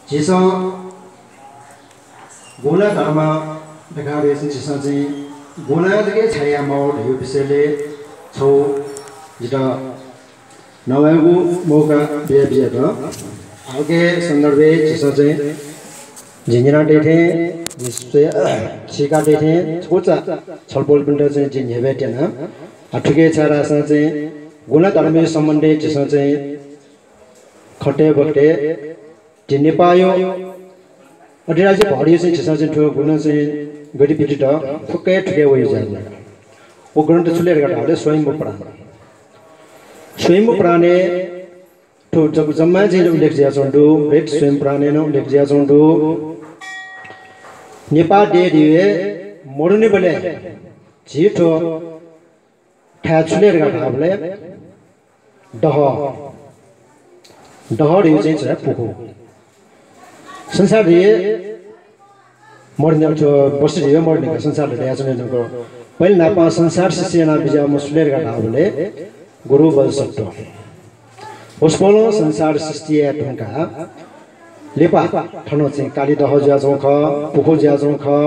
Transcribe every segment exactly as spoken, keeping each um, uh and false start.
झीसं गुना धर्म धकाः वय्‌सं झीसं चाहिँ गुना जक छाय् याये माःगु धइगु विषयलय् छगू जितः नवायेगु मौका बिया बियात। आः उके सन्दर्भय् झीसं चाहिँ जिं न्यना दइथें, जिं स्वया, सीका दइथें छकूचा छलपोलपिन्त चाहिँ जिं न्ह्यब्वये त्यना। आः थुके छाय्‌धाःसा चाहिँ गुना धर्मया सम्बन्धय् झीसं चाहिँ खटे बखते झी नेपाःया अधिराज्य भरिया चाहिँ झीसं चाहिँ थ्व गुना चाहिँ गतिविधित फुक्क हे थुके वइगु ज्या जुल। व ग्रन्थ छु ले धकाः धाःबलय् स्वयम्भू पुराण। स्वयम्भू पुराणय् थ्व जक जम्मा चाहिँ उल्लेख जुयाच्वंगु दु, बृहत् स्वयम्भू पुराणय् नं उल्लेख जुयाच्वंगु दु। नेपाः देय् धइगु हे मरुनिबलय् झी थ्व थाय् छु ले धकाः धाःबलय् दह, दह धइगु चाहिँ छु धाःसा पुखू। संसार धइगु मरुनि, अथवा वस्तु धइगु मरुनि का, संसार धइगु दयाच्वनी धुंकल। पहिले न्हापां संसार सृष्टि याना बिज्याःम्ह सु ले धकाः धाःबलय् गुरु बोधिसत्व। वसपोलं संसार सृष्टि याये धुंकाः लिपा थन चाहिँ कालिदह जुयाच्वंगु खः, पुखू जुयाच्वंगु खः।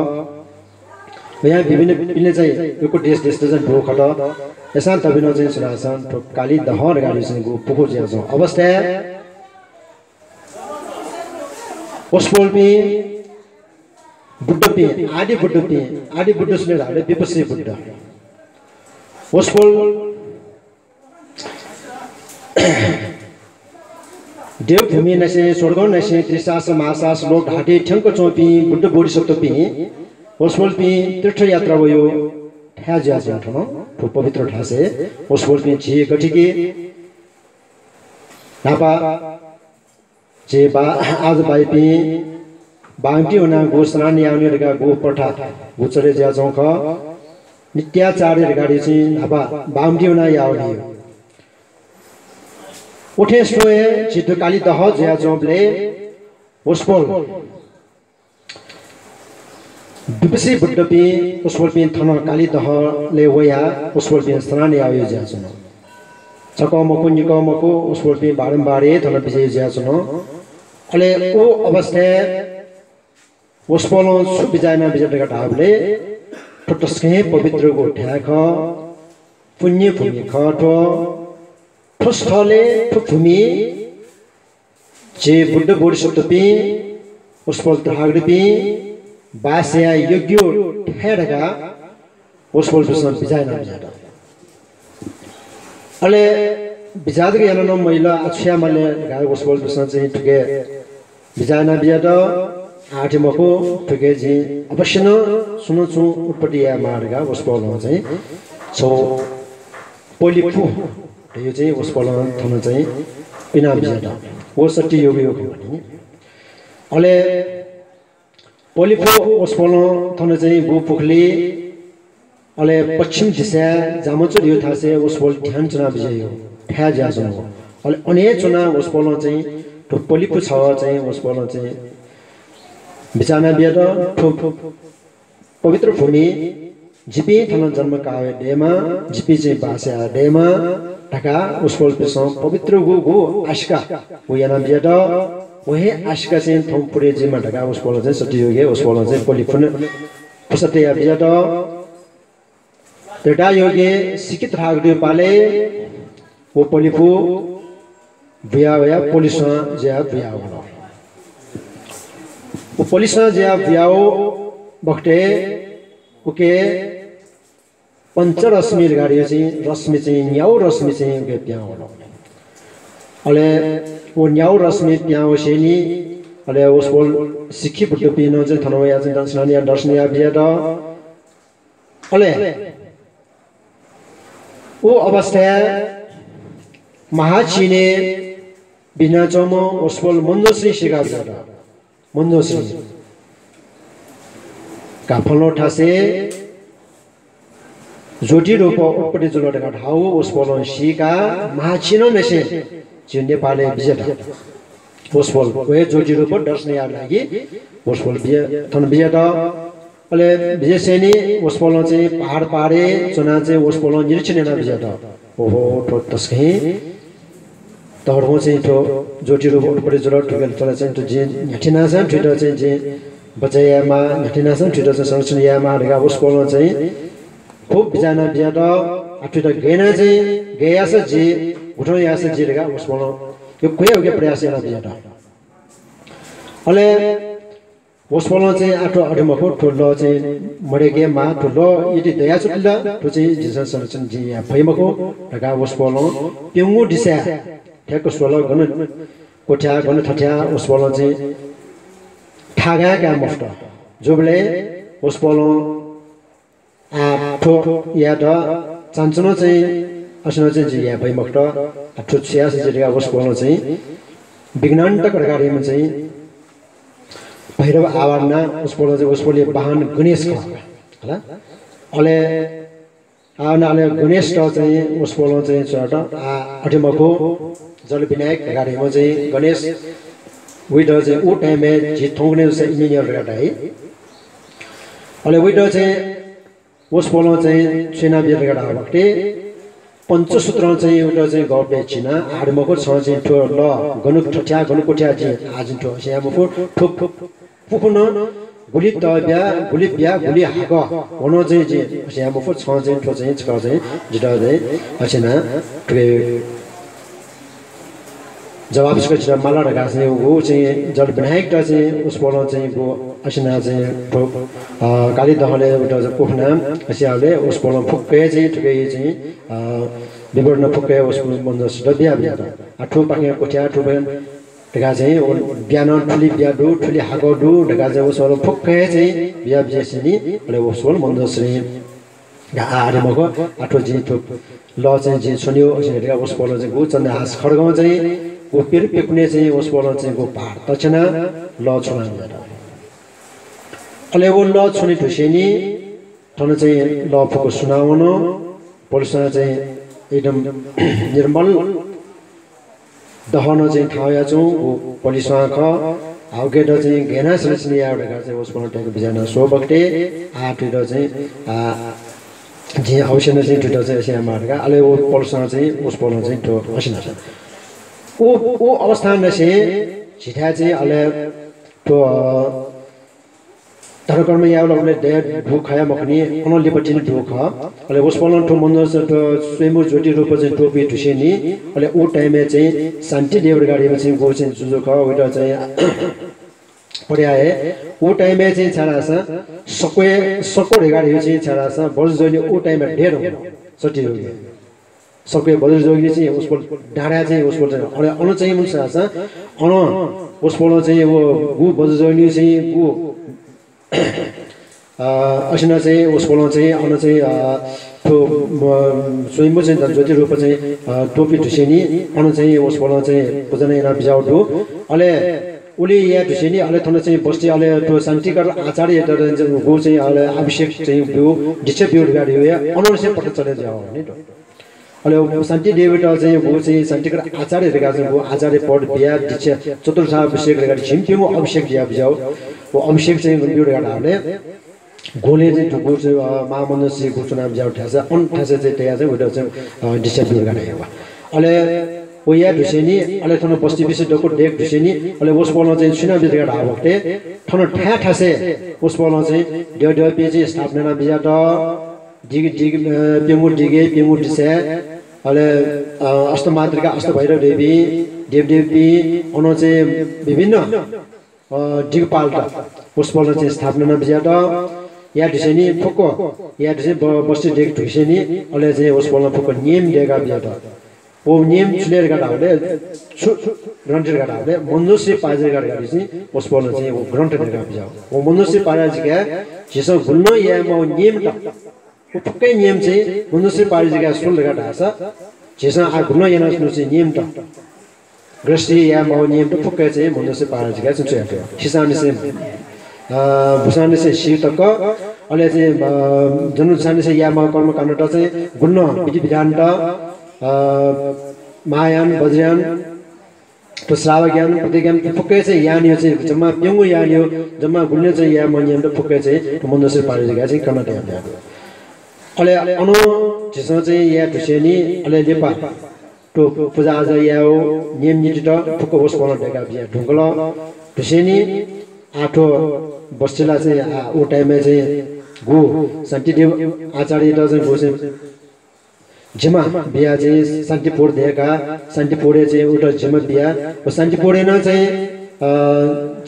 वयां विभिन्न विभिन्न चाहिँ यक्व देश देशत चाहिँ ब्वःखत। अय्‌सां तबिनं चाहिँ छु धाःसा थ्व कालिदह धकाः चाहिँ गु पुखू जुयाच्वंगु अवस्थाय् वसपोलपिं बुद्धपिं, आदि बुद्धपिं, आदि बुद्ध सु ले धाःबलय् विपश्यी बुद्ध। वसपोल देवभूमिनासें, स्वर्गंनासें, त्रिशास्त्र, महाशास्त्र, लोक धाःथें थ्यंक च्वंपिं बुद्ध बोधिसत्वपिं, वसपोलपिं तीर्थयात्रा वइगु थाय् जुयाच्वंगु थन, थ्व पवित्र थासय् वसपोलपिं झी गथिके न्हापा झी बा, आज बाइपिं बांमतिइ वनाः गु स्नान याःगु धकाः गु प्रथा गु चले जुयाच्वंगु खः। नित्याचार धकाः चाहिँ न्हापा बांमतिइ वनाः याःगु। उथें स्वयां हे झी थ्व कालिदह जुयाच्वंबलय् वसपोल विपश्यी बुद्धपिं वसपोलपिं थन कालिदहलय् वयाः वसपोलपिं स्नान याःगु जुयाच्वन। छकः मखु, निकः मखु, वसपोलपिं बारम्बार हे थन बिज्याःगु जुयाच्वन। अले व अवस्थाय् वसपोलं छु बिचाः याना बिज्यात धकाः धाःबलय् थ्व तसकं हे पवित्रगु थाय् खः, पुण्य भूमि खः थ्व। थ्व स्थलय्, थ्व भूमि झी बुद्ध बोधिसत्वपिं, वसपोल तथागतपिं बास याये योग्य थाय् धकाः वसपोलपिन्सं बिचाः याना बिज्यात। अले बिचाः जक याना नं मजिल, आः छु यायेमाल धकाः वसपोलपिन्सं चाहिँ थुके बिचाः याना बिज्यात। आः थथे मखु, थुके जिं अवश्य नं छुं न छुं उत्पत्ति यायेमाः धकाः वसपोलं चाहिँ छगू पलिपु धइगु चाहिँ वसपोलं थन चाहिँ पिना बिज्यात। व सत्य युगया खँ खनी। अले पलिपु वसपोलं थन चाहिँ गु पुखुली, अले पश्चिम दिशाय् जामचु धइगु थासय् वसपोल ध्यान च्वना बिज्याःगु थाय् जुयाच्वंगु। अले अन हे च्वनाः वसपोलं चाहिँ थ्व पलिपु छगः चाहिँ वसपोलं चाहिँ बिचाः याना बिज्यात। थ्व पवित्र भूमि जिपिं थन जन्म काये दयेमा, जिपिं चाहिँ बास याये दयेमा धकाः वसपोलपिन्सं पवित्र गु, गु आशिका गु याना बिज्यात। व हे आशिका चाहिँ थौं पूरे जुइमा धकाः वसपोलं चाहिँ सत्ययुगय् वसपोलं चाहिँ पलिपु पुसा तया बिज्यात। त्रेतायुगय् सिखी तथागतया पालय् व पलिपु बुया वयाः पलिस्वां जुयाः बुया वल। व पलिस्वां जुयाः बुया वःबखतय् उके पञ्चरश्मि धकाः धइगु चाहिँ रश्मि चाहिँ न्यागू रश्मि चाहिँ उके पिहां वल। अले व न्यागू रश्मि पिहां वसेंलि अले वसपोल सिखी बुद्धपिं नं चाहिँ थन वयाः चाहिँ दर्शन याः, दर्शन याः बिज्यात। अले व अवस्थाय् महाचीनय् बिज्यानाच्वंम्ह वसपोल मञ्जुश्री सीका बिज्यात। मञ्जुश्री का फल्गु थासय् ज्योतिरूप उत्पत्ति जुल धकाः धाःगु वसपोलं सीकाः महाचीनंनिसें झी नेपालय् बिज्यात। वसपोल व हे ज्योतिरूप दर्शन यायेगु लागि वसपोल बिज्या, थन बिज्यात। अले बिज्यासेंलि वसपोलं चाहिँ पहाड पहाडय् च्वनाः चाहिँ वसपोलं निरीक्षण याना बिज्यात। ओहो, थ्व तसकं हे तःधंगु चाहिँ थ्व ज्योति रूप उत्पत्ति जुल, थुकथं चाहिँ थ्व जिं न्ह्याथेनासां थुइत चाहिँ जिं बचय् यायेमाः, न्ह्याथेनासां थुइत चाहिँ संरक्षण यायेमाः धकाः वसपोलं चाहिँ खुब बिचाः याना बियात। आ, थुइत गय् याना चाहिँ, गय् याःसा जि, गुथं याःसा जि धकाः वसपोलं यक्व हे उके प्रयास याना बियात। अले वसपोलं चाहिँ आः थ्व अथे मखु, थ्व लः चाहिँ मदय्केमाः, थ्व लः यदि दयाच्वंतिल, थ्व चाहिँ जिमिसं संरक्षण जिं याये फइ मखु धकाः वसपोलं प्यंगू दिसाय् थ्यंक स्वल, गन क्वथ्याः, गन थथ्याः वसपोलं चाहिँ थाय् काये मफुत। जूबलय् वसपोलं आः थ्व यायेत चान्चुनं चाहिँ असिनं चाहिँ जिं याये फइ मखुत। आः थ्व छु याःसा जि धकाः वसपोलं चाहिँ विघ्नान्तक धकाः धाःम्ह चाहिँ भैरव आवाहन यानाः वसपोलं चाहिँ वसपोलया वाहन गणेश खः। हला? अले आवाहन यानाः अले गणेशत चाहिँ वसपोलं चाहिँ च्वयात, आः अथे मखु, जल विनायक धकाः धाःम्ह चाहिँ गणेश, वइत चाहिँ उ time-य् झी थौंकन्हय् जूसा इमिनियल धकाः धाइ। अले वइत चाहिँ वसपोलं चाहिँ छु याना बियात धकाः धाःबलय् पंचसूत्रं चाहिँ वइत चाहिँ गःपतय् चिनाः, आः अथे मखु, छं चाहिँ थ्व लः गन थथ्याः, गन क्वथ्याः जिं, आः जिं थ्व असे याये मफु, थ्व पुखुनं गुलि तः ब्या, गुलि ब्या, गुलि हाकः, व नं चाहिँ जिं असे याये मफु, छं चाहिँ थ्व चाहिँ छकः चाहिँ जितः चाहिँ असे यानाः थुके जवाफ सकल जितः माला धकाः चाहिँ व चाहिँ जल विनायकत चाहिँ वसपोलं चाहिँ व असे यानाः चाहिँ थ्व, अ, काली दहनय् वइत चाहिँ क्वफुनाः असे याःबलय् वसपोलं फुक्क हे चाहिँ थुके चाहिँ, अ, विवरण फुक्क हे वसपोलं मन्जोश्रीत बिया बियात। आः थुपाखें क्वथ्याः, थुपाखें धकाः चाहिँ व ब्या नं थुलि ब्या दु, थुलि हाकः दु धकाः चाहिँ वसपोलं फुक्क हे चाहिँ बिया बियासेंलि, अले वसपोलं मन्जोश्रीं धाः, आः अथे मखु, आः थ्व जिं थ्व लः चाहिँ जिं छ्वनेगु असे धकाः वसपोलं चाहिँ गु चन्द्रहास खड्गं चाहिँ गु प्यदु प्यकुनय् चाहिँ वसपोलं चाहिँ गु भार तछ्यानाः लः छ्वना बियात। अले व लः छ्वने धुसेंलि थन चाहिँ लः फुक्क सुना वन। पलेस्वां चाहिँ एकदम निर्मल दहन चाहिँ थाहां वयाच्वंगु पलेस्वां खः। आः उकेत चाहिँ गय् यानाः संरक्षण यायेगु धकाः चाहिँ वसपोलं थ्यंक बिचाः याना स्वःबलय् आः थुइत चाहिँ, आः, जिं अवश्य नं चाहिँ थुइत चाहिँ असे यायेमाः धकाः। अले व पलेस्वां चाहिँ वसपोलं चाहिँ थ्व असे याना। व, व अवस्थांनिसें झीथाय् चाहिँ अले थ्व, अ, धर्मकर्म यायेबलय् दया दुगु खः मखुनि, अनं लिपा तिनि दुगु खः। अले वसपोलं थ्व मन्जोश्री, थ्व स्वयम्भू ज्योति रूप चाहिँ त्वपुइ धुसेंलि, अले उ time-य् चाहिँ शान्ति देव धकाः धाःम्ह चाहिँ गु चाहिँ जुजु खः, वइत चाहिँ पड्याः हे उ time-य् चाहिँ छाय् धाःसा सक्व, सक्व धकाः धाःगु चाहिँ छाय् धाःसा वज्रजयनी उ time-य् दयेधुंकल सत्ययुगय्। सक्व वज्रजयनी चाहिँ वसपोल डाँडाय् चाहिँ वसपोल चाहिँ, अले अन चाहिँ मखु छाय् धाःसा अन वसपोलं चाहिँ व गु वज्रजयनी चाहिँ गु, अ, असे यानाः चाहिँ वसपोलं चाहिँ अन चाहिँ, अ, थ्व, म, स्वयम्भू चाहिँ ज्योति रूप चाहिँ, अ, त्वपुइ धुसेंलि अन चाहिँ वसपोलं चाहिँ पूजा याना बिज्याःगु दु। अले उलि याये धुसेंलि अले थन चाहिँ बस्ती अले थ्व शान्तिकर आचार्ययात चाहिँ गु चाहिँ अले अभिषेक चाहिँ ब्यू, दीक्षा ब्यू धकाः धाःगु हे अनंनिसें पत्ता चले जुयावःगु नि। अले शान्ति देवयात चाहिँ गु चाहिँ शान्तिकर आचार्य धकाः चाहिँ गु आचार्य पद बियाः दीक्षा चतुर्थाभिषेक धकाः झिंप्यंगू अभिषेक बिया बिज्याःगु। व अभिषेक चाहिँ गन ब्यू धकाः धाःबलय् ग्वलय् चाहिँ गु चाहिँ, अ, महामन्जोश्री गु च्वना बिज्याःगु थासय्, अन थासय् चाहिँ तयाः चाहिँ वइत चाहिँ, अ, दीक्षा ब्यू धकाः धाःगु। अले व याये धुसेंलि अले थन बस्ती बिस्ती दक्व दयेके धुसेंलि अले वसपोलं चाहिँ छु याना बिया धकाः धाःबलय् थन थाय् थासय् वसपोलं चाहिँ द्यःद्यःपिं चाहिँ स्थापना याना बिज्यात। दिगि, दिगि, अ, प्यंगू दिगि, प्यंगू दिसाय्, अले, अ, अष्टमातृका, अष्टभैरव देवी, देवदेवीपिं, अन चाहिँ विभिन्न, अ, दिगपालत वसपोलं चाहिँ स्थापना याना बिज्यात। याये धुसेंलि फुक्क, याये धुसेंलि ब-, बस्ती दयेके धुसेंलि, अले चाहिँ वसपोलं फुक्क नियम दयेका बिज्यात। व नियम छु ले धकाः धाःबलय्, छु ग्रन्थ धकाः धाःबलय्, मन्जोश्री पारिजात धकाः धाःगु चाहिँ वसपोलं चाहिँ व ग्रन्थ दयेका बिज्याःगु। व मन्जोश्री पारिजातय् झीसं गुलिं याये माःगु नियमत, व फुक्क नियम चाहिँ मन्जोश्री पारिजातय् स्वल धकाः धाःसा, झीसं आः गुलिं यानाच्वनागु चाहिँ नियमत, गृहस्थी याये माःगु नियमत फुक्क चाहिँ मन्जोश्री पारिजातय् चाहिँ च्वयातःगु। सिसांनिसें, अ, भूसांनिसें सी तक, अले चाहिँ, अ, जन्म जूसांनिसें याये माःगु कर्मकाण्डत चाहिँ गुलिं विधि विधानत, अ, महायान, वज्रयान, थ्व श्रावक यान, प्रत्येक यान, फुक्क चाहिँ यानया चाहिँ जम्मा प्यंगू यानया जम्मा गुलिं चाहिँ याये माःगु नियमत फुक्क चाहिँ थ्व मन्जोश्री पारिजातय् चाहिँ कना तयातःगु। अले अन झीसं चाहिँ याये धुसेंलि अले लिपा थ्व पुजा आजा यायेगु नियम नीतित फुक्क वसपोलं दय्‌का बिया धुंकल। ढुसेंनि आः थ्व बस्तीला चाहिँ आः उ time-य् चाहिँ गु शान्तिदेव आचार्ययात चाहिँ गु चाहिँ जिम्मा बिया चाहिँ शान्तिपुर दय्‌का, शान्तिपुरय् चाहिँ उत जिम्मा बिया। व शान्तिपुरय् नं चाहिँ, अ,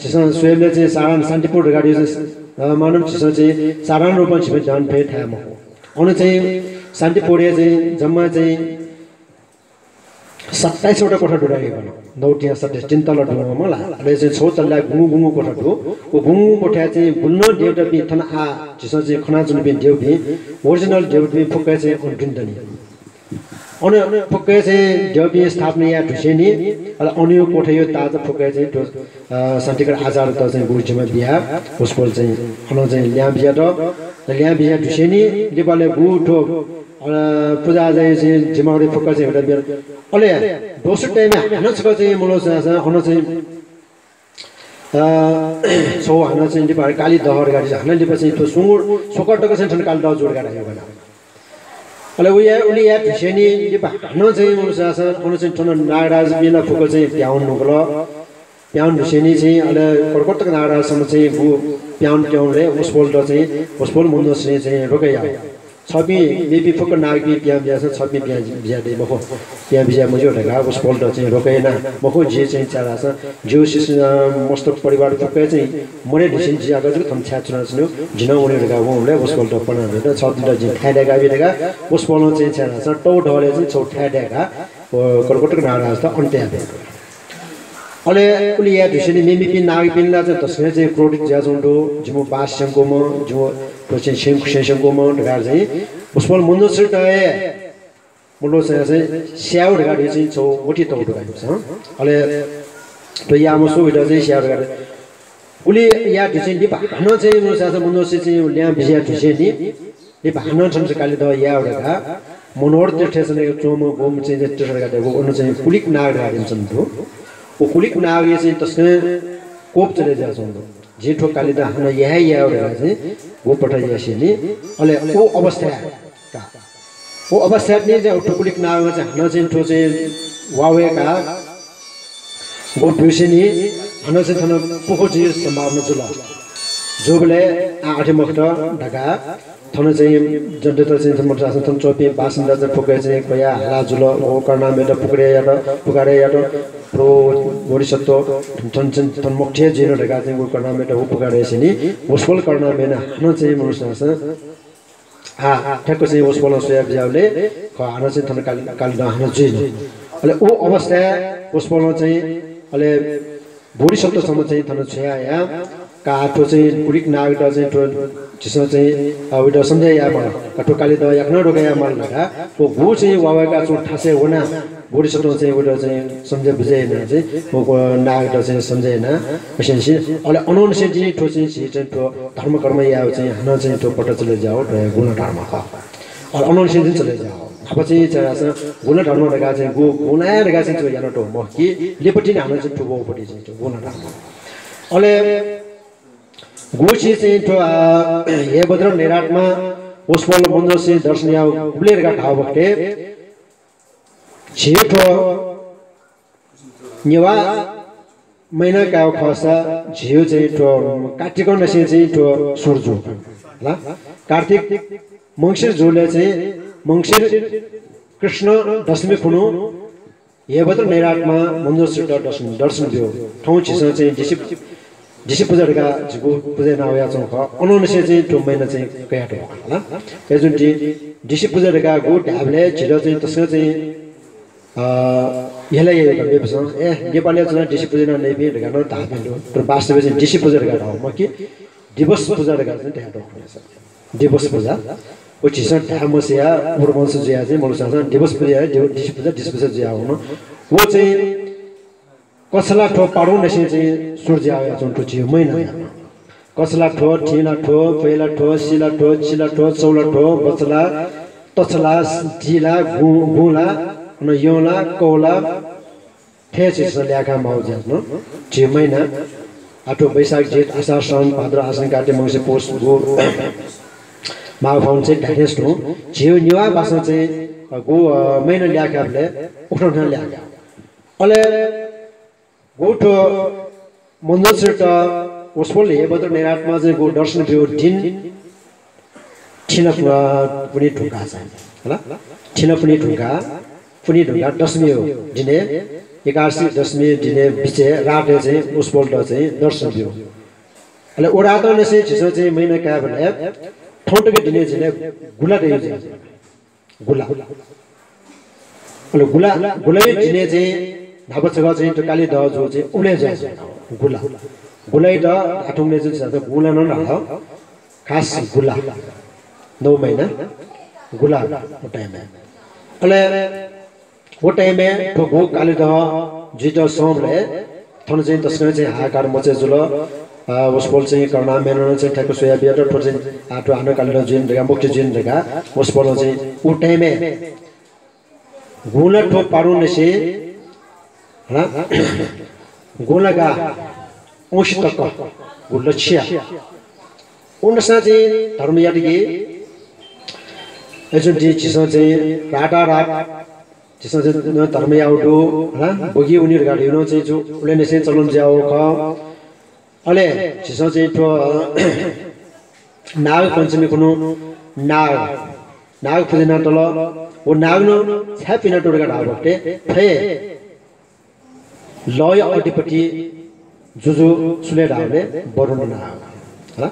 झीसं स्वयेबलय् चाहिँ साधारण शान्तिपुर धकाः चाहिँ, अ, मानौं झीसं चाहिँ साधारण रूपमा झीपिं दन फय् थाय् मखु। अन चाहिँ शान्तिपुरय् चाहिँ जम्मा चाहिँ सत्ताइस वटा कोठा दु धाइ बन। नौ तिहां सत्ताइस, तीन तला दु मला। अले चाहिँ छौ तला गुंगू गुंगू कोठा दु। व गुंगू कोठाय् चाहिँ गुलिं देवतापिं थन आः झीसं चाहिँ खनाच्वनापिं देवपिं, original देवपिं फुक्क चाहिँ अन दुने दनि। अन फुक्क चाहिँ देवपिं स्थापना याये धुसेंनि, अले अनया कोठाया ताःचा फुक्क चाहिँ थ्व, अ, शान्तिकर आचार्ययात चाहिँ गु जिम्मा बिया, वसपोल चाहिँ अन चाहिँ ल्याहां बिज्यात। ल्याहां बिज्याये धुसेंनि लिपालय् गु थ्व, अ, पुजा आजाया चाहिँ जिम्मा फुक्क चाहिँ उत बिया। अले दोस्रो time-य् हानं छकः चाहिँ मनू चाहिँ अन चाहिँ, अ, छौ हानं चाहिँ लिपा काली दह धकाः हानं लिपा चाहिँ थ्व स्वंगू स्वकः तक चाहिँ थन काली दह जू धकाः धाइगु खः। अले उया, उलि याये धुसेंनि लिपा हानं चाहिँ मनू चाहिँ अन चाहिँ थन नागराजपिं ला फुक्क चाहिँ प्याहां वने धुंकल। प्याहां वने धुसेंनि चाहिँ अले करोड करोड तक नागराजसम्म चाहिँ गु प्याहां वने, प्याहां वनेबलय् वसपोलत चाहिँ, वसपोल मन्दोदरीं चाहिँ रोके याः। छपिं मेपिं फुक्क नागपिं प्याहां बिज्याःसा छपिं प्याहां बिज्याये दइ मखु। प्याहां बिज्याये मज्यू धकाः वसपोलत चाहिँ रोके याना। मखु, जि चाहिँ छाय् धाःसा जिगु शिष्य, अ, मस्त परिवार फुक्क चाहिँ मरे धुसेंनि जि आः जक थन छाय् च्वनाच्वनागु, जि नं वने धकाः वंबलय् वसपोलत पना बियात। छपिन्त जिं थाय् दय्‌का बी धकाः वसपोलं चाहिँ छाय् धाःसा तौ दहलय् चाहिँ छौ थाय् दय्‌काः व करोड करोड तक नागराजत अन तया बियात। अले उलि याये धुसेंनि मेमेपिं नागपिं ला चाहिँ तसकं चाहिँ क्रोधित जुयाच्वंगु दु। जिमिगु बास स्यंकूम्ह, जिमिगु थ्व चाहिँ स्यं-, स्यं-, स्यंकूम्ह धकाः चाहिँ वसपोल मन्दोदरीत हे मनू चाहिँ, चाहिँ स्यायेगु धकाः चाहिँ छौ मतिइ तःगु दु का इमिसं। अले थ्व याःम्ह सु वइत चाहिँ स्यायेगु धकाः। उलि याये धुसेंनि लिपा हानं चाहिँ मनू चाहिँ, चाहिँ मन्दोदरी चाहिँ ल्याहां बिज्याये धुसेंनि लिपा हानं थन चाहिँ काली दह यायेगु धकाः मनोहर तीर्थय् च्वंम्ह गुम्ह चाहिँ तीर्थ धकाः धाःगु, अन चाहिँ कुलिक नाग धकाः धाःम्ह च्वंगु दु। व कुलिक नागया चाहिँ तसकं कोप चले जुयाच्वंगु दु। जिं थ्व काली दह हानं याये हे यायेगु धकाः चाहिँ गु पठः यासेंनि। अले व अवस्थाय् का। व अवस्थाय् नि चाहिँ थ्व कुलिक नागं चाहिँ हानं चाहिँ थ्व चाहिँ वा वय्‌काः गु ब्यूसेंनि हानं चाहिँ थन पुखू जुइगु सम्भावना जुल। जूबलय् आः अथे मखुत धकाः थन चाहिँ जनतात चाहिँ थन मखुत, थन च्वंपिं बासिन्दात चाहिँ फुक्क चाहिँ ख्वया हाला जुल। व करुणामयत पुकारे यात, पुकारे यात। प्रभु बोधिसत्व थन चाहिँ थन मखुत हे जुइन धकाः चाहिँ व करुणामयत व पुकारे यासेंनि। वसपोल करुणामयनं हानं चाहिँ मनू चाहिँ आः ठ्याक्क चाहिँ वसपोलं स्वया बिज्याःबलय् खः, हानं चाहिँ थन काली, काली दह हानं जुइन। अले व अवस्थाय् वसपोलं चाहिँ अले बोधिसत्व छम्ह चाहिँ थन छ्वया हया का, थ्व चाहिँ कुलिक नागत चाहिँ थ्व झीसं चाहिँ, अ, वइत सम्झे याये माल, का थ्व काली दह याकनं रोके याये माल धकाः व गु चाहिँ वा वय्‌काः च्वंगु थासय् वनाः बोधिसत्वं चाहिँ वइत चाहिँ सम्झे बुझे यानाः चाहिँ व, व नागत चाहिँ सम्झे यानाः असेंनि। अले अनंनिसें चाहिँ थ्व चाहिँ झी चाहिँ थ्व धर्म कर्म यायेगु चाहिँ हानं चाहिँ थ्व पट्ट चले जुयाः थ्व गुणधर्म खः। अले अनंनिसें चाहिँ चले जुयाः न्हापा चाहिँ चाहिँ गुणधर्म धकाः चाहिँ गु, गुणय् धकाः चाहिँ थ्व यानातःगु मखु कि लिपातिनि हानं चाहिँ थ्व वःपट्टि चाहिँ थ्व गुणधर्म। अले गुगुं चाहिँ थ्व, अ, हे भद्र नैरात्मा वसपोल मन्दोदरीं दर्शन याःगु गुबलय् धकाः धाःगु बखतय् झी थ्व नेवाः महिना कायेगु खःसा झीगु चाहिँ थ्व कार्तिकंनिसें चाहिँ थ्व सुरु जू। ला? कार्तिक मंसिर जूबलय् चाहिँ मंसिर कृष्ण दशमी खुन्हु हे भद्र नैरात्मा मन्दोदरीत दर्शन, दर्शन ब्यू। थौं झीसं चाहिँ दिसे, दिसे पुजा धकाः झीगु पुजा याना वयाच्वंगु खः। अनंनिसें चाहिँ थ्व महिना चाहिँ कयातःगु खः ला। अय्‌जूगुलिं दिसे पुजा धकाः गु धायेबलय् झीत चाहिँ तसकं चाहिँ, अ, हेला याइ का मेपिन्सं, ए, नेपालय् च्वनाः दिसे पुजा यानाः नइपिं धकाः नं धाःपिं दु। तर वास्तवय् चाहिँ दिसे पुजा धकाः धाःगु मखु कि दिवस पुजा धकाः चाहिँ धयातःगु खः। दिवस पुजा। व झीसं धाये मसया, उग्रवंश जुयाः चाहिँ मनूतय्‌सं दिवस पुजा, दिव-, दिसे पुजा, दिसे पुजा जुयाः वन। व चाहिँ कछला थ्व पारुंनिसें चाहिँ सुरु जुया वयाच्वंगु थ्व झीगु महिना। कछला थ्व, थिंला थ्व, प्वय्‌ला थ्व, सिला थ्व, चिला थ्व, चौला थ्व, बछला, तछला, दिला, गुं-, गुंला, अन यंला, कौला, थथे झीसं ल्याय्‌का माःगु जुयाच्वन। झी महिना, आः थ्व वैशाख, जेठ, आषाढ, श्रावण, भाद्र, आश्विन, कार्तिक, मंसिर, पौष, गु, माघ, फागुन चाहिँ धाये थें तुं। झीगु नेवाः भाषां चाहिँ गु महिना ल्याखाबलय् उखुन्हु ल्याखा। अले गु थ्व मञ्जुश्रीत वसपोल हेबद्र नयेरातमां चाहिँ गु दर्शन ब्यू दिं थिन पुनि धुंका चाहिँ, हला? थिन पुनि धुंका, पुनि धुंका दशमी हो दिने, एकादशी दशमी दिने बिचे रातय् चाहिँ वसपोलत चाहिँ दर्शन ब्यू। अले उ रातंनिसें झीसं चाहिँ महिना कायेबलय् थौंतक दिने झीने गुला दयु जुया। गुला। अले गुला, गुलाया दिने चाहिँ न्हापा छकः चाहिँ थ्व कालिदाह जु चाहिँ उबलय् जुया। गुला। गुलायात आथुंगुले चाहिँ झीसं गुला नं धाल। खास गुला। नौ महिना गुला व time-य्। अले व time-य् थ्व गु कालिदाह जुइत संबलय् थन चाहिँ तसकं चाहिँ हाहाकार मचे जुल। अ, वसपोल चाहिँ करुणामयनं चाहिँ ठ्याक्क स्वया बियात थ्व चाहिँ, आ, थ्व हानं कालिदाह जुइन धकाः, मुक्ति जुइन धकाः वसपोलं चाहिँ उ time-य् गुंला थ्व पारुंनिसें, हला? गुंला गा औंसी तक गु लच्छिया। उनसां चाहिँ धर्म यात कि, अय्‌जूगुलिं झीसं चाहिँ राता रात झीसं चाहिँ धर्म याउ दु, हला? बगि वनी धकाः धइगु नं चाहिँ जु, उबलय्‌निसें चलन जुयाउ खः। अले झीसं चाहिँ थ्व नाग पञ्चमी खुन्हु नाग, नाग पुजा यानातल। व नाग नं छाय् पिनातल धकाः धाःबलय् थ्व हे लःया अधिपति जुजु सु ले धाःबलय् वरुण नाग। हला?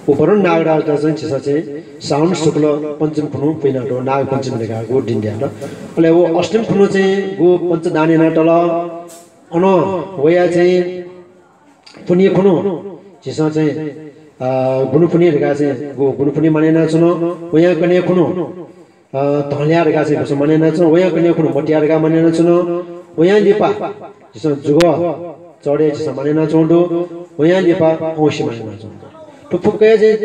व वरुण नागराजत चाहिँ झीसं चाहिँ श्रावण शुक्ल पञ्चमी खुन्हु पुजा यानातल, नाग पञ्चमी धकाः गु दिं यात। अले व अष्टमी खुन्हु चाहिँ गु पञ्चदान यानातल। अन वया चाहिँ पुन्हि खुन्हु झीसं चाहिँ, अ, गुन्हु पुन्हि धकाः चाहिँ गु गुन्हु पुन्हि माने यानाच्वन। वया कन्हय् खुन्हु, अ, धंल्याः धकाः चाहिँ झीसं माने यानाच्वन। वया कन्हय् खुन्हु मतिया धकाः माने यानाच्वन। वया लिपा झीसं जुगः चढे झीसं माने यानाच्वंगु दु। वया लिपा औंसी माने यानाच्वंगु दु। थ्व फुक्कया चाहिँ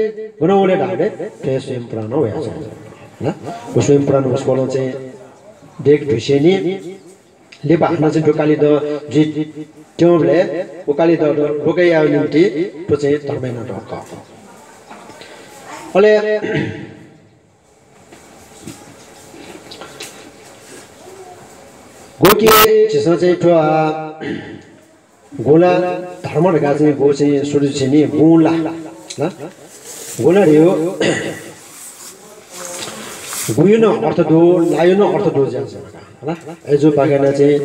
गन वल धाःबलय् थ्व हे स्वयं पुराणं वयाच्वंगु दु। हला? व स्वयं पुराणं वसपोलं चाहिँ देख धुसेंलि लिपा हानं चाहिँ थ्व कालिदाह जुइत्यंबलय् व कालिदाहत रोके यायेगु निंतिं थ्व चाहिँ धर्म यानातःगु खः। अले गुकी झीसं चाहिँ थ्व, आ, गुंला धर्म धकाः चाहिँ गु चाहिँ सुरु जुसेंलि गुंला, हला? गुंला धइगु गुया नं अर्थ दु, लाया नं अर्थ दु जुया, हला? अय्‌जूगुपाखें नं चाहिँ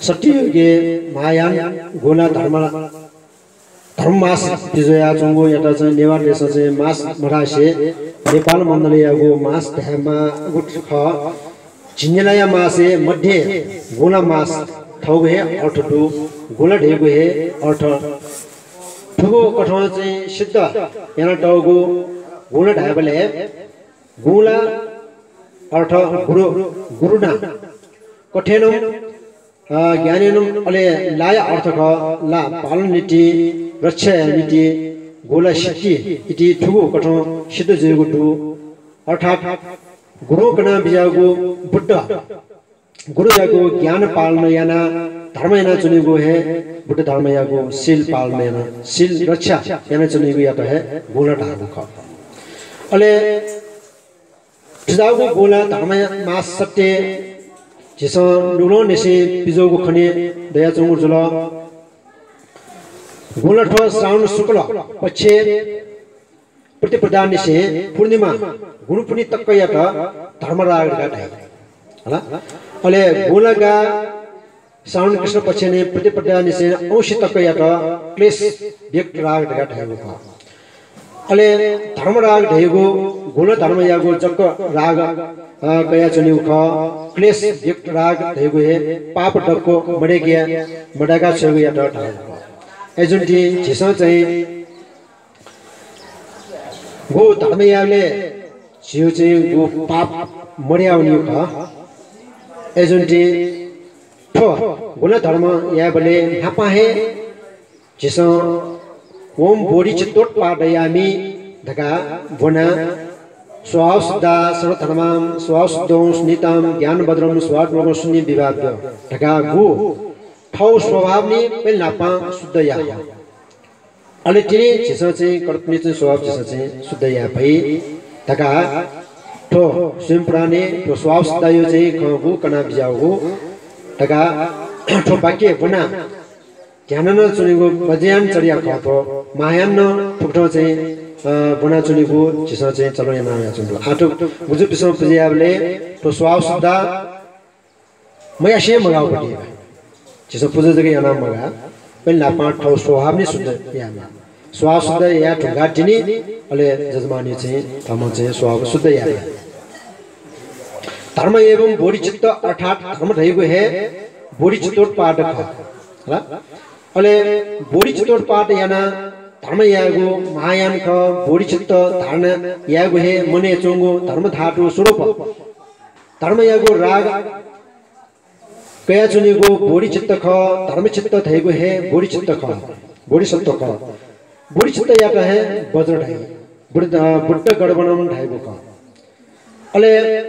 सत्ययुगय् महायान गुंला धर्म, धर्म मास पिज्वयाच्वंगुयात चाहिँ नेवाः देशं चाहिँ मास मधासे नेपाल मण्डलयागु मास धायेमाःगु खः। झिंनिलाया मासय् मध्ये गुंला मास थःगु हे अर्थ दु, गुंला धइगु हे अर्थ। थुगु कथं चाहिँ सिद्ध यानातःगु गुंला धायेबलय् गुंला अर्थ गुरु, गुरुना कथेनं, अ, ज्ञानेनं, अले लाया अर्थ खः ला पालन निंतिं, रक्षा याये निंतिं, गुंला सिद्धि इति थुगु कथं सिद्ध जुइगु दु। अर्थात् गुरुं कना बिज्याःगु बुद्ध गुरुयागु ज्ञान पालन यानाः धर्म यानाच्वनीगु हे बुद्ध धर्मयागु शील पालन यानाः शील रक्षा यानाच्वनीगुयात हे गुंला धाःगु खः। अले थुजाःगु गुंला धर्म मास सत्य झीसं नुगलंनिसें पिज्वःगु खने दयाच्वंगु जुल। गुंला थ्व श्रावण शुक्ल पक्षय् प्रतिपदांनिसें पूर्णिमा गुन्हु पुन्हि तकयात धर्मराग धकाः धाइ। हला? अले गुंला गा श्रावण कृष्ण पक्षनिसें प्रतिपदांनिसें औंसी तकयात क्लेश व्यक्त राग धकाः धाइगु खः। अले धर्मराग धइगु गुंला धर्मयागु जक राग, अ, कयाच्वनीगु खः। क्लेश व्यक्त राग धइगु हे पाप दक्व मदय्के, मदय्का छ्वयेगुयात धाइगु खः। अय्‌जूगुलिं झीसं चाहिँ गु धर्म यायेबलय् झीगु चाहिँ गु पाप मदयावनीगु खः। अय्‌जूगुलिं थ्व गुंला धर्म यायेबलय् न्हापां हे झीसं ओम बोधिचित्तोत्पादयामि धकाः ब्वनाः स्वाहा शुद्धा सर्वधर्मां स्वाहा शुद्धों सुनीतां ज्ञानभद्रं स्वात्मकं शून्यं विभाव्य धकाः गु थःगु स्वभावं पहिले न्हापां शुद्ध याः। अले तिनि झीसं चाहिँ कर्तव्य चाहिँ स्वभाव झीसं चाहिँ शुद्ध याये फइ धकाः थ्व स्वयं पुराणय् थ्व स्वाव सुद्धाया चाहिँ खँ गु कना बिज्याःगु धकाः थ्व वाक्य ब्वना ध्यान नं च्वनीगु वज्रयान चर्या खः। थ्व महायान नं थुकथं चाहिँ, अ, ब्वना च्वनीगु झीसं चाहिँ चलन याना वयाच्वंगु दु। आः थ्व गुजुपिसं पुजा याःबलय् थ्व स्वाव सुद्धा मयासें मगाःगु पति। झीसं पुजा जक याना मगाः, अले न्हापां थःगु स्वभाव नि शुद्ध यायेमाः। स्वभाव शुद्ध याये धुंकाः तिनि, अले जजमानया चाहिँ थःम्हं चाहिँ स्वभाव शुद्ध याये। धर्म एवं बोधिचित्त अर्थात् धर्म धइगु हे बोधिचित्तोत्पाद खः। हला? अले बोधिचित्तोत्पाद यानाः धर्म यायेगु महायान खः, बोधिचित्त धारण यायेगु हे मनय् च्वंगु धर्म धातु स्वरूप। धर्मयागु राग कयाच्वनीगु बोधिचित्त खः, धर्मचित्त धइगु हे बोधिचित्त खः, बोधिसत्व खः। बोधिचित्तयात हे वज्र धाइ, बुद्ध, बुद्धगर्भनं धाइगु खः। अले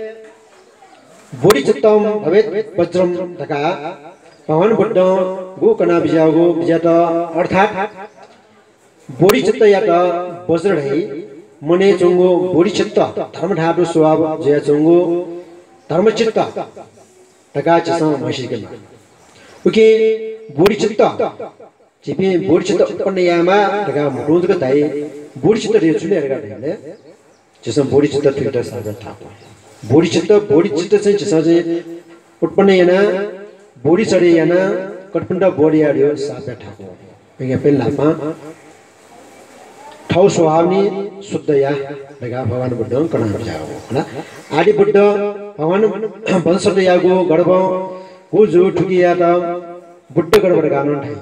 बोधिचित्तं भवेत् वज्रं धकाः भगवान बुद्धं गु कना बिज्याःगु बिज्यात, अर्थात् बोधिचित्तयात वज्र धाइ, मनय् च्वंगु बोधिचित्त, धर्म धातु स्वभाव जुयाच्वंगु धर्मचित्त धकाः झीसं म्हसीकेमाः। उकिं बोधिचित्त, झीपिं बोधिचित्त उत्पन्न यायेमाः धकाः म्हुतुं जक धाइ, बोधिचित्त धइगु छु ले धकाः धाइबलय् झीसं बोधिचित्त थुकित साप याये थाकु। बोधिचित्त, बोधिचित्त चाहिँ झीसं चाहिँ उत्पन्न यानाः बोधिचर्या यानाः कतःपिन्त बोध यायेगु साप याये थाकु। उकिं पहिले न्हापां थःगु स्वभाव नि शुद्ध या धकाः भगवान बुद्धं कना बिज्याःगु। हला? आदि बुद्ध भगवान वंशतयागु गर्भं गु जू थुकियात बुद्ध गर्भ धकाः नं धाइ।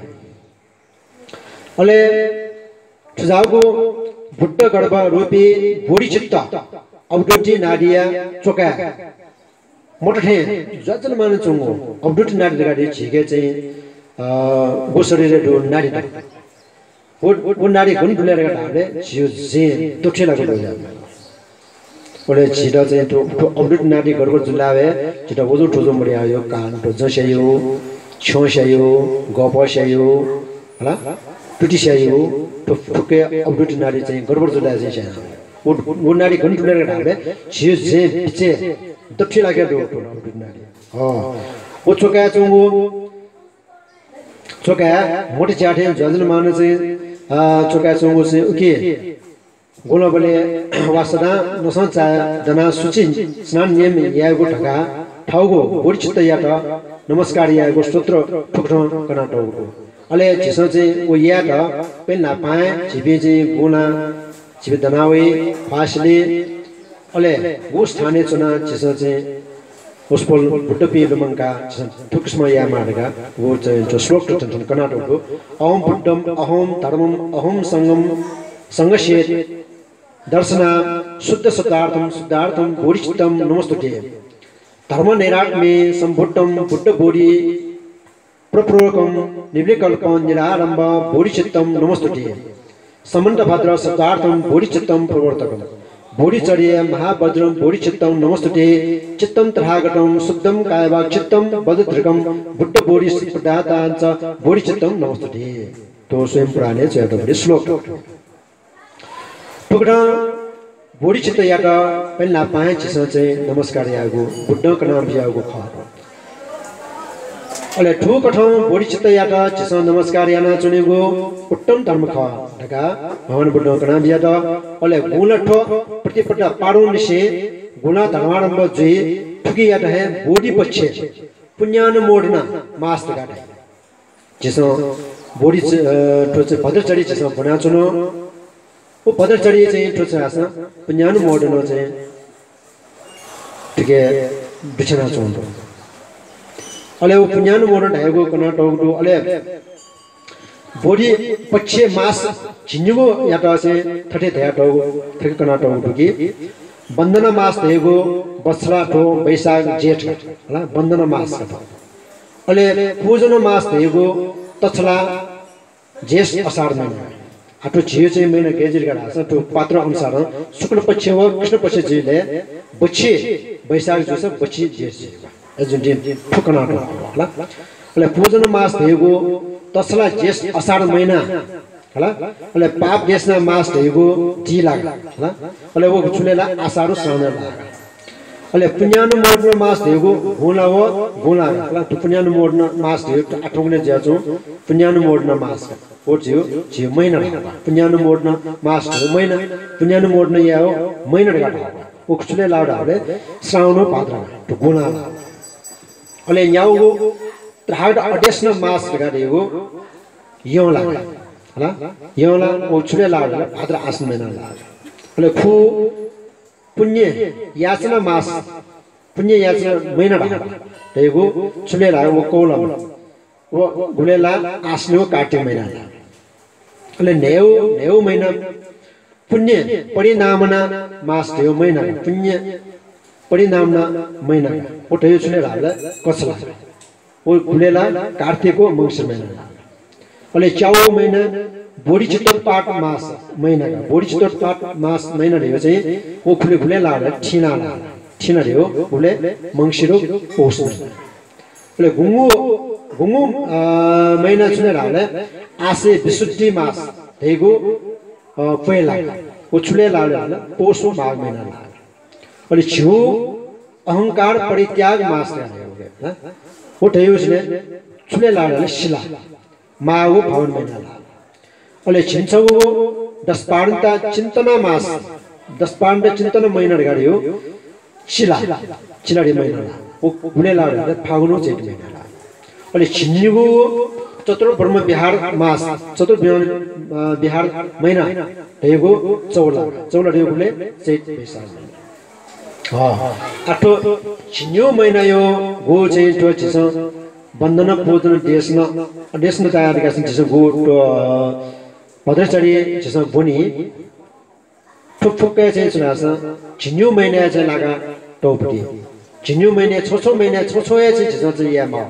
अले थुजाःगु बुद्ध गर्भ रूपी बोधिचित्त अवधूत नाडीया च्वकाय् मत थें ज्वाजलमान च्वंगु। अवधूत नाडी धकाः झीके चाहिँ, अ, गु शरीरय् दु नाडी दु। व, व नाडी गन दुले धकाः धाःबलय् झीगु जँय् दथुइ लाक दुले। अले झीत चाहिँ थ्व, थ्व अवधूत नाडी गडबड जुल धाःबलय् झीत वजू थ्वजू मदयागु कारण थ्व जँ स्याइगु, छ्यं स्याइगु, गःपः स्याइगु, हला? तुति स्याइगु, थ्व, थुके अवधूत नाडी चाहिँ गडबड जुल धाःबलय् चाहिँ स्याइ। व, व नाडी गन दुले धकाः धाःबलय् झीगु जँय् बिचय् दथुइ लाक दु थ्व अवधूत नाडी। हँ। व च्वकाय् च्वंगु च्वकाय् मत ज्या थें ज्वाजलमान चाहिँ, अ, च्वकाय् च्वंगु चाहिँ उकी गुंलाबलय् वा सदां नसं चाय् दनाः शुचि स्नान नियम यायेगु धकाः थःगु बोधिचित्तयात नमस्कार यायेगु स्तोत्र थुकथं कनातःगु दु। अले झीसं चाहिँ व यायेत पहिले न्हापां हे झीपिं चाहिँ गुंलां झीपिं दनावइ, ख्वाः सिली। अले व स्थानय् च्वनाः झीसं चाहिँ वसपोल बुद्धपिं लुमंकाः झीसं थुकिसिमं यायेमाः धकाः व चाहिँ थ्व श्लोक थन थन कनातःगु दु। अहं बुद्धं, अहं धर्मं, अहं संघं, संघस्य दर्शनां शुद्ध सत्त्वार्थं, शुद्धार्थं बोधिचित्तं नमोस्तुते। धर्म नैरात्म्ये संभूतं बुद्ध बोधि प्रपूरकं निर्विकल्पं निराडम्बं बोधिचित्तं नमोस्तुते। समन्तभद्र सत्त्वार्थं बोधिचित्तं प्रवर्तकं बोधिचर्ये महावज्रं बोधिचित्तं नमोस्तुते। चित्तं तथागतं शुद्धं कायवाक् चित्तं वज्रधृकं बुद्ध बोधि प्रदातां च बोधिचित्तं नमोस्तुते। थ्व स्वयं पुराणय् च्वयातःगु श्लोक। थुकथं बोधिचित्तयात पहिले न्हापां हे झीसं चाहिँ नमस्कार यायेगु, बुद्धं कना बिज्याःगु खः। अले थुकथं बोधिचित्तयात झीसं नमस्कार यानाच्वनेगु उत्तम धर्म खः धकाः भगवान बुद्धं कना बिज्यात। अले गुंला थ्व प्रतिपदा पादुंनिसें गुंला धर्मारम्भ जुइ, थुकियात हे बोधिपक्ष, पुण्यानुमोदना मास धकाः धाइ। झीसं बोधि च-, अ, थ्व चाहिँ भद्रचर्या झीसं ब्वनाच्वन। व भद्रचर्या चाहिँ थ्व चाहिँ हासं पुण्यानुमोदन चाहिँ थुके बिछ्यानाच्वंगु दु। अले व पुण्यानुमोदन धयागु कनातःगु दु। अले बोधिपक्ष मास झिंनिगूयात चाहिँ थथे धयातःगु, थथे कनातःगु दु कि वन्दना मास धयागु बछला थ्व वैशाख जेठ, हला, वन्दना मास। अले पूजन मास धयागु तछला जेठ असार महिना। आः थ्व झियो चाहिँ महिना गय् जुइ धकाः धाःसा थ्व पात्र अनुसारं शुक्ल पक्ष व कृष्ण पक्ष जुइबलय् बच्छि वैशाख जूसा बच्छि जेठ जुइ। अय् जुन दिन थुकथं हला। अले पूजन मास धयागु तछला जेठ असार महिना हला। अले पाप देशना मास धयागु दिलाग हला। अले व छु ले ला आषाढ श्रावण लाग। अले पुण्यानुमोदन मास धयागु गुंला व गुंला का। पुण्यानुमोदन मास धयागु आः थौंकन्हय् जुयाच्वंगु पुण्यानुमोदन मास का। व झीगु, झीगु महिना का। पुण्यानुमोदन मास धयागु महिना, पुण्यानुमोदन यायेगु महिना धकाः धाःगु का। व छु लय् लाःगु धाःबलय् श्रावण व भाद्र का। थ्व गुंला लाःगु का। अले न्यागूगु धाःगु दु अध्ययन मास धकाः धयागु यंला का। हला? यंला, व छु लय् लाःगु धाःबलय् भाद्र आश्विन महिना लाःगु का। अले खु पुण्य याचना मास, पुण्य याचना महिना धाःगु का। धयागु छु लय् लाःगु धाःबलय् व कौलम्ब। व गुबलय् लाः? आश्विन व कार्तिक महिना लाः। अले न्हय्गू, न्हय्गू महिना पुण्य परिणामना मास धयागु महिना का। पुण्य परिणामना महिना का। व धयागु छु लय् लाः धाःबलय् कछलाः। व गुबलय् लाः? कार्तिक व मंसिर महिना लाः। अले च्यागू महिना बोधिचित्तोत्पाद मास महिना का। बोधिचित्तोत्पाद मास महिना धयागु चाहिँ व गुबलय्, गुबलय् लाः धाःबलय् थीना लाः। थीना धयागु गुबलय्? मंसिर व पौष महिना। अले गुंगू, गुंगू, अ, महिना छु लय् धाःबलय् आशय विशुद्धि मास धयागु, अ, प्वय् लाः। व छु लय् लाः धाःबलय् पौष व माघ महिना लाः। अले झिगू अहंकार परित्याग मास धयागु, हँ? व धयागु चाहिँ छु लय् लाः धाःबलय् सिला। माघ व फागुन महिना लाः। अले झिंछगू दशपारमिता चिन्तन मास, दशपारमिता चिन्तन महिना धकाः धयागु चिला, चिला धयागु महिना लाः। व गुबलय् लाः धाःबलय् फागुन व चैत महिना लाः। अले झिंनिगू चतुर्ब्रह्म विहार मास, चतुर्ब्रह्म, अ, विहार महिना धयागु चौला, चौला धयागु गुबलय्? चैत वैशाख महिना। हँ। आः थ्व झिंनिगू महिनायागु चाहिँ थ्व झीसं वन्दना पूजन देशना, देशना तयाः धकाः झीसं गु, अ, भद्राचर्य झीसं ब्वनी। थ्व फुक्कं चाहिँ छु धाःसा झिंनिगू महिनाय् चाहिँ लाकाः तःगु दु। झिंनिगू महिनाय् छ्व छ्व महिनाय् छ्व छ्व हे चाहिँ झीसं चाहिँ याये माः।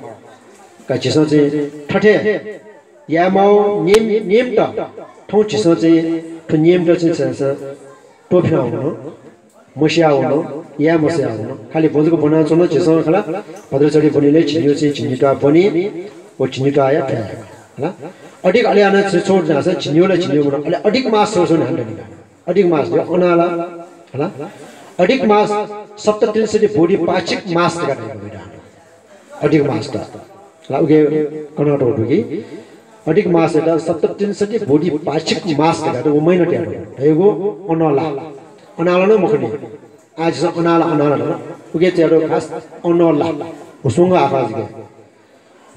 का झीसं चाहिँ थथे याये माःगु नियम, नियमत थौं झीसं चाहिँ थ्व नियमत चाहिँ छु धाःसा त्वःफिना वन, मस्याः वन, याये मस्याः वन। खालि ब्वंजक ब्वनाच्वन झीसं खला। भद्राचर्य ब्वनीबलय् झिंनिगू चाहिँ झिंनिद्वाः ब्वनी, व झिंनिद्वाःया थ्व याये का। हला? अधिक अले हानं छु, छु धाःसा झिंनिगू ला झिंनिगू मखु, अले अधिक मास छु, छु न्ह्यानाः दनि का। अधिक मास धयागु अनाला, हला? अधिक मास सप्तत्रिंशति बोधिपाक्षिक मास धकाः धयागु विधान। अधिक मासत, हला, उके कनातःगु दु कि अधिक मासयात सप्तत्रिंशति बोधिपाक्षिक मास धकाः धयागु, व महिनात यात धयागु अनाला। अनाला नं मखु नि। आः झीसं अनाला, अनाला धाल। उके चाहिँ यात खास अनाला। व स्वंगू आखः जिके।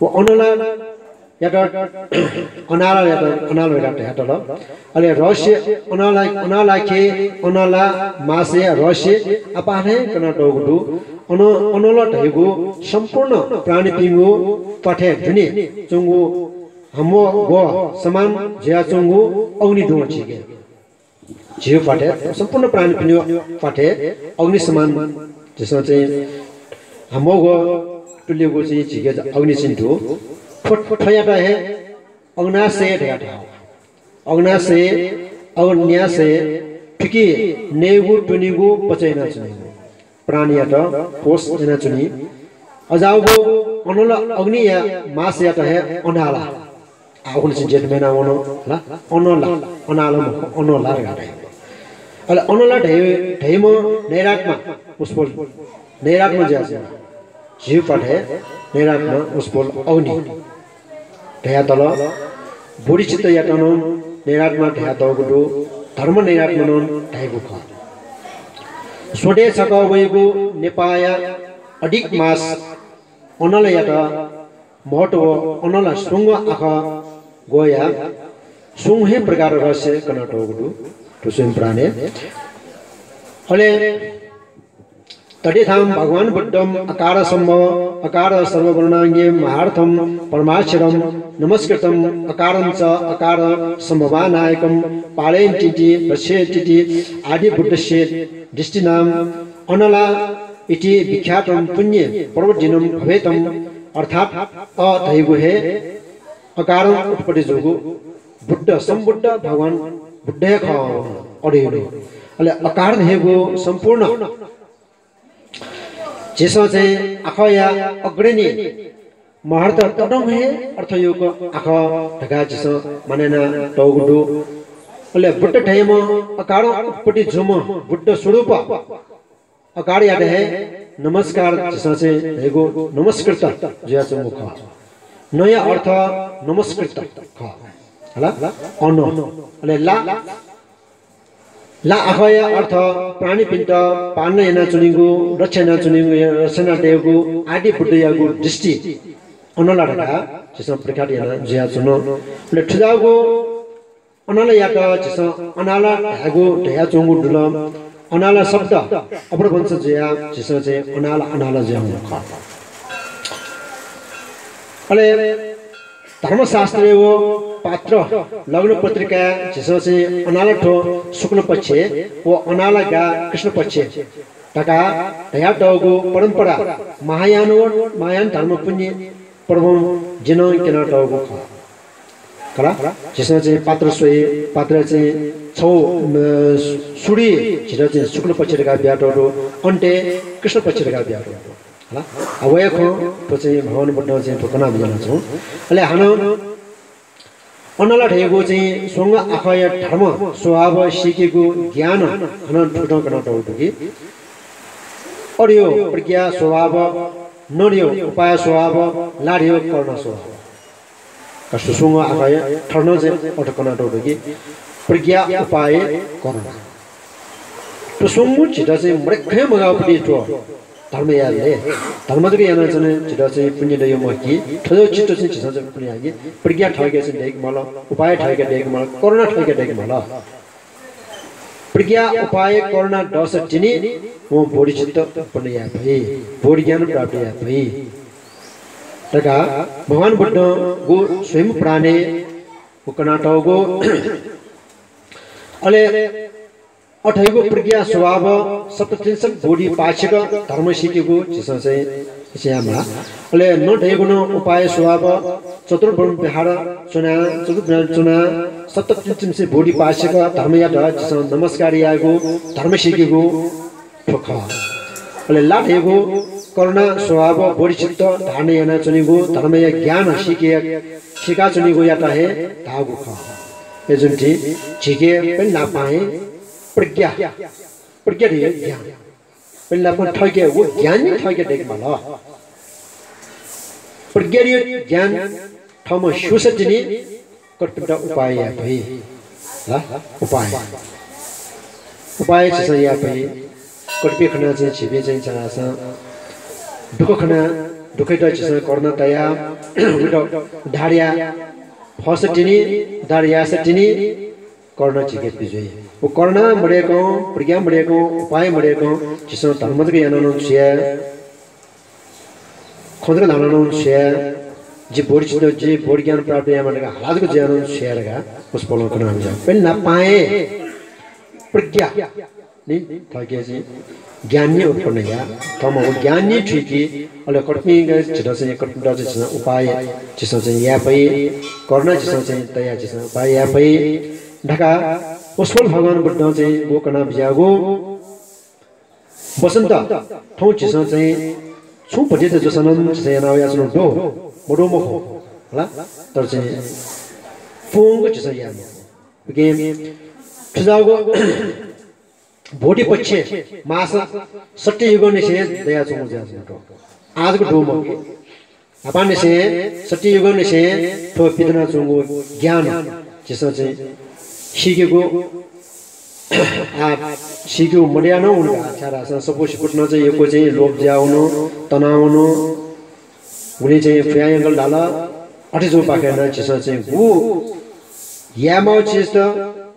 व अनालायात, अनालायात अनाला धकाः धयातल। अले रहस्य अनाला, अनालाखे, अनाला मासया रहस्य आपालं हे कनातःगु दु। अन-, अनल धयागु सम्पूर्ण प्राणीपिनिगु प्वाथय् दुने च्वंगु हाम्वः ग्वः समान जुयाच्वंगु अग्नि दुं झीके। झीगु प्वाथय्, सम्पूर्ण प्राणीपिनिगु प्वाथय् अग्नि समान झीसं चाहिँ हाम्वः ग्वः तुल्यगु चाहिँ झीके अग्नि चाहिँ दु। थ्व, थ्वयात हे अग्नाशय धयाः धाः। अग्नाशय, अग्न्याशय, थुकी नयेगु, त्वनेगु, पचय् यानाच्वनेगु। प्राणयात पोष यानाच्वनी। अज्याःगु अनल अग्निया मासयात हे अनाला। आः उखुन्हु चाहिँ ज्येष्ठ महिना वन, हला? अनला, अनाला मखु, अनला धकाः धाइ। अले अनला धइ-, धइम्ह नैरात्मा, उसपोल नैरात्मा जुयाच्वन। झीगु प्वाथय् नैरात्मा, उसपोल अग्नि धयातल। बोधिचित्तयात नं नैरात्मा धयातःगु दु, धर्म नैरात्मा नं धाइगु खः। स्वदेशय् छकः वइगु नेपाःया अधिक मास अनलयात महत्व, अनल स्वंगू आखः ग्वःया स्वंगू हे प्रकार रहस्य कनातःगु दु, थ्व स्वयं पुराणय्। अले तदेथां भगवान बुद्धं अकार सम्भव, अकार सर्ववर्णांगे महार्थं परमाक्षरं नमस्कृतं, अकारंच अकार सम्भवानायकं पालयन्तीति रक्षयतीति आदि बुद्धस्य दृष्टिनां अनला इति विख्यातं पुण्य पर्वदिनं भवेतं, अर्थात् अ धइगु हे अकारं उत्पत्ति जूगु बुद्ध, सम्बुद्ध भगवान बुद्ध हे खः, अ धइगु। अले अकार धइगु सम्पूर्ण झीसं चाहिँ आखःया अग्रणी महर्त तदं हे अर्थयुक्त आखः धकाः झीसं मानय् यानातःगु दु। अले बुद्ध धइम्ह अकारं उत्पत्ति जूम्ह बुद्ध स्वरूप अकारयात हे नमस्कार झीसं चाहिँ धयागु नमस्कृत जुयाच्वंगु खः। नया अर्थ नमस्कृत खः। हला? अन। अले ला, ला आखःया अर्थ प्राणीपिन्त पालना यानाच्वनीगु, रक्षा यानाच्वनीगु, रक्षा यानातयेगु आदि बुद्धयागु दृष्टि अनला धकाः झीसं प्रख्यात याना जुयाच्वन। अले थुजाःगु अनलायात झीसं अनाला धायेगु धयाच्वंगु दुल। अनाला शब्द अपभ्रंश जुयाः झीसं चाहिँ अनाला अनाला जुयाच्वंगु खः। अले धर्मशास्त्रय् व पात्र लग्न पत्रिकाय् झीसं चाहिँ अनाला थ्व शुक्ल पक्ष व अनाला गा कृष्ण पक्ष धकाः धयातःगु परम्परा महायान व महायान धर्म पुण्य प्रभुं जिनं क्यनातःगु खः। खला? झीसं चाहिँ पात्र स्वये, पात्र चाहिँ छौ, अ, सुडि झीत चाहिँ शुक्ल पक्ष धकाः बियातः दु, अन्त्य कृष्ण पक्ष धकाः बियातः दु। हला? आ, वया खँ थ्व चाहिँ भगवान बुद्धं चाहिँ थ्व कना बियाना छौँ। अले हानं अनला धयागु चाहिँ स्वंग आखःया धर्म स्वभाव सीकेगु ज्ञान हानं थुकथं कनातःगु दु कि, अ धयो प्रज्ञा स्वभाव, न धयो उपाय स्वभाव, ला धयो करुणा स्वभाव। का सुसुंग आखःया थर्नं चाहिँ अर्थ कनातःगु दु कि प्रज्ञा, उपाय, करुणा। थ्व स्वंगू झीत चाहिँ मदय्कं मगाःगु पति थ्व धर्म याये ले। धर्म जक यानाच्वने झीत चाहिँ पुण्य दइ मखु कि, थ्व चित्त चाहिँ झीसं चाहिँ पुण्य याये कि, प्रज्ञा थःके चाहिँ दय्के माल, उपाय थःके दय्के माल, करुणा थःके दय्के माल। प्रज्ञा, उपाय, करुणा दःसा तिनि वं बोधिचित्त उत्पन्न याये फइ, बोधि ज्ञान प्राप्त याये फइ धकाः भगवान बुद्धं गु स्वयं प्राणय् व कनातःगु। अले अ धयागु प्रज्ञा स्वभाव सप्तत्रिंशत् बोधिपाक्षिक धर्म सीकेगु झीसं चाहिँ याये माः। अले न धयागु नं उपाय स्वभाव चतुर्ब्रह्म विहार च्वना, चतुर्ब्रह्म च्वना सप्तत्रिंशत् बोधिपाक्षिक धर्मयात झीसं नमस्कार यायेगु धर्म सीकेगु थ्व खः। अले ला धयागु करुणा स्वभाव बोधिचित्त धारण यानाच्वनीगु धर्मया ज्ञान सीके, सीकाच्वनीगुयात हे धाःगु खः। अय्‌जूगुलिं झीके पिने न्हापां हे प्रज्ञा, प्रज्ञा धयागु ज्ञान। पिने न्हापां थःके व ज्ञान नि थःके दय्के माल। प्रज्ञा धयागु ज्ञान थःम्हं स्यूसा तिनि कर्पिन्त उपाय याये फइ। ला? उपाय। उपाय झीसं याये फइ। कर्पिं खनाः चाहिँ झीपिं चाहिँ छाय्‌धाःसा दुःख खनाः दुःखयात झीसं करुणा तयाः उइत उद्धार याये फःसा तिनि, उद्धार याःसा तिनि करुणा झीके पिजुइ। व करुणा मदय्कं, प्रज्ञा मदय्कं, उपाय मदय्कं झीसं धर्म जक यानाः नं छु याये, खँ जक ल्हानाः नं छु याये, जि बोधिचित्त, जि बोधि ज्ञान प्राप्त यायेमाः धकाः हाला जक जुयाः नं छु याये धकाः वसपोलं कना बिज्याः। पिने न्हापां हे प्रज्ञा नि थःके चाहिँ ज्ञान नि उत्पन्न याये। थःम्हं व ज्ञान नि थुइके। अले कर्पिं झीत चाहिँ कर्पिन्त चाहिँ झीसं उपाय झीसं चाहिँ याये फइ। करुणा झीसं चाहिँ तयाः झीसं उपाय याये फइ धकाः वसपोल भगवान बुद्धं चाहिँ व कना बिज्याःगु। वसन्त, थौं झीसं चाहिँ छुं भतिचा जूसां नं झीसं याना वयाच्वनागु दु, मदु मखु, हला? तर चाहिँ पूवंक झीसं याये मखु। उकिं थुजाःगु बोधिपक्ष माःसा सत्ययुगंनिसें दयाच्वंगु जुयाच्वनागु दु। आः जक दु मखु। न्हापांनिसें सत्ययुगंनिसें थ्व पिदनाच्वंगु ज्ञान झीसं चाहिँ सीकेगु, आः सीकेगु मदया नं वनी का, छाय्‌धाःसा सफू सिफुत नं चाहिँ यक्व चाहिँ लोप जुया वन, तना वन। गुलिं चाहिँ फुयां यंकल धाल, अथे जूपाखें नं झीसं चाहिँ गु याये माःगु चिजत,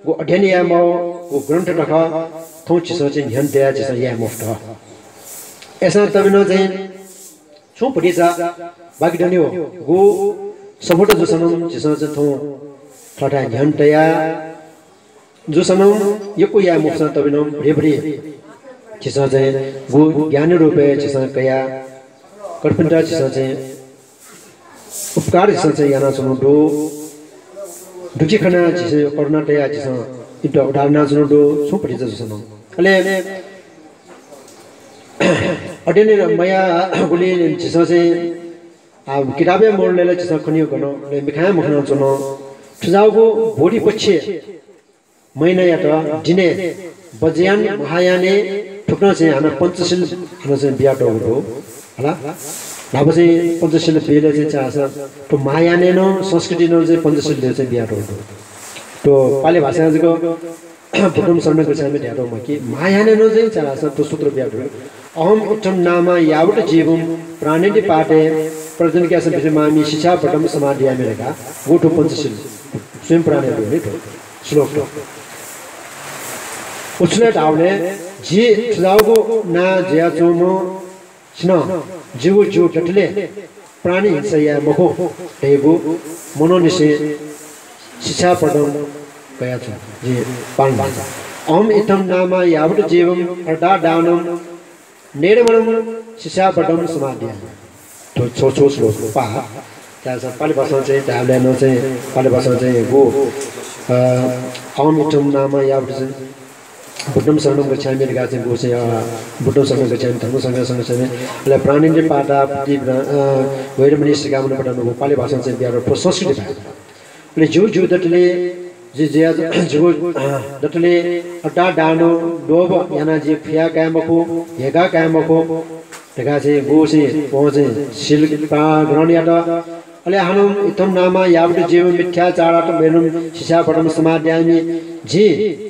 गु अध्ययन याये माःगु, गु ग्रन्थ दखः, थौं झीसं चाहिँ न्ह्यःने तयाः झीसं याये मफुत। अय्‌सां तबि नं चाहिँ छुं भतिचा बाकि दनि हो। गु सफूत जूसां नं झीसं चाहिँ थौं थःथाय् न्ह्यःने तयाः जूसां नं यक्व याये मफुसां तबि नं भति भति झीसं चाहिँ गु ज्ञानी रूपय् झीसं कयाः कर्पिन्त झीसं चाहिँ उपकार झीसं चाहिँ यानाच्वनागु दु। दुःखी खनाः झीसं करुणा तयाः झीसं इमित उद्धार यानाच्वनागु दु, छुं भतिचा जूसां नं। अले अध्ययन मयाःगुलिं झीसं चाहिँ, आ, किताबय् मरुलय् ला झीसं खनीगु गन, अले मिखाय् मखनाच्वन। थुजाःगु बोधिपक्ष महिनायात दिनय् वज्रयान महायानय् थुकथं चाहिँ हानं पञ्चशील हानं चाहिँ बियातःगु दु। हला? न्हापा चाहिँ पञ्चशील बिलय् चाहिँ छाय् धाःसा थ्व महायानय् नं संस्कृतिइ नं चाहिँ पञ्चशील चाहिँ बियातःगु दु। थ्व पालि भाषां जक बुद्धं शरणं गच्छामि धयातःगु मखु कि महायानय् नं चाहिँ छाय् धाःसा थ्व सूत्र बियातःगु दु। अहम इत्थं नामा यावत् जीवं प्राणिति पाते प्रतिज्ञासं विरमामि शिक्षापदं समादियामि धकाः गु थ्व पञ्चशील स्वयं प्राणय् दु नि थ्व श्लोक दु। उछुलय् धाःबलय् जि थज्याःगु नां जुयाच्वंम्ह सिनं जिगु ज्यू दतले प्राणी हिंसा याये मखु धइगु मनंनिसें शिक्षापदं कयाच्वना। जिं पालन याना। अहम इत्थं नामा यावत् जीवं अर्थादानं नेदमनं शिक्षापदं समादियामि। थ्व छगू छगू श्लोक पाः। छाय् धाःसा पालि भाषां चाहिँ धायेबलय् नं चाहिँ पालि भाषां चाहिँ गु, अ, अहम इत्थं नामा यावत् चाहिँ बुद्धं शरणं गच्छामि धकाः चाहिँ गु चाहिँ, अ, बुद्धं शरणं गच्छामि, धम्मं शरणं गच्छामि, अले प्राणिति पाता प्रति, अ, वैरमणि शिखामणि पठनं, गु पालि भाषां चाहिँ बियातःगु संस्कृति भाय्। अले ज्यू ज्यू दतले जि जुया, जिगु, अ, दतले अर्थादानं लोभ यानाः जि खुया काये मखु, हेका काये मखु धकाः चाहिँ गु चाहिँ वं चाहिँ शील पा-, ग्रहण यात। अले हानं इत्थं नामा यावत् जीवं मिथ्याचारात् वैरं शिक्षापदं समादियामि। जिं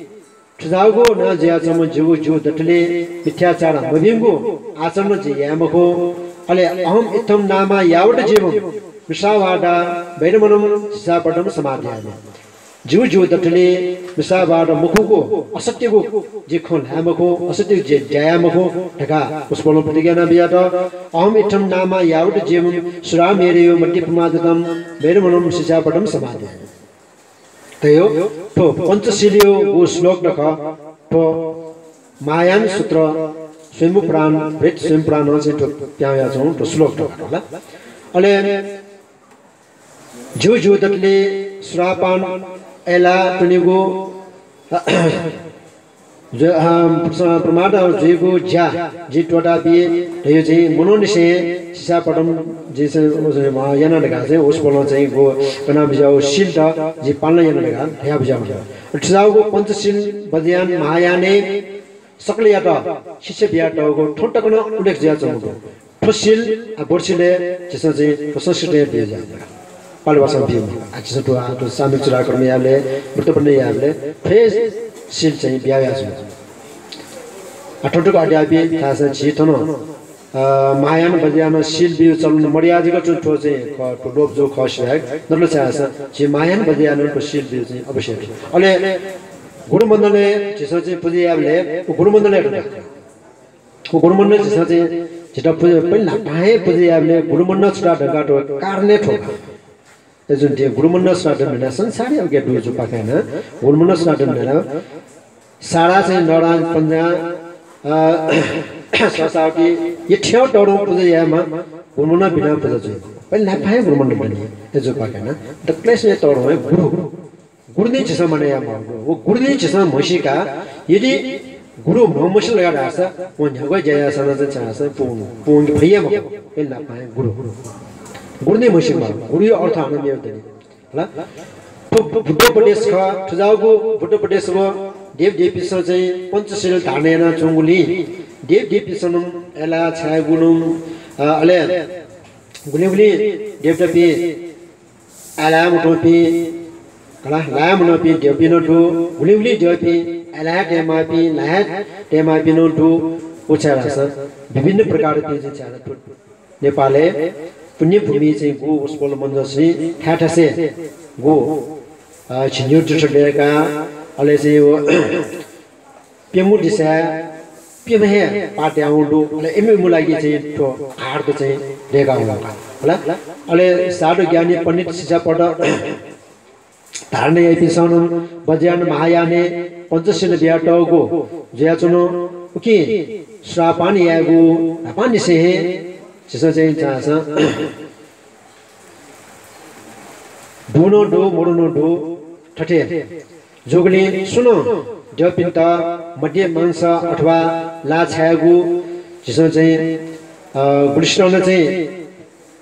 थज्याःगु नां जुयाच्वंम्ह जिगु ज्यू दतले मिथ्याचार मभिंगु आचरण जिं याये मखु। अले अहम इत्थं नामा यावत् जीवं मृषावादा वैरमनं शिक्षापदं समादियामि। जिगु ज्यू दतले मृषावाद मखुगु असत्यगु जिं खँ ल्हाये मखु, असत्यगु जिं ज्या याये मखु धकाः वसपोलं प्रतिज्ञा याना बियात। अहम इत्थं नामा यावत् जीवं सुरामेरयो मद्यपमादत्तं वैरमनं शिक्षापदं समादियामि। थ्व पञ्चशीलयो गु श्लोक दु खः। थ्व महायान सूत्र स्वयम्भू पुराण, बृहत् स्वयम्भू पुराणं चाहिँ थ्व प्यां वयाच्वंगु थ्व श्लोक दु खः ला। अले ज्यू ज्यू दतले सुरापान अय्लाः त्वनेगु, ज्व-, अ, प्र-, प्रमाद जुइगु ज्या जिं त्वःताबी धयागु चाहिँ मनंनिसें शिक्षापदं जिं चाहिँ, अ, याना धकाः चाहिँ वसपोलं चाहिँ गु कना बिज्याःगु शीलत जिं पालन याना धकाः धया बिज्याःगु। थज्याःगु पञ्चशील बज्रयान महायानय् सकलयात शिक्षा बियातःगु थौं तक नं उल्लेख जुयाच्वंगु दु। थ्व शील, आ, बर्षिलय् झीसं चाहिँ थ्व संस्कृतय् बिज्यात। पालि भाषां ब्यूम्ह। आ, झीसं थ्व, आ, थ्व सामूहिक चूडाकर्म यायेबलय्, व्रतबन्ध यायेबलय् थ्व शील चाहिँ बिया वयाच्वंगु। आ, थौं तक अद्यापि थाय्‌सं झी थन, अ, महायान बज्रयानं शील ब्यूगु चलन मदयाः जक च्वं थ्व चाहिँ खः, थ्व लोप जूगु खः सिबें, नकल छाय् धाःसा झी महायान बज्रयानं थ्व शील ब्यूगु चाहिँ अवश्य दु। अले गुरुमण्डलय् झीसं चाहिँ पुजा यायेबलय् व गुरुमण्डलय् दु। व गुरुमण्डल झीसं चाहिँ झीत पुजा, पहिले न्हापां हे पुजा यायेबलय् गुरुमण्डल छुता धकाः थ्व कारणय् थ्व खः। अय्‌जूगुलिं गुरुमण्डल छुता धकाः धयाः संसारय् उकी दुगु जुपाखें नं गुरुमण्डल छुता धकाः धयाः सारा चाहिँ नरां पञ्जां, अ, सःसाःगु यथें तःधं पुजा यायेमाः गुरुमण्डल बिना पुजा जुइ। पहिले न्हापां हे गुरुमण्डल दनि। अय्‌जूगुलिं दकलय्‌सं तःधं हे गुरु। गुरु निं झीसं मानय् यायेमाःगु दु। व गुरु निं झीसं म्हसीका, यदि गुरु म्हमसील धकाः धाःसा, वं न्ह्यागु ज्या याःसां नं चाहिँ छाय् धाःसा पूवं-, पूवंके फइ हे मखु। अय्‌नं न्हापां हे गुरु। गुरु निं म्हसीमाःगु। गुरुया अर्थ हानं मेगु दनि। हला? थ्व बुद्धोपदेश खः, थज्याःगु बुद्धोपदेश व देवदेवपिन्सं चाहिँ पञ्चशील धारण यानाच्वंगुलिं देवदेवपिन्सं नं अय्‌लाः छायेगु नं, अ, अले गुलिं गुलिं देवतापिं अय्‌लाये मत्वंपिं, हला, लाये मनंपिं द्यःपिं नं दु, गुलिं गुलिं द्यःपिं अय्‌लाये तयेमाःपिं, लाये तयेमाःपिं नं दु। व छाय् धाःसा विभिन्न प्रकारपिं चाहिँ छाय् धाःसा थ्व नेपालय् पुण्यभूमि चाहिँ गु वसपोल मञ्जुश्री थाय् थासय् गु, अ, झिंन्यागू तीर्थ दय्‌काः, अले चाहिँ व प्यंगू दिसाय् प्यम्ह हे पाः तयावं दु। अले इमि, इमिगु लागि चाहिँ थ्व हारत चाहिँ दय्‌कावं दु। हला? अले साधु ज्ञानी पण्डित शिक्षापद धारण याइपिन्सं नं वज्रयान महायानय् पञ्चशील बियातःगु जुयाच्वन। उकिं सुरापान यायेगु न्हापांनिसें हे झीसं चाहिँ छाय् धाःसा दु नं दु, मदु नं दु। थथे जूगुलिं सुनं द्यःपिन्त मद्य मांस अथवा ला छायेगु झीसं चाहिँ, अ, गुलिसिनं नं चाहिँ,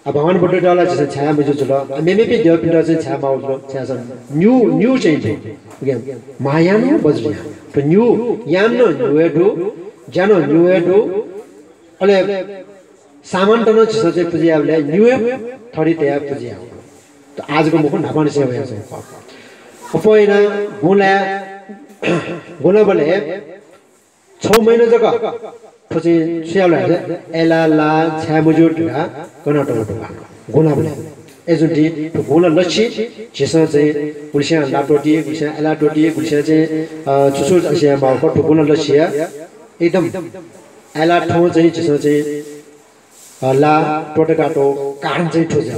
अ, भगवान बुद्धयात ला झीसं छाये मज्यू जुल। अ, मेमेपिं द्यःपिन्त चाहिँ छाये माःगु जुल। छाय् धाःसा न्यागू, न्यागू चाहिँ दु। उकिं महायान व वज्रयान। थ्व न्यागू, यान नं न्यागू हे दु। ज्या नं निगू हे दु। अले सामानत नं झीसं चाहिँ पुजा यायेबलय् निगू हे थरी तयाः पुजा यायेगु। त आःजक मखु, न्हापांनिसें वयाच्वंगु खः। अप्वः यानाः गुँलाय् गुँलाबलय् छगू महिना जक थ्व चाहिँ छु यायेगु धाःसा अय्‌लाः लाः छाये मज्यू धकाः कनातःगु दु का। गुँलाबलय्। अय्‌जूगुलिं थ्व गुँला लछि झीसं चाहिँ गुलिस्यां लाः त्वःती, गुलिस्यां अय्‌लाः त्वःती, गुलिस्यां चाहिँ, अ, छु छु असे याये माःगु खः, थ्व गुँला लछिया एकदम अय्‌लाः थौं चाहिँ झीसं चाहिँ, अ, लाः त्वःता कातःगु कारण चाहिँ थ्व जुया।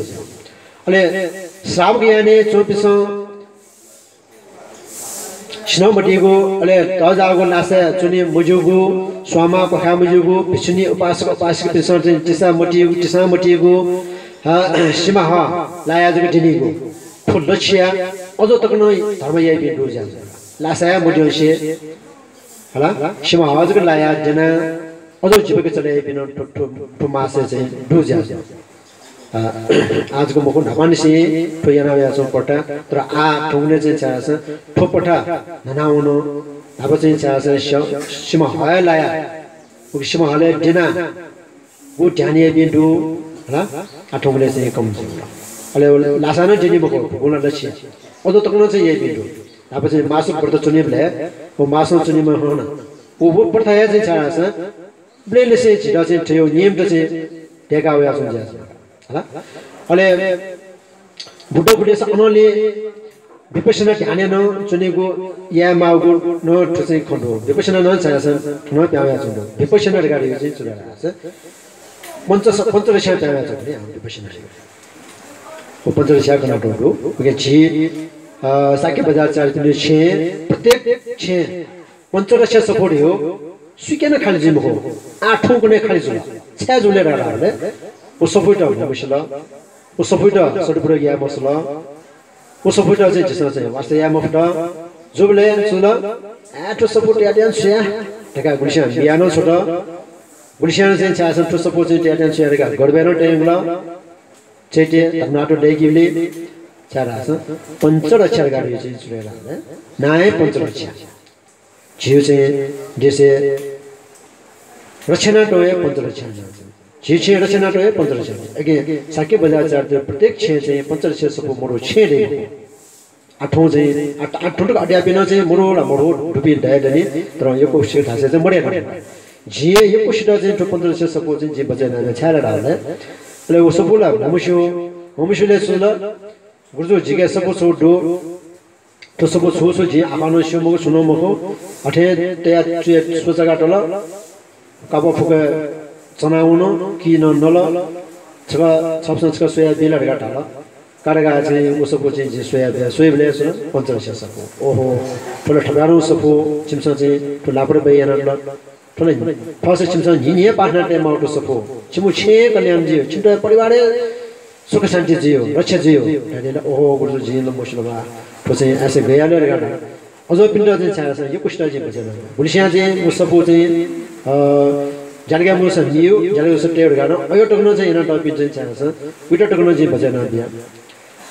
अले श्रावक यानय् च्वंपिन्सं सिन्हः मतिइगु, अले तःजाःगु लासाय् च्वने मज्यूगु, स्वांमा क्वखाये मज्यूगु, भिक्षुणी उपासक उपासिकापिन्सं चाहिँ तिसा मतिइगु, तिसां मतिइगु, अ, सिमाहः लायाः जक द्यनीगु। थ्व लछिया अझ तक नं धर्म याइपिं दु जुया। लासाय् मद्यंसे, हला, सिमाहः जक लायाः द्यनाः अझ जीविका चले याइपिं नं थ्व, थ्व, थ्व मासय् चाहिँ दु जुया। अ, आःजक मखु, न्हापांनिसें थ्व याना वयाच्वंगु पर्ता, तर आः थौंकन्हय् चाहिँ छाय्‌धाःसा थ्व पर्ता न्हानावन। न्हापा चाहिँ छाय्‌धाःसा स-, सिमाहः लायाः, उकी सिमाहलय् द्यनाः गु ध्यान याइपिं दु, हला, आः थौंकन्हय् चाहिँ कम जुल। अले लासां नं द्यनी मखु, गुँला लछि। अझ तक नं चाहिँ याइपिं दु। न्हापा चाहिँ मास व्रत च्वनीबलय् व मासं च्वनीम्ह हं नं। व, व प्रथा हे चाहिँ छाय्‌धाःसा उबलय्‌निसें झीत चाहिँ थ्व नियमत चाहिँ दय्‌का वयाच्वंगु जुया। हला? अले बुद्ध बुद्धिसा अनंलि विपश्यना ध्यानय् नं च्वनेगु याये माःगु नं थ्व चाहिँ खँ दु। विपश्यना नं छाय्‌धाःसा थन प्याहां वयाच्वंगु दु। विपश्यना धकाः धइगु चाहिँ छु धाःसा पञ्च-, पञ्चरक्षा प्याहां वयाच्वंगु दु नि, विपश्यना। व पञ्चरक्षा कनातःगु दु। उकिं झी, अ, शाक्य बज्राचार्यपिनि छेँय् प्रत्येक छेँय् पञ्चरक्षा सफू धइगु सुइके नं खालि जुइ मखु। आः थौंकन्हय् खालि जुल। छाय् जुल धाःसा व सफूयात म्हमसिल, व सफूयात सदुपयोग याये मसल, व सफूयात चाहिँ झीसं चाहिँ वास्ता याये मफुत। जूबलय् छु जुल, आः थ्व सफू तयातयां छु याये धकाः गुलिस्यां बिया नं छ्वत। गुलिस्यां चाहिँ छाय्‌धाःसा थ्व सफू चाहिँ तयातयां छु याये धकाः गडबय् नं तयेगु जुल। चैत्य धर्मनाथ दय्‌कीबलय् छाय्‌धाःसा पञ्चरक्षा धकाः धइगु चाहिँ छु धाःसा नां हे पञ्चरक्षा। झीगु चाहिँ देशय् रक्षा यानातःगु हे पञ्चरक्षा जुल। झीगु छेँय् रक्षा यानातःगु हे पञ्चरक्षा जुल। अकिं शाक्य बज्राचार्यत प्रत्येक छेँय् चाहिँ पञ्चरक्षा सफू मदु छेँ दइ। आः थौं चाहिँ, आः, आः थौं तक अद्यापिं नं चाहिँ मदु ला मदु धुपिं दये दनि, तर यक्वसित धाःसा चाहिँ मदये धुन। जिं हे यक्वसित चाहिँ थ्व पञ्चरक्षा सफू चाहिँ जिं बचय् यानाबिया, छाय् धाःसा अले व सफू ला म्हमस्यू, म्हमस्यूबलय् छु जुल, गुरुजु, जिके सफू छगू दु। थ्व सफू छु छु जिं आखः नं स्यू मखु, छुं नं मखु। अथे तयाः च्वय् स्वचा कातल। कापः फुक्क चना वन, कि नं नल। छकः, छपिसं छकः स्वयाबी ला धकाः धाल। का धकाः चाहिँ व सफू चाहिँ जिं स्वयाबिया। स्वइबलय् छु जुल, पञ्चरक्षा सफू। ओहो, थ्व ला थपाय्‌धंगु सफू, छिमिसं चाहिँ थ्व लापरवाही यानादिल। थ्व ला फसे छिमिसं न्हिं न्हिं प्रार्थना तये माःगु सफू। छिमिगु छेँ कल्याण जुइगु, छिमित परिवार हे सुख शान्ति जुइगु, रक्षा जुइगु धयादिल। ओहो गुरुजु, जिं ला मस्यू ला बा। थ्व चाहिँ आसे गया ले धकाः। अज्याःपिन्त चाहिँ छाय् धाःसा यक्वसित चाहिँ बचय् याना। गुलिस्यां चाहिँ व सफू चाहिँ, अ, ज्यानकाय् मदुसा मियु, ज्यानकाय् मदुसा तयु धकाः नं अज्याः तक नं चाहिँ यानातःपिं चाहिँ छाय् धाःसा उइत तक नं जिं बचय् यानाबिया।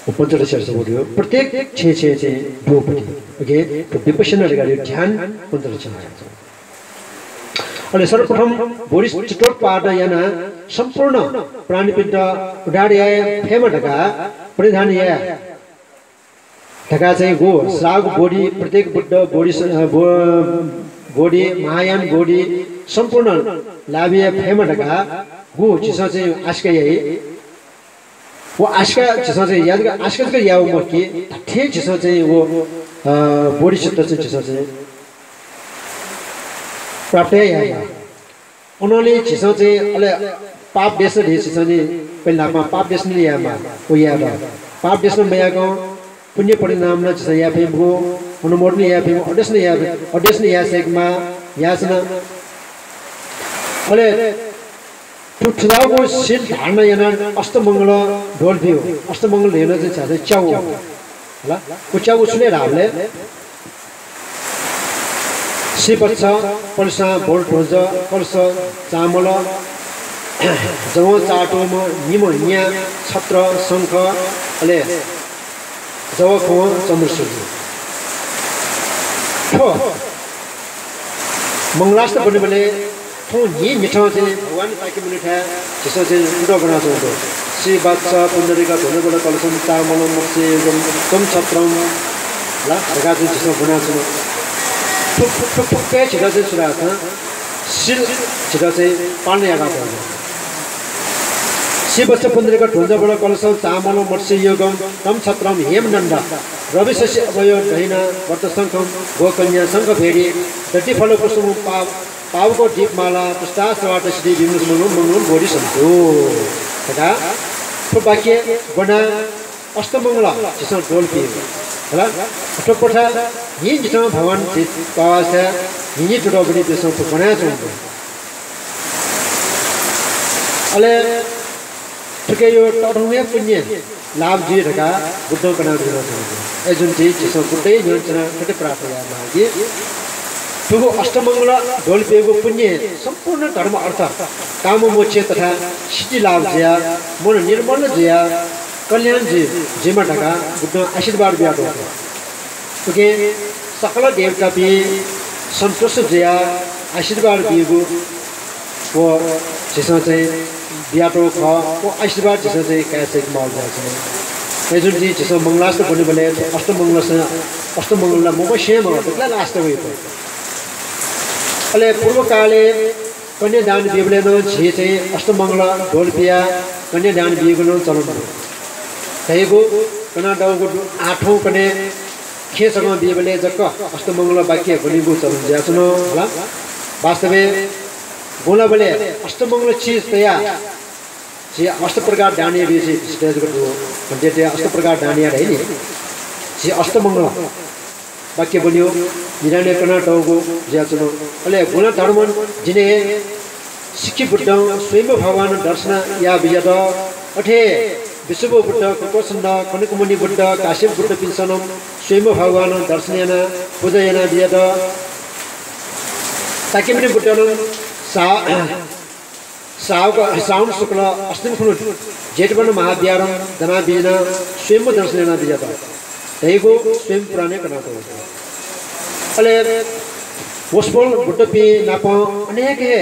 व पञ्चरक्षा सफू धइगु प्रत्येक छेँ छेँ चाहिँ दुगु पति। OK, थ्व विपश्यना धकाः धइगु ध्यान पञ्चरक्षा। अले सर्वप्रथम बोधिचित्तोत्पाद यानाः सम्पूर्ण प्राणीपिन्त उद्धार याये फयेमा धकाः प्रणिधान याये धकाः चाहिँ गु श्रावक बोधि, प्रत्येक बुद्ध बोधि, अ, बो-, बोधि, महायान बोधि सम्पूर्ण लाभ याये फयेमा धकाः गु झीसं चाहिँ आशिका याइ। व आशिका झीसं चाहिँ याये धकाः आशिका जक यायेगु मखु कि, धात्थें झीसं चाहिँ व, अ, बोधिचित्त चाहिँ झीसं चाहिँ प्राप्त हे याये। अनंलि झीसं चाहिँ अले पाप देशना धइगु झीसं नि पहिले न्हापां पाप देशना यायेमाः, व यायेत। पाप देशना मयाकं पुण्य परिणाम नं झीसं याये फइ मखु, अनुमोदन याये फइ मखु, अध्ययन याये फइ, अध्ययन याये सय्‌केमाः, याःसा नं। अले थुथुजाःगु शील धारण यानाः अष्टमंगल ध्वल ब्यु, अष्टमंगल धइगु चाहिँ छाय् धाःसा च्यागू। हला? व च्यागू छु ले धाःबलय् श्रीवत्स, पलेसां बोलध्वज, कलश चामल, जवं चातुम, निम्ह न्या, छत्र, शंख, अले जवखं, चन्द्रसूर्य। थ्व मंगलाष्टक ब्वनेबलय् थौं न्हिं न्हिथं चाहिँ भगवान शाक्यमुनिथाय् झीसं चाहिँ तुटः ब्वनाच्वंगु दु। श्रीवत्स पुण्डरीक ध्वजबल कलशं चामलं मत्स्ययोगं तं छत्रं ला धकाः चाहिँ झीसं ब्वनाच्वन। थुक-, थुक-, थुकथं झीत चाहिँ छु धाःसा शील झीत चाहिँ पालन याका तःगु। श्रीवत्स पुण्डरीक ध्वजबल कलशं चामलं मत्स्ययोगं तं छत्रं हेमनंद रविशशि अभयं दहिना वटसंखं गोकन्या शंखभेरी दधिफलकुसुमं पा-, पावक दीपमाला पुष्टाश्रवाटसिद्धि विमोक्षमंगलं मंगलं बोधिसन्तु धकाः थ्व वाक्य ब्वनाः अष्टमंगल झीसं द्वल पिये। हला? अथोपथं न्हिं न्हिथं भगवान झी पावःसाथं न्हिं न्हिं तुटः ब्वनीपिन्सं थ्व ब्वनाच्वंगु दु। अले थुकिया तःधंगु हे पुण्य लाभ जुइ धकाः बुद्धं कनाः बियाच्वंगु दु। अय्‌जूगुलिं झीसं बुद्धया न्ह्यःने च्वनाः थथे प्रार्थना यायेमाः कि थुगु अष्टमंगल द्वल पियेगु पुण्य सम्पूर्ण धर्म अर्थ काम मोक्ष तथा सिद्धि लाभ जुयाः मन निर्मल जुयाः कल्याण जुइ, जुइमा धकाः बुद्धं आशीर्वाद बियातःगु दु। उकिं सकल देवतापिं सन्तुष्ट जुयाः आशीर्वाद बीगु व झीसं चाहिँ बियातःगु खः। व आशीर्वाद झीसं चाहिँ काये सय्‌के माःगु जुयाच्वन। अय्‌जूगुलिं झीसं मंगलाष्टक ब्वनेबलय् अष्टमंगलस-, अष्टमंगल ला मब्वसें मगाः, दकलय् last वइगु। अले पूर्वकालय् कन्यादान बीबलय् नं झी चाहिँ अष्टमंगल द्वल पियाः कन्यादान बीगु नं चलन दु। धइगु कनातःगु दु। आः थौंकन्हय् खँय् छकः बीबलय् जक अष्टमंगल वाक्य ब्वनीगु चलन जुयाच्वन हला। वास्तवय् गुंलाबलय् अष्टमंगल चिज तयाः झी अष्टप्रकार दानया ऋषि सिद्धय् जक दु। भन्ते अष्टप्रकार दानया धइनि। झी अष्टमंगल वाक्य ब्वनीगु निधानय् कनातःगु जुयाच्वन। अले गुंला धर्मं दिनय् हे सिक्खि बुद्धं स्वयम्भू भगवानं दर्शन याः बिज्यात। अथे हे विश्वम्भर बुद्ध, कुकोसन्ध, कनकमुनि बुद्ध, काश्यप बुद्धपिन्सं नं स्वयम्भू भगवानं दर्शन यानाः पुजा यानाः बिज्यात। शाक्यमुनि बुद्धं सा-, श्रावक, श्रावण शुक्ल अष्टमी खुन्हु जेतवन महाविहारं दनाः बिज्यानाः स्वयम्भू दर्शन यानाः बिज्यात धइगु स्वयम्भू पुराणय् कनातःगु दु। अले वसपोल बुद्धपिं नाप अनेक हे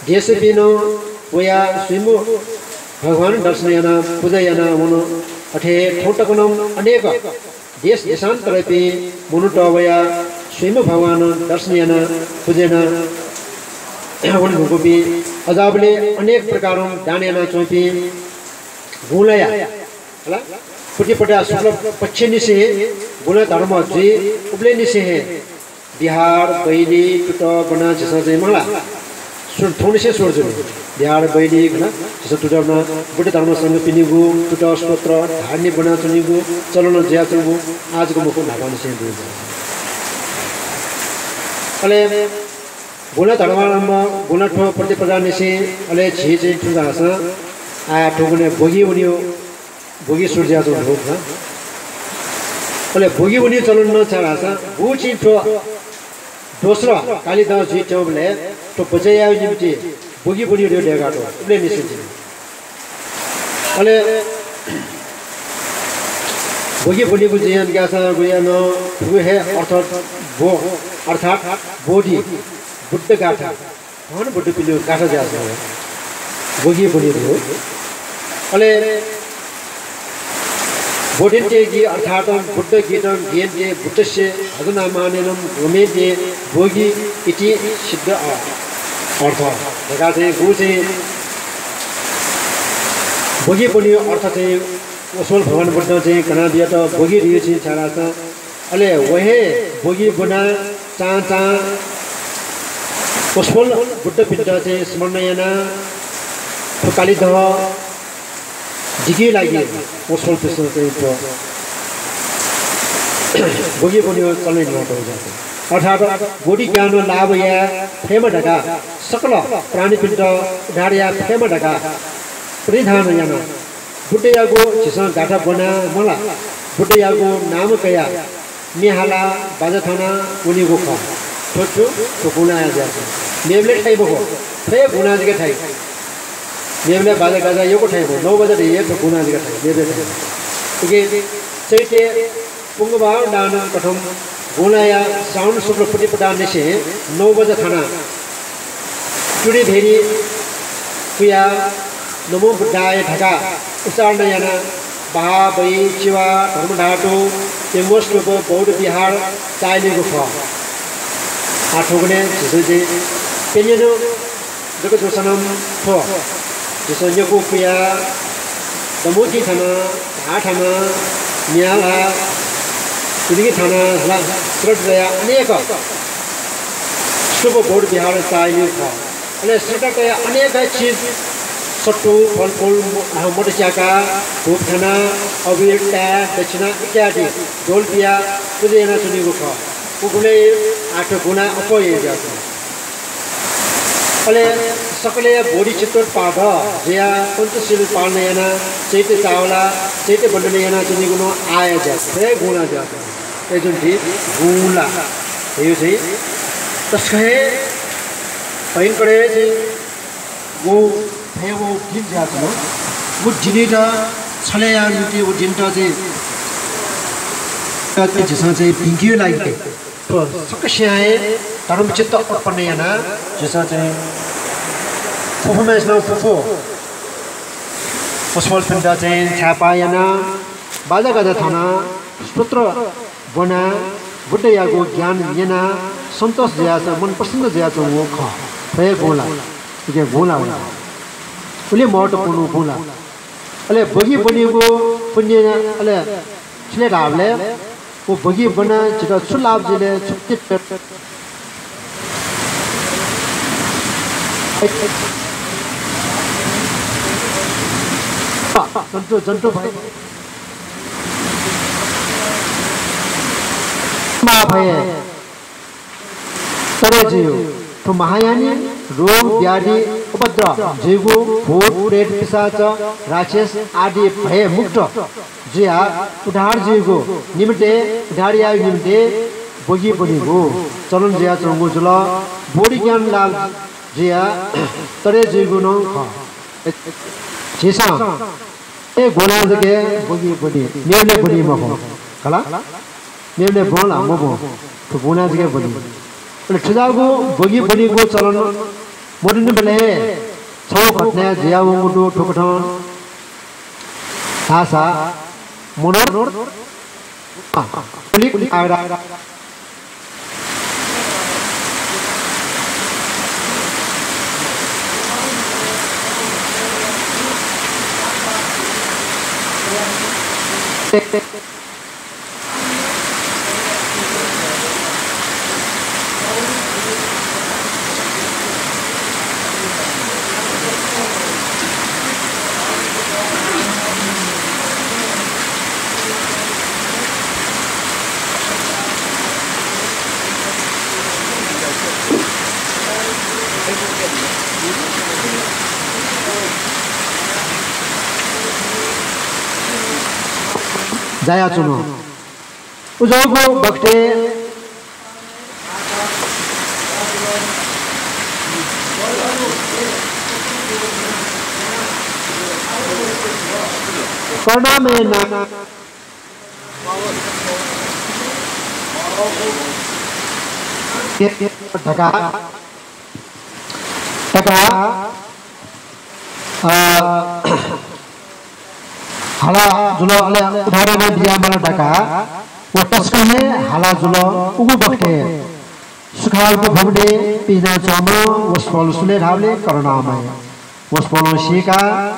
देशपिं नं वयाः स्वयम्भू भगवान दर्शन यानाः पुजा यानाः वन। अथे हे थौं तक नं अनेक देश देशान्तरपिं मनूत वयाः स्वयम्भू भगवान दर्शन यानाः पुजा यानाः वने धुंकूपिं, अजाबलय् अनेक प्रकारं दान यानाच्वंपिं गुंलाया, हला, प्रतिपदा शुक्ल पक्षनिसें हे गुंला धर्म जुइ, उबलय्‌निसें हे बिहार, बैली, तुतः ब्वनाः झीसं चाहिँ मला। सु-, थौंनिसें सुरु जुल। बिहार, बैली, हला, झीसं तुतः ब्वनाः बुद्ध धर्म संघपिनिगु तुतः स्तोत्र धारणी ब्वनाच्वनीगु चलन जुयाच्वंगु आः जक मखु, न्हापांनिसें दु। अले गुंला धर्मावलम्बन, गुंला थ्व प्रतिपदांनिसें, अले झी चाहिँ थुलि धाःसां आः थुगुने ब्वगि वनीगु ब्वगि सुरु जुयाच्वंगु दु, हँ। अले ब्वगि वनीगु चलन नं छाय् धाःसा गुगु चाहिँ थ्व दोस्रो कालिदाह जुइत्यंबलय् थ्व बचय् यायेगु निंतिं ब्वगि ब्वनीगु दय्कातःगु, उबलय्‌निसें। अले ब्वगि ब्वनीगु जिं यानादियासा गुया नं थुगु हे अर्थ बो-, अर्थात् बोधि, बुद्ध गाथा। भगवान बुद्धपिनिगु गाथा जुयाच्वंगु ब्वगि ब्वनीगु दु। अले बोधिन्ते गीतं अर्थात् बुद्ध गीतं गीयन्ते बुद्धस्य भजनामानेन गम्यते ब्वगि इति सिद्ध अ-, अर्थ धकाः चाहिँ गुगु चाहिँ ब्वगि ब्वनीगु अर्थ चाहिँ वसपोल भगवान बुद्धं चाहिँ कनाबियात ब्वगि धइगु चाहिँ छाय् धाःसा अले व हे ब्वगि ब्वनाः चां चां वसपोल बुद्धपिन्त चाहिँ स्मरण यानाः थ्व कालिदाह दिकेगु लागि वसपोलपिन्सं चाहिँ थ्व ब्वगि ब्वनीगु चलन यानातःगु जुयाच्वंगु। अर्थात् बोधि ज्ञान लाभ याये फयेमा धकाः सकल प्राणीपिन्त उद्धार याये फयेमा धकाः प्रतिज्ञा यानाः बुद्धयागु झीसं गाथा ब्वनाः मला, बुद्धयागु नाम कयाः म्ये हालाः बाजा थानाः वनीगु खः। थ्व छु? थ्व गुंलाया ज्या खः। मेबलय् थाइ मखु, थ्व हे गुंला जक थाइ। मेबलय् बाजा गाजा यक्व थाइ मखु, नौ बजे धइगु थ्व गुंला जक थाइ, मेबलय् थाइ। उकिं चैत्य पुंगवार नानं कथं गुंलाया श्रावण शुक्ल प्रतिपदांनिसें नौ बजे थानाः तुरी भेरी पुया नमो बुद्धाय धकाः उच्चारण यानाः बहाः, बहि, चिवा, धर्मधातु, तेंगोस्तुप, बौद्ध विहार चाःहिलेगु खः। आः थुगुलिं झीसं चाहिँ प्यन्हु जक जूसां नं थ्व झीसं न्यकू पुया दमूगु थानाः, धा थानाः, म्ये ल्हाः, तुतिके थानाः हला सुरत दयाः अनेक स्तूप, बौद्ध विहार चाःहिलेगु खः। अले सुरत दयाः अनेक चिज, सत्तु, फलफुल, म-, अ, मत स्याकाः, धूप थानाः, अबिर, ताय्, दक्षिणा इत्यादि दोल पियाः पुजा यानाच्वनीगु खः। उबलय् आः थ्व गुँला अप्वः याये ज्याःगु। अले सकलेया बोधिचित्तोत्पाद जुयाः पञ्चशील पालन यानाः चैत्य चाःहिलाः चैत्य वन्दना यानाच्वनीगु नं आःया ज्या, थ्व हे गुँला ज्या। अय्‌जूगुलिं गुँला धयागु चाहिँ तसकं हे भयंकर हे चाहिँ व फय् व दिं जुयाच्वन। व दिनयात छलय् यायेगु निंतिं व दिनयात चाहिँ, झीसं चाहिँ भिंकेगु लागि थ्व सकसियां हे धर्मचित्त उत्पन्न यानाः झीसं चाहिँ फुफुम्हेसिनं फुफु वसपोलपिन्त चाहिँ छाय्‌पाः यानाः बाजागाजा थनाः स्तोत्र ब्वनाः बुद्धयागु ज्ञान न्यनाः सन्तोष जुयाः मन प्रसन्न जुयाच्वंगु खः। थ्व हे गुँला, उकिं गुँला वल। उलि महत्त्वपूर्ण गुँला। अले बगि ब्वनीगु पुण्य, अले छुले धाःबलय् व बगि ब्वनाः झीत छु लाभ जुइ ले, छु ति-, जन्तु, जन्तु भय। मा भय। तरे जुइगु। थ्व महायानी रोग, व्याधि, उपद्रव जुइगु, भूत, प्रेत, पिशाच, राक्षस आदि भय मुक्त जुयाः उद्धार जुइगु निम्तिं, उद्धार यायेगु निम्तिं बगि ब्वनीगु चलन जुयाच्वंगु जुल। बोधि ज्ञान लाभ जुयाः तरे जुइगु नं खः। झीसं ए गुँला जक बगि ब्वनी, मेबलय् ब्वनी मखु। खला? मेबलय् ब्वं ला? मब्वं। थ्व गुँला जक ब्वनी। अले थुजाःगु बगि ब्वनीगु चलन मदुनिबलय् हे छगू घटना जुयावंगु दु थुकथं धाःसा मनोर कुलिक नागराज जायाच्वन। उजंगु बखतय् करुणामय नाग धकाः, धकाः, अ, हाला जुल, अले उद्धार याना बिज्यायेमाल धकाः व तसकं हे हाला जुल। उगु बखतय् सुखावती भवनय् पिज्यानाच्वंम्ह वसपोल सुले धाःबलय् करुणामय। वसपोलं सीकाः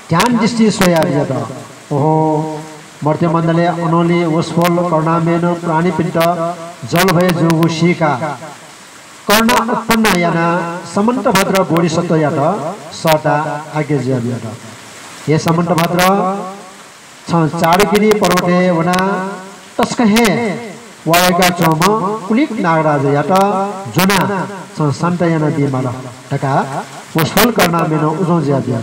ध्यान दृष्टिं स्वयादिल। ओहो, मर्त्यमण्डलय् अनंलि वसपोल करुणामयनं प्राणीपिन्त जलभय जूगु सीकाः करुणा उत्पन्न यानाः समन्तभद्र बोधिसत्वयात सःताः आज्ञा जुयाबिल। हे समन्तभद्र, छं चारुगिरि पर्वतय् वनाः तसकं हे वाःवय्काच्वंम्ह कुलिक नागराजयात ज्वनाः छं शान्त यानाबीमाल धकाः वसपोल करुणामयनं उजं जुयाबिल।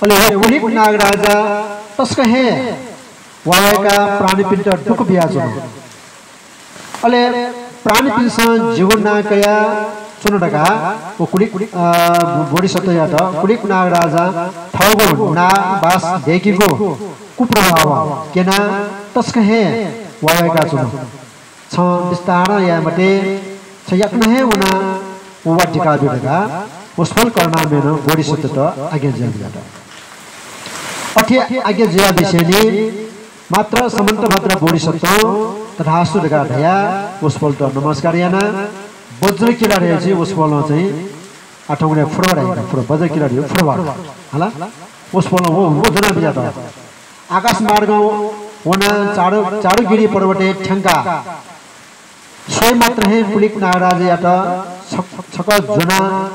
अले व कुलिक नागराजा तसकं हे वाःवय्काः प्राणीपिन्त दुःख बियाच्वन। अले प्राणीपिन्सं जिगु नां कयाच्वन धकाः व कुलिक, अ, बोधिसत्वयात कुलिक नागराजां थःगु नां बास दय्केगु कुप्रभाव क्यनाः तसकं हे वाःवय्काच्वन। छं बिस्तारं याये मते, छ याकनं हे वनाः वा दिकाब्यु धकाः वसपोल करुणामयनं बोधिसत्वत आज्ञा जुयाबियात। अथे आज्ञा जुया बिसेंलि मात्र समन्तभद्र बोधिसत्वं तथास्तु धकाः धयाः वसपोलत नमस्कार यानाः वज्रकिला धयाः चाहिँ वसपोलं चाहिँ आः थौंकन्हय् फुर्वा धाइ, फुर्वा, वज्रकिला धयाः फुर्वा। हला? वसपोलं व, व ज्वना बियात। आकाश मार्गं वनाः चारु, चारुगिरि पर्वतय् थ्यंकाः स्वये मात्र हे पुलिक नागराजयात छक-, छकः ज्वनाः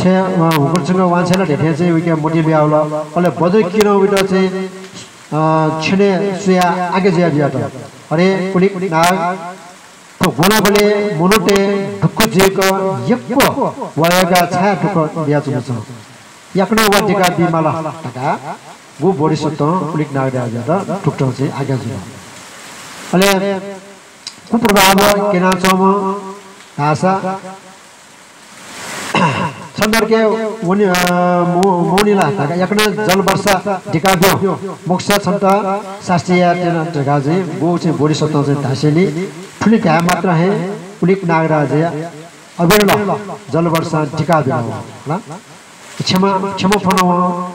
छ्वये, अ, हुकुर छुंक वांछ्वये ला धइथें चाहिँ वय्कः मतिइ बियावल। अले वज्रकिलं वइत चाहिँ, अ, छ्यनय् सुयाः आज्ञा जुयाबियात। अरे पुलिक नाग, थ्व गुंलाबलय् मनूतय् दुःख जुइक यक्व वाय्कः छाय् दुःख बियाच्वंगु छं? याकनं वा दिकाबी माल धकाः व बोधिसत्वं पुलिक नागराजयात थुकथं चाहिँ आज्ञा जुल। अले कुप्रभाव क्यनाच्वंम्ह धाःसा छं नरकय् वने, अ, मो-, मवने ला धकाः याकनं जलवर्षा दिकाब्यु, मखुसा छन्त सास्ती याये त्यन धकाः चाहिँ व चाहिँ बोधिसत्वं चाहिँ धासेंलि थुलि धाये मात्र हे पुलिक नागराजया अविरल जलवर्षा दिकाबिल। हला? क्षमा, क्षमा फ्वन वं।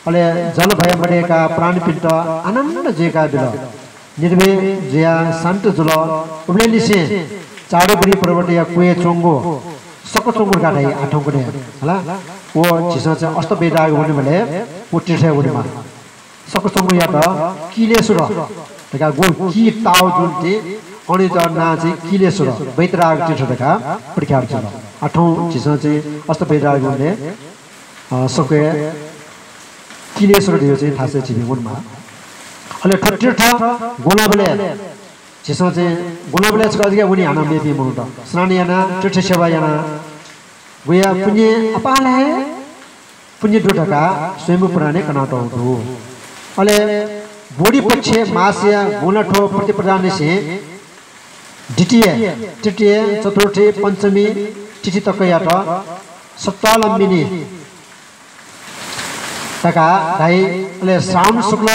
अले जल भय मदय्काः प्राणीपिन्त आनन्द जुइकाबिल। निर्भय जुयाः शान्त जुल। उबलय् लिसें चारुगिरि पर्वतया क्वय् च्वंगु, सकचंगु धकाः धाइ आः थौंकन्हय्। हला? व झीसं चाहिँ अष्टवैराग्य वनेबलय् व तीर्थय् वनेमाः। सकचंगुयात किलेश्वर धकाः गु कि ताव जुल ति, अन नां चाहिँ किलेश्वर, वैतराग तीर्थ धकाः प्रख्यात जुल। आः थौं झीसं चाहिँ अष्टवैराग्य वनेबलय् अ, सकय् किलेश्वर धयागु चाहिँ थासय् झीपिं वनेमाः। अले थ्व तीर्थ गुंलाबलय् झीसं चाहिँ गुंलाबलय् छकः जक वनी, हानं मेपिं मनूत स्नान यानाः तीर्थ सेवा यानाः गुया पुण्य अपाल हे पुण्य दु धकाः स्वयम्भू पुराणय् कनातःगु दु। अले बोधि पक्ष मासया गुंला थ्व प्रतिपदांनिसें द्वितीय, तृतीय, चतुर्थी, पञ्चमी तिथि तकयात सत्तालम्बिनी धकाः धाइ। अले श्रावण शुक्ल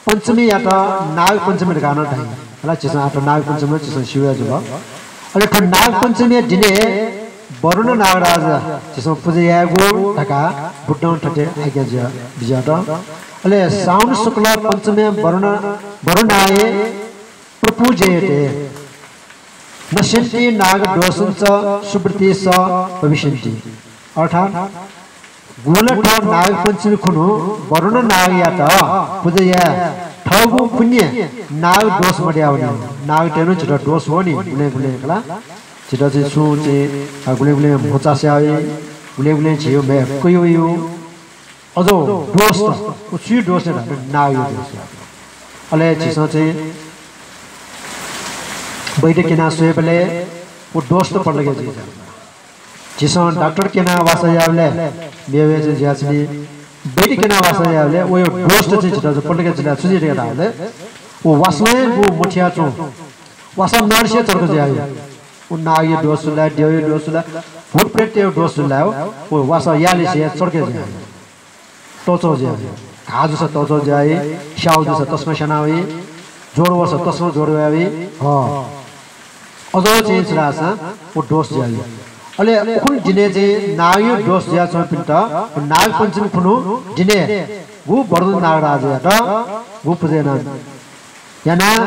पञ्चमीयात नाग पञ्चमी धकाः नं धाइ। हला, झीसं आः थ्व नाग पञ्चमी झीसं स्यू हे जुल। अले थ्व नाग पञ्चमीया दिनय् वरुण नागराज झीसं पुजा यायेगु धकाः बुद्धं थथे आज्ञा जुया बिज्यात। अले श्रावण शुक्ल पञ्चमी वरुण, वरुणाय प्रपूजयते। नश्यन्ति नागदोषञ्च सुवृत्ति स भविष्यन्ति। अर्थात् गुंला थ्व नागपञ्चमी खुन्हु वरुण नागयात पुजा याये, थःगु पुण्य नागदोष मदयावनी। नागतय् नं झीत दोष वनी, गुलें गुलें खला। झीत चाहिँ छुं चाहिँ, अ, गुलें गुलें म्हो चास्यावइ, गुलें गुलें झीगु म्हे कयावइ। अझ दोष त, व छु दोष ने धाःसा नागया दोष। अले झीसं चाहिँ वैद्य क्यना स्वयेबलय् व दोष त पलगे जुइ। झीसं डाक्टर क्यना वासः यायेबलय् मेवय् चाहिँ जुयाच्वनी। वैद्य क्यना वासः यायेबलय् वया दोष त चाहिँ झीत पलगे जुइ ला छु जुइ धकाः धाःबलय् व वासलय् व मथिया च्वं। वासः नर्से चर्क जुयावइ। व नागया दोष ला, द्यवया दोष ला, भूत प्रेतया दोष ला, व वासः यालिसे चर्के जुयावइ। तःचः जुयावइ। घाः जूसा तःचः जुयावइ, स्याउ जूसा तसकं स्यानावइ, ज्वर वःसा तसकं ज्वर वयावइ। हँ। अझ चाहिँ छु धाःसा व दोष जुयावइ। अले उखुन्हु दिनय् चाहिँ नागया दोष जुयाच्वंपिन्त नागपञ्चमी खुन्हु दिनय् व वरुण नागराजयात व पुजा याना यानाः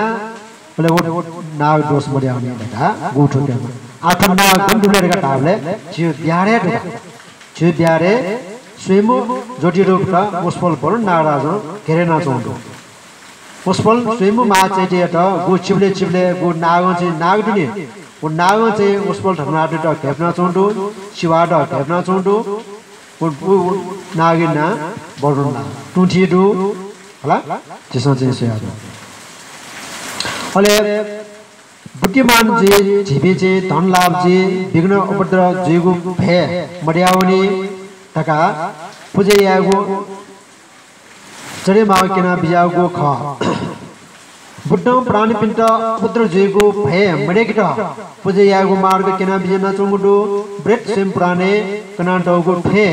अले व नाग दोष मदयावनी धकाः गुगु थ्व तेमा। आः थ्व नाग गन दुबलय् धकाः धाःबलय् झीगु बिहारय् दुगु। झीगु बिहारय् स्वयम्भू ज्योतिरूपत वसपोल वरुण नागराजं घेरे यानाच्वंगु दु। वसपोल स्वयम्भू महाचैत्ययात गुगु चिबलय् चिबलय् गुगु नागं चाहिँ नाग दुनि। व नागं चाहिँ वसपोल धर्मराजयात घेरे यानाच्वंगु दु, शिवायात घेरे यानाच्वंगु दु। व, व, व नागया नां वरुण नाग। तुं थी दु, हला? झीसं चाहिँ स्वयाः दु। अले बुद्धिमान जुइ, झीपिं चाहिँ धन लाभ जुइ, विघ्न उपद्रव जुइगु भय मदयावनी धकाः पुजा यायेगु चले मार्ग क्यना बिज्याःगु खः। बुद्धं प्राणीपिन्त उपद्रव जुइगु भय मदय्केत पुजा यायेगु मार्ग क्यना बिज्यानाच्वंगु दु। बृहत् स्वयम्भू पुराणय् कनातःगु थें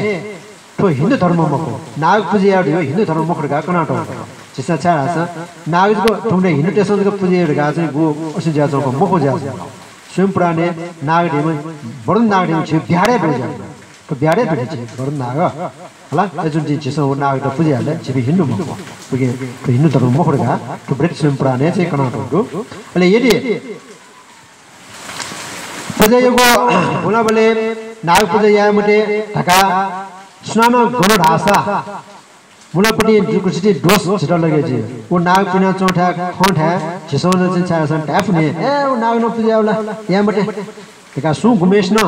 थ्व हिन्दू धर्म मखु। नाग पुजा यायेगु हिन्दू धर्म मखु धकाः कनातःगु दु। झीसं छाय् धाःसा नाग जक थुमने हिन्दूतय्सं जक पुजा याइ धकाः चाहिँ गु असिं जुयाच्वंगु मखु जुयाच्वंगु। स्वयं पुराणय् नाग धइम्ह, वरुण नाग धइम्ह झीगु बिहारय् दु ज्या। थ्व बिहारय् दु झी वरुण नाग। हला, अय्‌जूगुलिं झीसं व नागयात पुजा यायेबलय् झीपिं हिन्दु मखु। उकिं थ्व हिन्दु धर्म मखु धकाः थ्व वृहत् स्वयं पुराणय् चाहिँ कनातःगु दु। अले यदि पुजा यायेगु हुनाबलय् नाग पुजा याये मते धकाः सुनानं गन धाःसा मुलापट्टि दुःखसिति दोष झीत लगे जुइ। व नाग पिना च्वंथाय् खंथाय् झीसं नं चाहिँ छाय्‌सं धाये फु नि, ए, व नागनं पुजा यायेबलय् याये मते धकाः सुं गुम्हसिनं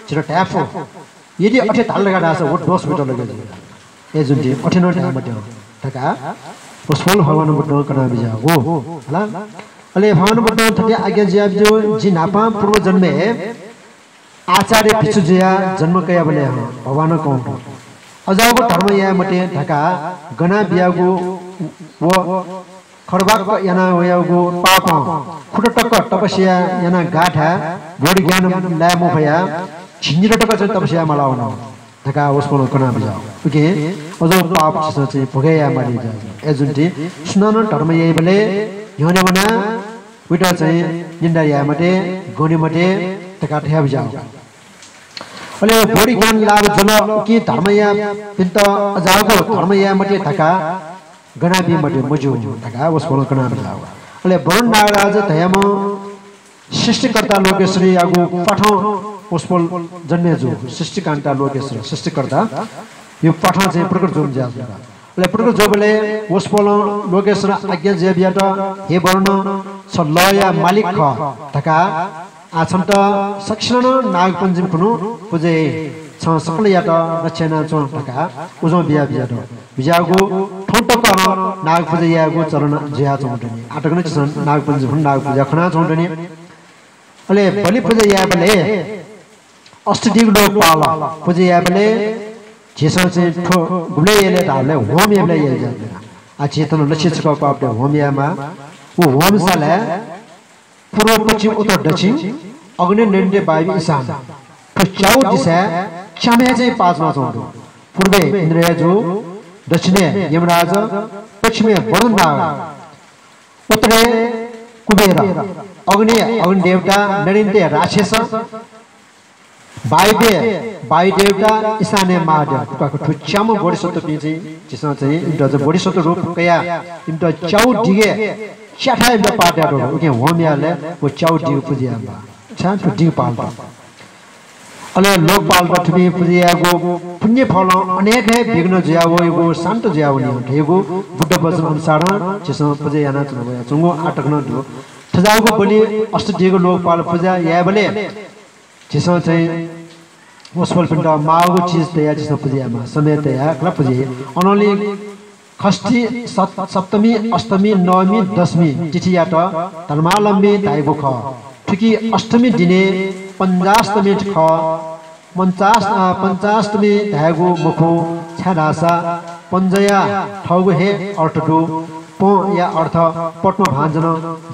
झीत धाये फु। यदि अथे धाल धकाः धाःसा व दोष वयेत लगे जुइ। अय्‌जूगुलिं अथे नं धाये मते धकाः वसपोल भगवान बुद्धं कना बिज्याःगु। हला? अले भगवान बुद्धं थथे आज्ञा जुयाबिज्याःगु, जि न्हापां पूर्वजन्मय् आचार्य भिक्षु जुयाः जन्म कयाबलय् हं भगवानं कःगु दु। अज्याःगु धर्म याये मते धकाः गना बियागु व खर्वाक्क याना वयागु पापं खुत तक तपस्या यानाः गाथाय् बोधि ज्ञान लाये मफयाः झिंनिदँ तक चाहिँ तपस्या याये मालावन धकाः वसपोलं कना बिज्याःगु। उकिं अज्याःगु पाप झीसं चाहिँ भोगे याये माली जुयाच्वन। अय्‌जूगुलिं सुनानं धर्म याइबलय् न्ह्यःने वनाः वइत चाहिँ निन्दा याये मते, गने मते धकाः धया बिज्याःगु। अले बोधि ज्ञान लाभ जुल, उकिं धर्म याःपिन्त अज्याःगु धर्म याये मते धकाः गना बी मते मज्यू धकाः वसपोलं कना बिज्याःगु। अले वरुण नागराज धयाम्ह सृष्टिकर्ता लोकेश्वरयागु प्वाथं वसपोल जन्मे जू। सृष्टिकान्ता लोकेश्वर, सृष्टिकर्ताया प्वाथं चाहिँ प्रकट जूम्ह जुयाच्वन। अले प्रकट जूबलय् वसपोलं लोकेश्वरं आज्ञा जुया बियात, हे वरुण, छ लःया मालिक खः धकाः आः छन्त सकसिनं नं नागपञ्चमी खुन्हु पुजा याइ। छं सकलयात रक्षा यानाच्वँ धकाः उजं बिया बियात। बिज्याःगु थौं तकं नागपुजा यायेगु चलन जुयाच्वंगु दनि। आः तक नं झीसं नागपञ्चमी खुन्हु नागपुजा खनाच्वंगु दनि। अले बलि पुजा यायेबलय् अष्टदिगु लोकपाल पुजा यायेबलय् झीसं चाहिँ थ्व गुबलय् याये धाःबलय् होम यायेबलय् याये ज्या जुल। आः झी थन लछि छकः क्वाःबलय् होम यायेमाः। व होम सालय् पूर्व, पश्चिम, उत्तर, दक्षिण, आग्नेय, नैऋत्य, वायव्य, ईशान, थ्व च्यागू दिसाय् च्याम्हय् चाहिँ पाः च्वनाच्वंगु दु। पूर्वय् इन्द्रया जु, दक्षिणय् यमराज, पश्चिमय् वरुण नाग, उत्तरय् कुबेर, आग्नेय अग्निदेवता, नैऋत्य राक्षस, वायव्य वायुदेवता, ईशान्य महादेव। थुकथं थ्व च्याम्ह बोधिसत्वपिं चाहिँ झीसं चाहिँ इमित चाहिँ बोधिसत्व रूप कयाः इमित च्यागू दिगय् च्याथाय् इमित पाः तयातःगु। उकिं होम यायेबलय् व च्यागू दिगु पुजा यायेमाः। छाय् थ्व दिगपाल दु। अले लोकपाल दु, थुपिं पुजा यायेगु पुण्यफलं अनेक हे विघ्न जुयावइगु, शान्त जुयावनी धइगु बुद्ध वचन अनुसारं झीसं पुजा यानाच्वना वयाच्वंगु आः तक नं दु। थज्याःगु बलि अष्टदिगु लोकपाल पुजा यायेबलय् झीसं चाहिँ वसपोलपिन्त माःगु चिज तयाः झीसं पुजा यायेमाः, समय तयाः खला पुजा याइ। अनंलि षष्ठी, सत-, सप्तमी, अष्टमी, नवमी, दशमी तिथियात धर्मालम्बी धाइगु खः। थुकी अष्टमी दिने पञ्चाष्टमी खः। पञ्चाष्ट-, अ, पञ्चाष्टमी धायेगु मखु, छाय्धाःसा पञ्जया थःगु हे अर्थ दु। पं या अर्थ पद्मभाजन,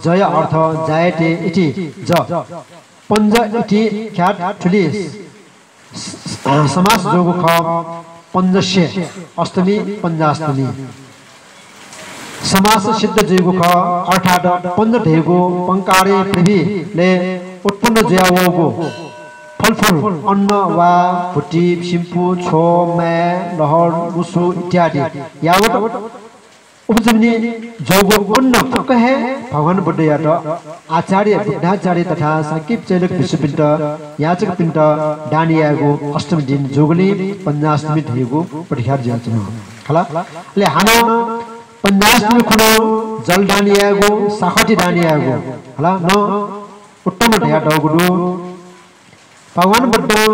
जया अर्थ जायते इति ज। पञ्ज इति ख्यात थुलि स-, स-, समास जूगु खः। पञ्जस्य अष्टमी पञ्जाष्टमी। समास सिद्ध जुइगु खः, अर्थात् पञ्ज धइगु पंकारे पृथ्वीलय् उत्पन्न जुयावःगु फलफुल, अन्न वा भुति, सिम्पु, छ्व, माय्, लहर, मुसु इत्यादि यावत उपजीवनी जूगु अन्न फुक्क हे भगवान बुद्धयात आचार्य बुद्धाचार्य तथा शाक्य चेलक भिक्षुपिन्त, याचकपिन्त दान यायेगु अष्टमी दिन जूगुलिं पञ्जाष्टमी धइगु प्रख्यात जुयाच्वन खला। अले हानं पञ्जाष्टमी खुन्हु जलदान यायेगु, साखती दान यायेगु खला नं उत्तम धयातःगु दु। भगवान बुद्धं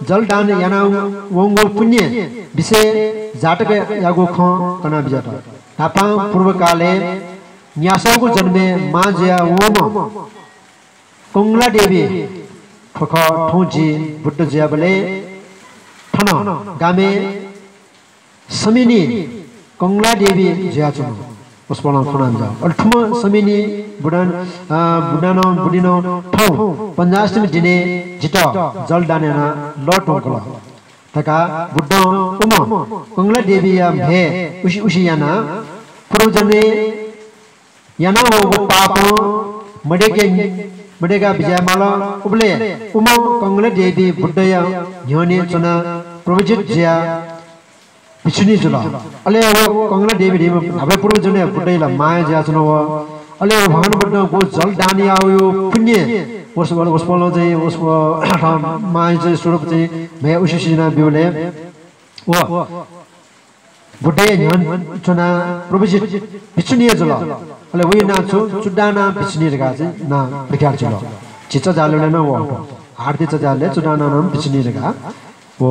जलदान यानावंगु पुण्य विषय जातकयागु खँ कनाबिज्यात। न्हापां पूर्वकालय् न्यासःगु जन्मय् मां जुयावंम्ह कंगलादेवी थ्व खः। थौं जि बुद्ध जुयाबलय् थन गामय् समिनी कंगलादेवी जुयाच्वन। वसपोलं खनाबिज्यात। अले थुम्ह समिनी बुद्धां, अ, बुद्धानं, बुद्धिनं थौं पञ्जाष्टमी दिने जितः जलदान यानाः लः त्वंकल धकाः बुद्धं उम्ह कंगलादेवीया म्ह्यय् उसि उसि यानाः पूर्वजन्मय् यानावःगु पापं मदय्के मदय्‌का बिज्याये माल। उबलय् उम्ह कंगला देवी बुद्धया न्ह्यःने च्वनाः प्रव्रजित जुयाः भिक्षुणी जुल। अले व कंगला देवी धाःम्ह न्हापा पूर्वजन्मय् बुद्धया मां जुयाच्वन व। अले व भगवान बुद्धं गु जल दान याःगु पुण्य वस-, वसपोलं चाहिँ वस-, मां चाहिँ स्वरूप चाहिँ म्हय् उसिसि यानाः ब्यूबलय् व बुद्धया न्ह्यःने च्वनाः प्रव्रजित भिक्षुणी जुल। अले वया नां छु, चुडाना भिक्षुणी धकाः चाहिँ नां प्रख्यात जुल। झी चज्यालय् नं व, हारती चज्यालय् चुडाना नाम भिक्षुणी धकाः व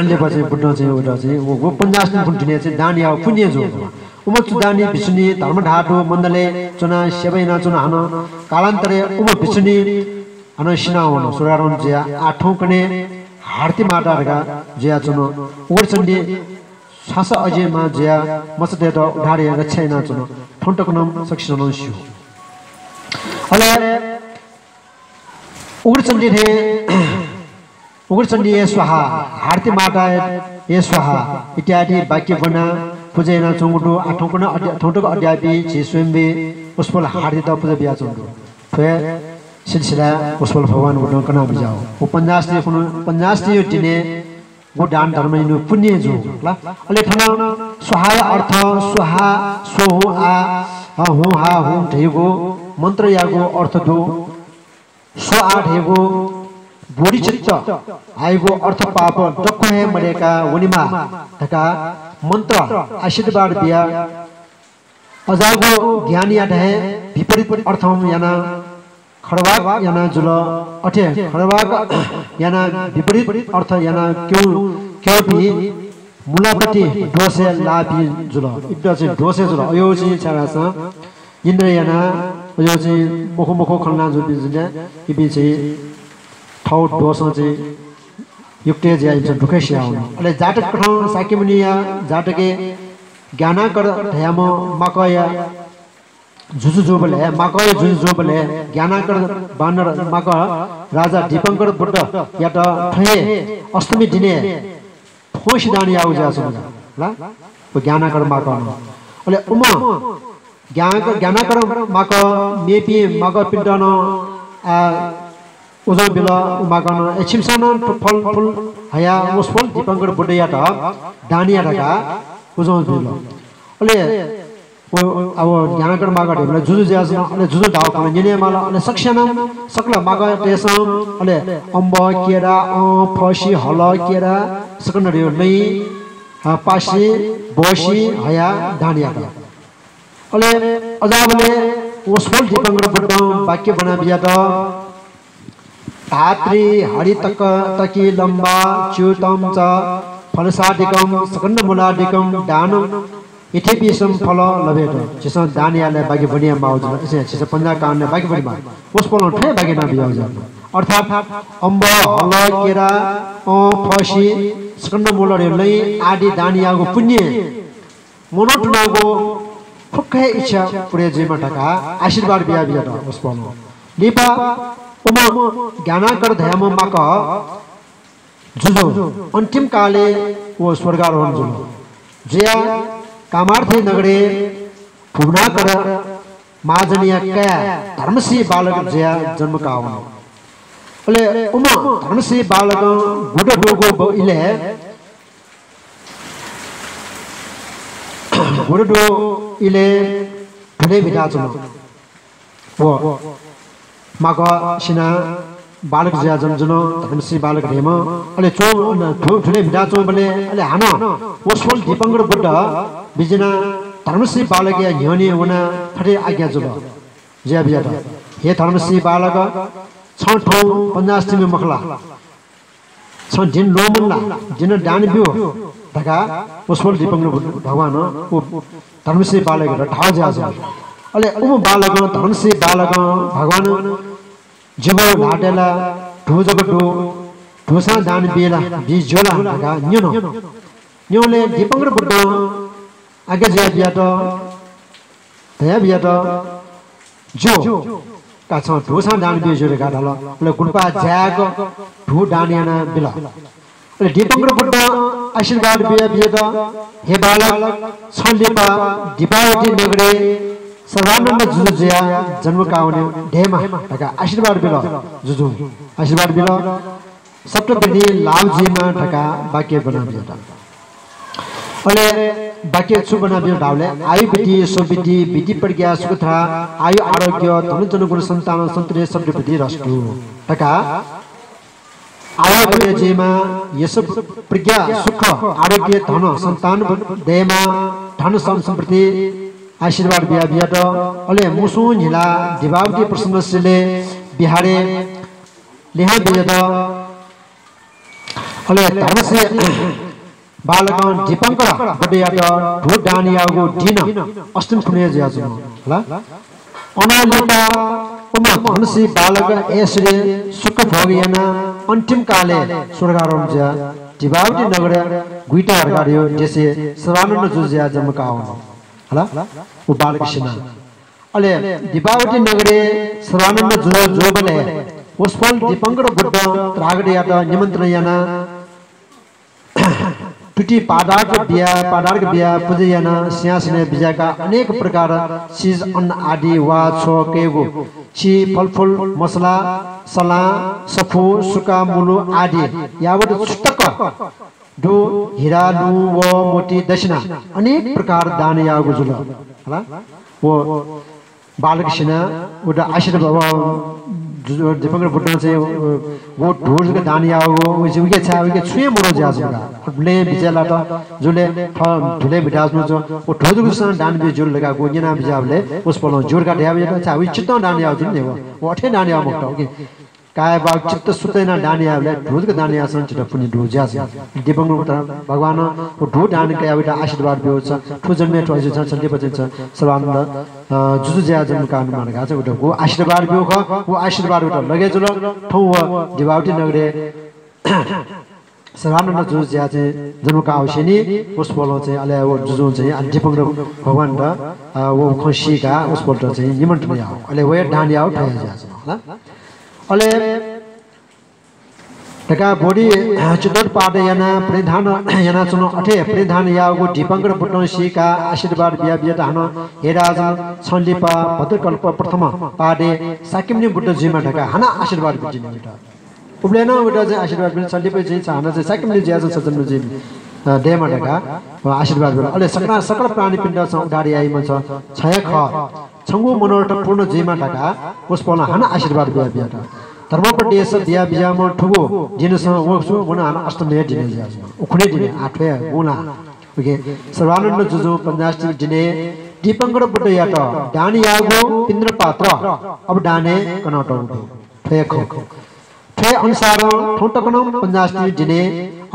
लिपा चाहिँ बुद्धं चाहिँ वयात चाहिँ व, व पञ्चास दिं फुन्हुया दुने चाहिँ दान याःगु पुण्य जूगु। उम्ह चुडानी भिक्षुणी धर्मधातु मण्डलय् च्वनाः सेवा यानाच्वन। हानं कालान्तरय् उम्ह भिक्षुणी हानं सिनावन, स्वर्गारोहण जुयाः आः थौंकन्हय् हारती माता धकाः जुयाच्वन। उग्रचण्डी छासः अजिमा जुयाः मचातय्‌त उद्धार यानाः रक्षा यानाच्वन। थौं तक नं सकसिनं नं स्यू। अले उग्रचण्डी थें उग्रचण्डीये स्वाहा, हारती माताये स्वाहा इत्यादि वाक्य ब्वनाः पुजा यानाच्वंगु दु। आः थौंकन्हय् अद्या-, थौं तक अद्यापि झी स्वयम्भू वसपोल हारतीत पुजा बियाच्वंगु दु। थ्व हे सिलसिला वसपोल भगवान बुद्धं कना बिज्याःगु। व पञ्चास दिं खुन्हु, पञ्चास दिंया दुने गु दान धर्म यानागु पुण्य जूगु ला। अले थन स्वाहाया अर्थ स्वाहा, स्वहुं आ, ह, हुं हा, हुं धइगु मन्त्रयागु अर्थ दु। स्व आ धइगु बोधिचित्त, हाइगु अर्थ पाप दक्व हे मदय्‌का वनेमा धकाः मन्त्र आशीर्वाद बियाः अज्याःगु ज्ञानयात हे विपरीत अर्थं यानाः खडवाक याना जुल। अथे खडवाक यानाः विपरीत अर्थ यानाः क्यं, क्यंपिं मूलापत्ति दोषय् लाःपिं जुल। इपिं चाहिँ दोषय् जुल। अय्‌जूगुलिं छाय्‌धाःसा निन्द्रा यानाः अय्‌जूगुलिं मखु मखु खँ ल्हाना जूपिं जुल। इपिं चाहिँ थःगु दोषं चाहिँ युक्त जुयाः इमिसं दुःख सियावन। अले जातक कथं शाक्यमुनिया जातकय् ज्ञानाकर धाःम्ह माकःया जुजु जूबलय्, माकःया जुजु जूबलय् ज्ञानाकर बानर माकः राजा दीपंकर बुद्धयात थ्व हे अष्टमी दिनय् फ्वंसि दान याःगु जुयाच्वन ला, व ज्ञानाकर माकः नं। अले उम्ह ज्ञानाकर, ज्ञानाकर माकः मेपिं माकःपिन्त नं, आ, उजं बिल। व माकः नं, ए, छिमिसं नं फलफुल हयाः वसपोल दीपंकर बुद्धयात दान या धकाः उजं बिल। अले व, आ, व ज्ञानाकर माकः धइम्ह जुजु जुयाच्वन। अले जुजुं धाःगु खँ न्यने माल। अले सकसिनं, सकल माकःतय्‌सं, अले अम्ब, केरा, अँ, फसि, हल, केरा, सकसिनं लँय्, आ, पासि, ब्वसि हयाः दान यात। अले अज्याःबलय् वसपोल दीपंकर बुद्धं वाक्य ब्वना बियात, भातृहरितक-, तकी लम्बा च्यूतं च फलसादिकं सकन्दमूलादिकं दानं इथेपिसं फलं लभेत। झीसं दान यायेबलय् वाक्य ब्वने माःगु जुल। अथे झीसं पञ्चाकार यानाः वाक्य ब्वने माः। वसपोलं थें वाक्य यानाः बियाः जुल। अर्थात् अम्ब, हल, केरा, अँ, फसि, सकन्दमूल, लँय् आदि दान याःगु पुण्यं मनूतय्‌गु फुक्क हे इच्छा पूरे जुइमा धकाः आशीर्वाद बिया बियात वसपोलं। लिपा उम्ह ज्ञानाकर धाःम्ह माकः जुजु अन्तिम कालय् व स्वर्गारोहण जुल। जुयाः कामार्थी नगरय् भुवनाकर महाजनया काय् धर्मसी बालक जुयाः जन्म काः वन। अले उम्ह धर्मसी बालकं गुदँ दुगु ब-, इलय् गुदँ दुगु इलय् धुलय् म्हिताच्वन। व माकः सिनाः बालक जुयाः जन्म जुल, धर्मसी बालक धाःम्ह। अले च्वं, अन धु-, धुलय् म्हिताच्वंबलय् अले हानं वसपोल दीपंकर बुद्ध बिज्यानाः धर्मसी बालकया न्ह्यःने वनाः थथे आज्ञा जुल, जुया बियात, हे धर्मसी बालक, छं थौं पञ्चास दिं मखु ला? छं दिं ल्वःमन ला? दिं दान ब्यु धकाः वसपोल दीपंकर बुद्ध भगवानं व धर्मसी बालकयात धाःगु जुयाच्वन। अले उम्ह बालकं, धर्मसी बालकं भगवान जिगु ल्हातय् ला धु जक दु, धुसां दान बी ला, बी ज्यू ला धकाः न्यन। न्यंबलय् दीपंकर बुद्धं आज्ञा जुया बियात, धया बियात, ज्यू, का छं धुसां दान बी ज्यू धकाः धाल। अले गुलिपा जाय्‌क धु दान याना बिल। अले दीपंकर बुद्धं आशीर्वाद बिया बियात, हे बालक, छं लिपा दीपावती नगरय् सर्वानन्द जुजु जुयाः जन्म काः वने दयेमा धकाः आशीर्वाद बिल। जुजुं आशीर्वाद बिल। सप्तपदी लाभ जुइमा धकाः वाक्य ब्वना बिल। अले वाक्य छु ब्वना बिल धाःबलय् आयु वृद्धि, स्ववृद्धि, विद्या प्रज्ञा, सुख तथा आयु आरोग्य, धन जन गुण सन्तान सन्तति समृद्धि रस्तु धकाः आयु वृद्धि जुइमा, यश प्रज्ञा, सुख, आरोग्य, धन, सन्तान दयेमा, धन सम-, सम्पत्ति आशीर्वाद बिया बियात। अले मुसुं न्हिला दिवावती प्रसन्नशील विहारय् लिहां बियात। अले धर्मसी बालकं दीपंकर बुद्धयात धू दान याःगु दिं अष्टमी खुन्हु जुयाच्वन। हला? अनंलिपा उम्ह धनसी बालक ऐश्वर्य सुख भोग यानाः अन्तिम कालय् स्वर्गारोहण जुयाः दिवावती नगरय् गुइता हर्कादयो देशय् सर्वानन्द जुजु जुयाः जन्म काः वन। हला? व बालक सिनाः। अले दिवावती नगरय् सर्वानन्द जुजु जूबलय् वसपोल दीपंकर बुद्धं तथागतयात निमन्त्रण यानाः तुति पादार्थ बिया, पादार्थ बिया, पुजा यानाः सिंहासनय् बिज्याकाः अनेक प्रकार चिज, अन्न आदि वा छ्व कयेगु छि फलफुल, मसला, सलां, सफू, सुका, मुलु आदि यावत छुतक दु हिरा, लुँ व मोती दक्षिणा अनेक प्रकार दान याःगु जुल। हला? व बालक सिनाः उत आशीर्वाद, व दीपंकर बुद्धं चाहिँ व धू जक दान याःगु, उके छाय् उके छुं हे मदु जुयाच्वन का। लँय् बिचय् लात जुलय् थः धुलय् बिताच्वंगु, व धू जक छुं दान बी जुल धकाः व न्यना बिज्याःबलय् वसपोलं ज्यू धकाः धयाबिल। छाय् उके चित्तं दान याःगु जुल नि, व अथे दान याःगु मखुत। उके कायवाक् चित्त शुद्ध यानाः दान याःबलय् धू जक दान याःसां झीत पुण्य दु जुयाच्वन। दीपंकर भगवानं व धू दान कयाः वयात आशीर्वाद ब्यूगु छ। थ्व जन्मय् थ्व अझ छ, छन्ति पछिन छ सर्वानन्द, अ, जुजु जुयाः जन्म काः वनेमाः धकाः चाहिँ वयात व आशीर्वाद ब्यूगु खः। व आशीर्वाद वयात लगे जुल। थौं व दिवावती नगरय् सर्वानन्द जुजु जुयाः चाहिँ जन्म काः वसेंलि वसपोलं चाहिँ अले व जुजुं चाहिँ अले दीपंकर भगवानत, अ, व खँ सीकाः वसपोलत चाहिँ निमन्त्रण याः। अले वया दान याः थ्व हे जुयाच्वन। हला? अले धकाः बोधि चित्तोत्पाद यानाः प्रणिधान यानाच्वन। अथे प्रणिधान याःगु दीपंकर बुद्धं सीकाः आशीर्वाद बिया बियात हानं, हे राजन, छं लिपा भद्रकल्प प्रथम पादे शाक्यमुनि बुद्ध जुइमा धकाः हानं आशीर्वाद बिल नि वयात। उबलय् नं वयात चाहिँ आशीर्वाद बिल, छं लिपा चाहिँ छ हानं चाहिँ शाक्यमुनि जुयाः चाहिँ छ जन्म जुइ, अ, दयेमा धकाः आशीर्वाद बिल। अले सकल, सकल प्राणीपिन्त छं उद्धार याइम्ह छ, छ हे खः। छंगु मनोरथ पूर्ण जुइमा धकाः वसपोलं हानं आशीर्वाद बिया बियात। धर्मोपदेश बिया बिज्याःम्ह थुगु दिनसं व सु वन हानं अष्टमी हे दिनय् जुयाच्वन। उखुन्हु दिनय् आः थ्व हे गुंला। उके सर्वानन्द जुजुं पञ्चाष्टमी दिनय् दीपंकर बुद्धयात दान याःगु पिण्डपात्र अवदानय् कनातःगु दु। थ्व हे खः। थ्व हे अनुसारं थौं तक नं पञ्चाष्टमी दिनय्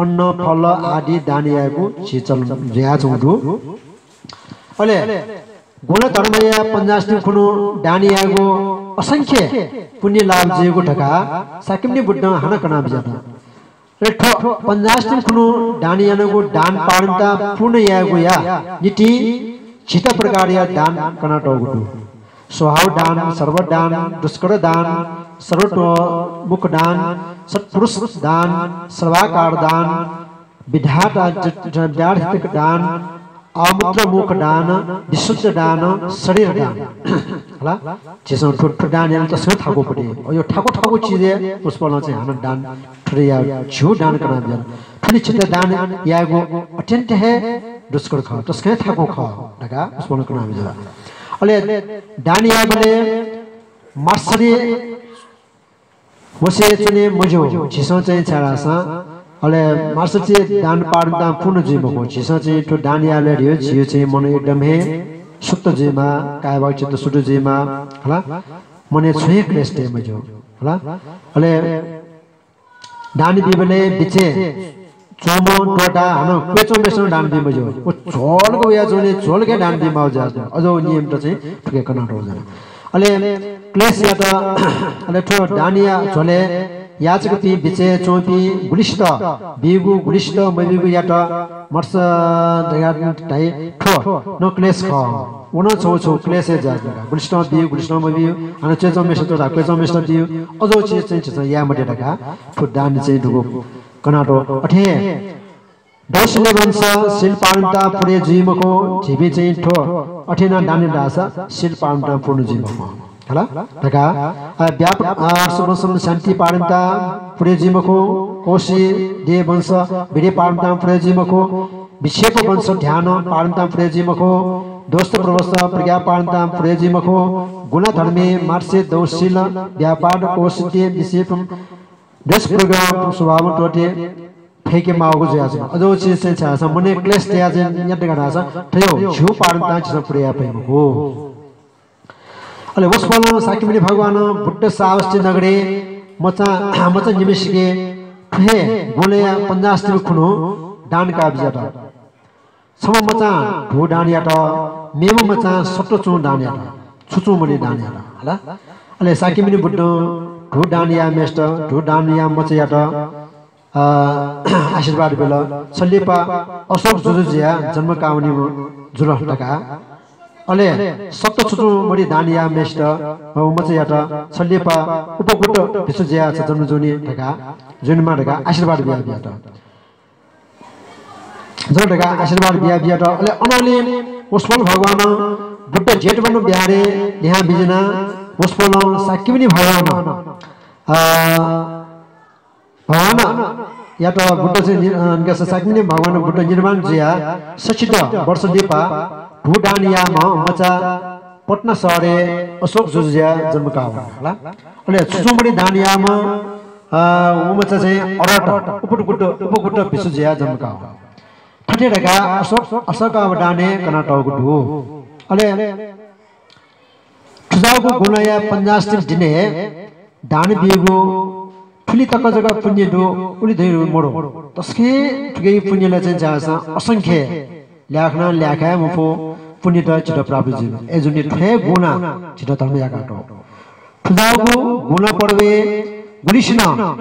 अन्न, फल आदि दान यायेगु झी चलन जुयाच्वंगु दु। अले गुण धर्मया पञ्चाष्टमी खुन्हु दान यायेगु असंख्य पुण्य लाभ जुइगु धकाः शाक्यमुनि बुद्धं हानं कना बिज्यात। अले थ्व पञ्चाष्टमी खुन्हु दान यानागु दान पारमिता पूर्ण यायेगुया निंतिं झित प्रकारया दान कनातःगु दु। स्वभाव दान, सर्वदान, दुष्कर दान, सर्वतोमुख दान, सत्पुरुष दान, सर्वाकार दान, विधाता ज-, ज-, विधाता दान, अमूत्र मुख दान, विशुद्ध दान, शरीर दान। हला? झीसं थ्व, थ्व दान याना तसकं थाकु पति। अयो थाकु थाकु चिजय् वसपोलं चाहिँ हानं दान, थुलि या झिगू दान कना बिज्यात। थुलि छित दान यायेगु अत्यन्त हे दुष्कर खः, तसकं हे थाकु खः धकाः वसपोलं कना बिज्यात। अले दान यायेबलय् मात्सर्य वशय् च्वने मज्यू। झीसं चाहिँ छाय् धाःसा अले मात्सर्य दान पारमितां पूर्ण जुइ मखु। झीसं चाहिँ थ्व दान यायेबलय् झीगु चाहिँ मन एकदम हे शुद्ध जुइमा, कायवाक् चित्त शुद्ध जुइमा, हला? मनय् छुं हे क्लेश तये मज्यू, हला? अले दान बीबलय् बिचय् च्वंम्ह त्वःताः हानं क्वय् च्वंम्हय्सित दान बी मज्यू। व झ्वलक वयाच्वंबलय् झ्वलक हे दान बी माःगु जुयाच्वन। अझ व नियमत चाहिँ थुके कनातःगु जुल। अले क्लेशयात, अले थ्व दानया झ्वलय् याचकपिं बिचय् च्वंपिं गुलिसित बीगु, गुलिसित मबीगुयात मत्स धया धाइ थ्व नं क्लेश खः। व नं छगू छगू क्लेश हे जुयाच्वन का। गुलिसित बीगु, गुलिसित मबीगु, हानं क्वय् च्वंम्हय्सित त्वःताः क्वय् च्वंम्हय्सित बीगु, अज्याःगु चिज चाहिँ झीसं याये मते धकाः थ्व दान चाहिँ दुगु कनातःगु। अथे हे दौसिले वंश शील पारमिता पुरे जुइ मखु, झीपिं चाहिँ थ्व अथे यानाः दान यात धाःसा शील पारमिता पूर्ण जुइ मखु। हला? धकाः, अ, व्याप-, अ, सुवंशम शान्ति पारमिता पुरे जुइ मखु, कौशिले वंश वीर्य पारमिता पुरे जुइ मखु, विक्षेप वंश ध्यान पारमिता पुरे जुइ मखु, दोष प्रवश प्रज्ञा पारमिता पुरे जुइ मखु, गुणा धर्मे मार्से दौशिल व्यापार कौशिले विक्षेप देश प्रज्ञा स्वभाव त्वःते फय्के माःगु जुयाच्वन। अज्याःगु चिज चाहिँ छाय् धाःसा मनय् क्लेश तयाः चाहिँ न्यात धाःसा थ्व झिगू पारमितां झीसं पुरे याये फइ मखु। अले वसपोलं शाक्यमुनि भगवानं बुद्ध श्रावस्ती नगरय् मचा, मचा निम्हसिके थ्व हे गुणया पञ्चाष्टमी खुन्हु दान काः बिज्यात। छम्ह मचां धू दान यात, मेम्ह मचां सत्त्वचुं दान यात, छुचुं मणि दान यात। हला? अले शाक्यमुनि बुद्धं धू दान याःम्हय्सित धू दान याः मचायात, अ, आशीर्वाद बिल, छ लिपा अशोक जुजु जुयाः जन्म काः वनीम्ह जुल धकाः। अले सत्त्वचुचुं मणि दान याःम्हय्सित, अ, मचायात छ लिपा उपगुप्त भिक्षु जुयाः छ जन्म जुइ नि धकाः, जुइमाः धकाः आशीर्वाद बिया बियात। जन धकाः आशीर्वाद बिया बियात। अले अनंलि वसपोल भगवानं बुद्ध जेतवन विहारय् लिहां बिज्यानाः वसपोलं शाक्यमुनि भगवानं, अ, भगवानयात बुद्ध चाहिँ नि-, अ, निकास शाक्यमुनि भगवान बुद्ध निर्वाण जुयाः सच्छि वर्ष लिपा धू दान याःम्ह मचा पटना शहरय् अशोक जुजु जुयाः जन्म काः वन। हला? अले छुचुं मणि दान याःम्ह, अ, व मचा चाहिँ अरहत, उपगुप्त, उपगुप्त भिक्षु जुयाः जन्म काः वन। थथे धकाः अशोक, अशोकावदाने कनातःगु दु। अले थुजाःगु गुणया पञ्चाष्टमी दिनय् दान बीगु थुलि तक जक पुण्य दु, उलि धइगु मदु। तसकं थुकिया पुण्य ला चाहिँ झाःसां असंख्य, ल्याखनां ल्याखा हे मफु पुण्यत झीत प्राप्त जुइ। अय्जूगुलिं थ्व हे गुणं झीत धर्म याकातःगु। थुजाःगु गुण पर्वय् गुलिसिनं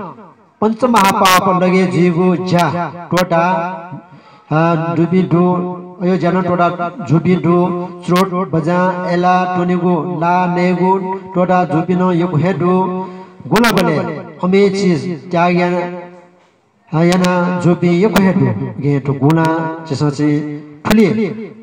पञ्चमहापाप लगे जुइगु ज्या त्वःता, अ, दुपिं दु, अयो ज्या नं त्वःता जूपिं दु, च्रोट, बजां, अय्ला त्वनेगु, ला नयेगु त्वःता जूपिं नं यक्व हे दु। गुलाबलय् अम्हे चिज त्याग याना, अ, याना जूपिं यक्व हे दु। उकिं थ्व गुणं झीसं चाहिँ थुलि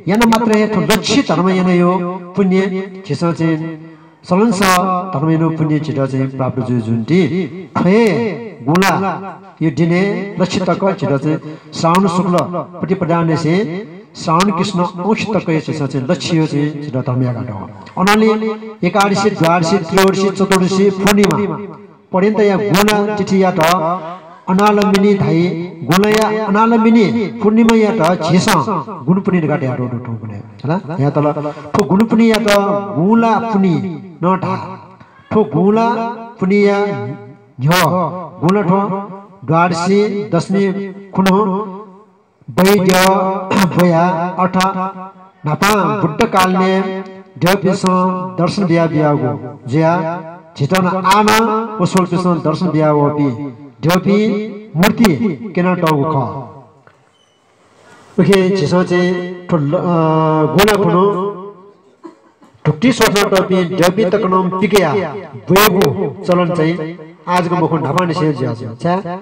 याना मात्र हे थ्व लच्छि धर्म यानायो पुण्य झीसं चाहिँ चलन सह धर्मयागु पुण्य झीत चाहिँ प्राप्त जुइ जुइ नि। थ्व हे गुलाया दिनय् लच्छि तक झीत चाहिँ श्रावण शुक्ल प्रतिपदांनिसें श्रावण कृष्ण औंसी तक हे झीसं चाहिँ लच्छि चाहिँ झीत धर्म याकातःगु। अनंलि एकादशी, द्वादशी, त्रयोदशी, चतुर्दशी, पूर्णिमा पर्यन्तया गुण तिथियात अनालम्बिनी धाइ। गुणया अनालम्बिनी पूर्णिमायात झीसं गुणपुन्हि धकाः धयातःगु दु थौंकन्हय्। हला? धयातल। थ्व गुणपुन्हियात गुंला पुन्हि नं धाः। थ्व गुंला पुन्हिया न्ह्यः गुंला थ्व द्वादशी दशमी खुन्हु वैद्य ब्वया अर्थात् न्हापां बुद्धकालय् द्यःपिन्सं दर्शन बिया बियागु जुयाः झीत नं आः नं वसपोलपिन्सं दर्शन बिया वःपिं द्यःपिं मूर्ति क्यनातःगु खः। उकिं झीसं चाहिँ थ्व ल-, अ, गुंला खुन्हु धुकुति स्वथनातःपिं द्यःपिं तक नं पिकयाः ब्वयेगु चलन चाहिँ आः जक मखु, न्हापांनिसें जुयाच्वन। छाय्?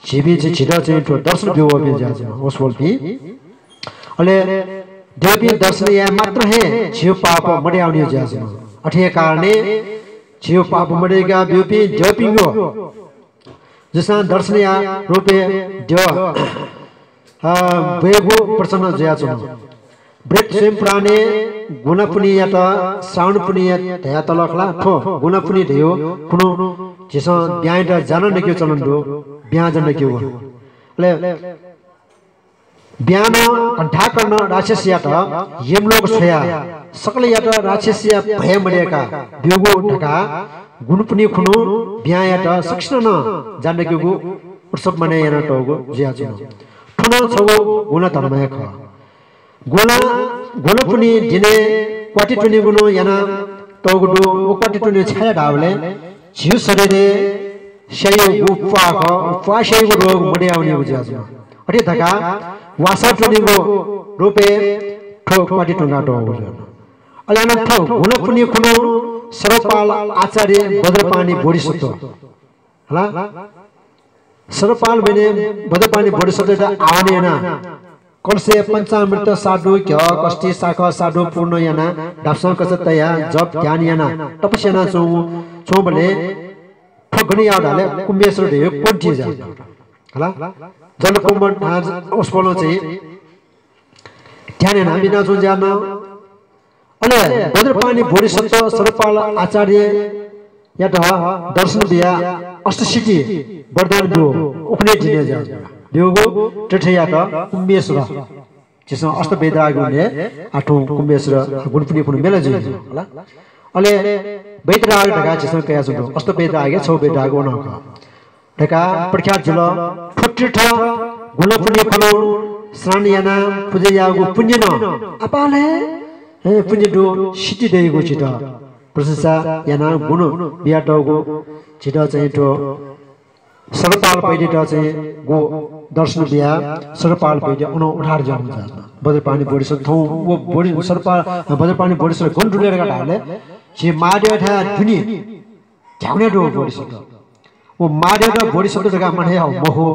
झीपिं चाहिँ झीत चाहिँ थ्व दर्शन ब्यू वःपिं जुयाच्वन, वसपोलपिं। अले द्यःपिं दर्शन याये मात्र हे झीगु पाप मदयावनी जुयाच्वन। अथे हे कारणं झीगु पाप मदय्का ब्यूपिं द्यःपिंगु झीसं दर्शनया रूपय् द्यः, अ, ब्वयेगु प्रचलन जुयाच्वन। बृहत् स्वयम्भू पुराणय् गुंला पुन्हियात श्रावण पुन्हि धयातल खला। थ्व गुंला पुन्हि धयागु खुन्हु झीसं ब्याहां ज्या नकेगु चलन दु, ब्याहां ज्या नकेगु। अले ब्याहां घण्टाकर्ण राक्षसयात यमलोक छ्वयाः सकलयात राक्षसया भय मदय्का ब्यूगु धकाः गुंला पुन्हि खुन्हु ब्याहांयात सकसिनं नं ज्या नकेगु उत्सव मानय् यानातःगु जुयाच्वन। थ्व नं छगू गुंला धर्म हे खः। गुंला, गुंला पुन्हि दिनय् क्वाति त्वनेगु नं यानातःगु दु। व क्वाति त्वने छाय् धाःबलय् झीगु शरीरय् स्याइगु प्वाः खः, प्वाः स्याइगु रोग मदयावनीगु जुयाच्वन। अथे धकाः वासः त्वनेगु रूपय् थ्व क्वाति त्वंकातःगु जुयाच्वन। अले अन थ्व गुंला पुन्हि खुन्हु सर्वपाल आचार्य वज्रपाणि बोधिसत्व, हला? सरपाल बहिनी वज्रपाणि बोधिसत्वयात आह्वान याना, कलशय् पञ्चामृत साधु, घ्यः, कष्टि, साखः साधु पूर्ण याना, धापसं कचा तया, जप ध्यान याना, तपस्या याना च्वं, च्वंबलय् थ्व गन याः धाःले कुम्भेश्वर धयागु पन्थी जाः। हला? जलकुम्भ थाय् वसपोलं चाहिँ ध्यान याना बिना च्वं ज्या नं। अले वज्रपाणि बोधिसत्व सरपाल आचार्ययात दर्शन बिया अष्टसिद्धि वरदान ब्यू। उखुन्हु दिने ज्या ब्यूगु तीर्थयात कुम्भेश्वर। झीसं अष्टवेधरागु ने आठुं कुम्भेश्वर गुणपुनि पुन मेला जुइ। हला? अले वेधराग धकाः झीसं कयाच्वंगु अष्टवेधरागय् छगू वेधराग वन खः धकाः प्रख्यात जुल। थ्व तीर्थ गुणपुनि खुन्हु स्नान यानाः पुजा याःगु पुण्य नं आपालं हे पुण्य दु, सिद्धि दइगु झीत प्रशंसा यानाः गुण बियातःगु झीत चाहिँ थ्व सरपाल वैद्यत चाहिँ गु दर्शन बिया सरपाल वैद्य अन उद्धार जुयाः हुन। वज्रपाणि बोधिसत्व थौं व बोधि सरपाल वज्रपाणि बोधिसत्व गन दुले धकाः धाःले झी महादेवथाय् दुने ध्याउने दु बोधिसत्व। व महादेवत बोधिसत्व धकाः माने याः मखु।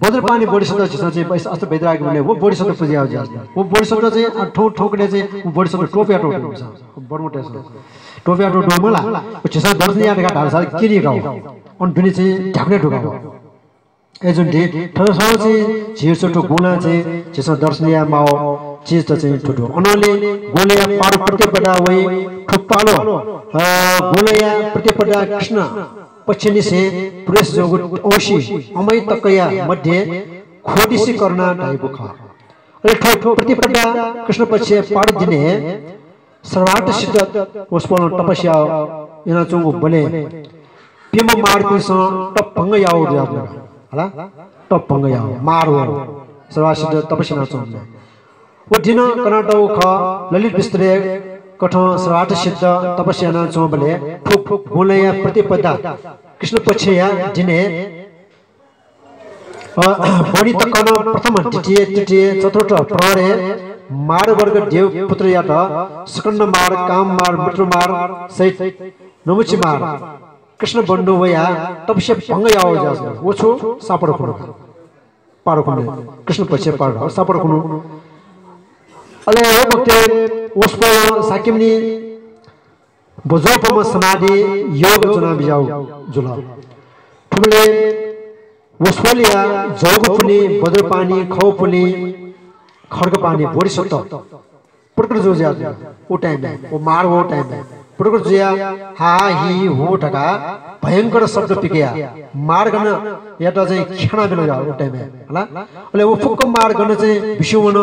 वज्रपाणि बोधिसत्व झीसं चाहिँ अष्टवेधरागय् व बोधिसत्व पुजा याः। व बोधिसत्व चाहिँ आ, थौं थौंकन्हय् चाहिँ व बोधिसत्व टोपया टोप बर्मटेस टोपया टोप मला। व झीसं दर्शन याः धकाः धाःसा किनि गाव। अन दुने चाहिँ ध्याउने दु गाव। अय्‌जूगुलिं थ्व थ्व चाहिँ झीसं थ्व गुणा चाहिँ झीसं दर्शन याये माःगु चिज त चाहिँ थ्व दु। अनंलि गुणया पारु प्रतिपदा वइ थ्व पालु, अ, गुणया प्रतिपदा कृष्ण पक्षनिसें प्रवेश जूगु औंसी अमय तकया मध्ये ख्वदिसि करुणा धाइगु खः। अले थ्व प्रतिपदा कृष्ण पक्षया पारु दिने सर्वार्थ सिद्ध वसपोलं तपस्या यानाच्वंगु बलय् प्यम्ह मारपिन्सं तप भंग याःगु जुयाः हला। तप भंग याःगु मार वःगु सर्वार्थ सिद्ध तपस्या यानाच्वंगु। व दिं कनातःगु खः। ललित विस्तरय् कथं सर्वार्थ सिद्ध तपस्या यानाच्वंबलय् थ्व गुणया प्रतिपदा कृष्ण पक्षया दिने अ, बनि तक नं प्रथम, द्वितीय, तृतीय, चतुर्थ प्रहरय् मार वर्ग देवपुत्रयात स्कन्द मार, काम मार, मृत्यु मार सहित नमुचि मार कृष्ण बन्धु वया तपस्या भंग याःगु जुयाः व छु सापर खुन्हु। पार खुन्हु। कृष्ण पक्षया पार सापर खुन्हु। अले हे भक्ते वसपोलं शाक्यमुनि ब्वज्रहोपम्ह समाधि योग च्वना बिज्याःगु जुल। थुबलय् वसपोलया जःगु पुन्हि वज्रपाणि, खःगु पुन्हि खड्गपाणि बोधिसत्व प्रकट जुयाः जुल। व time-य्, व मार वःगु time-य् प्रकट जुयाः हा हा हि हु धकाः भयंकर शब्द पिकयाः मार गणयात चाहिँ ख्यानाबिल जुयाः व time-य् हला। अले व फुक्क मार गण चाहिँ बिस्युं वन।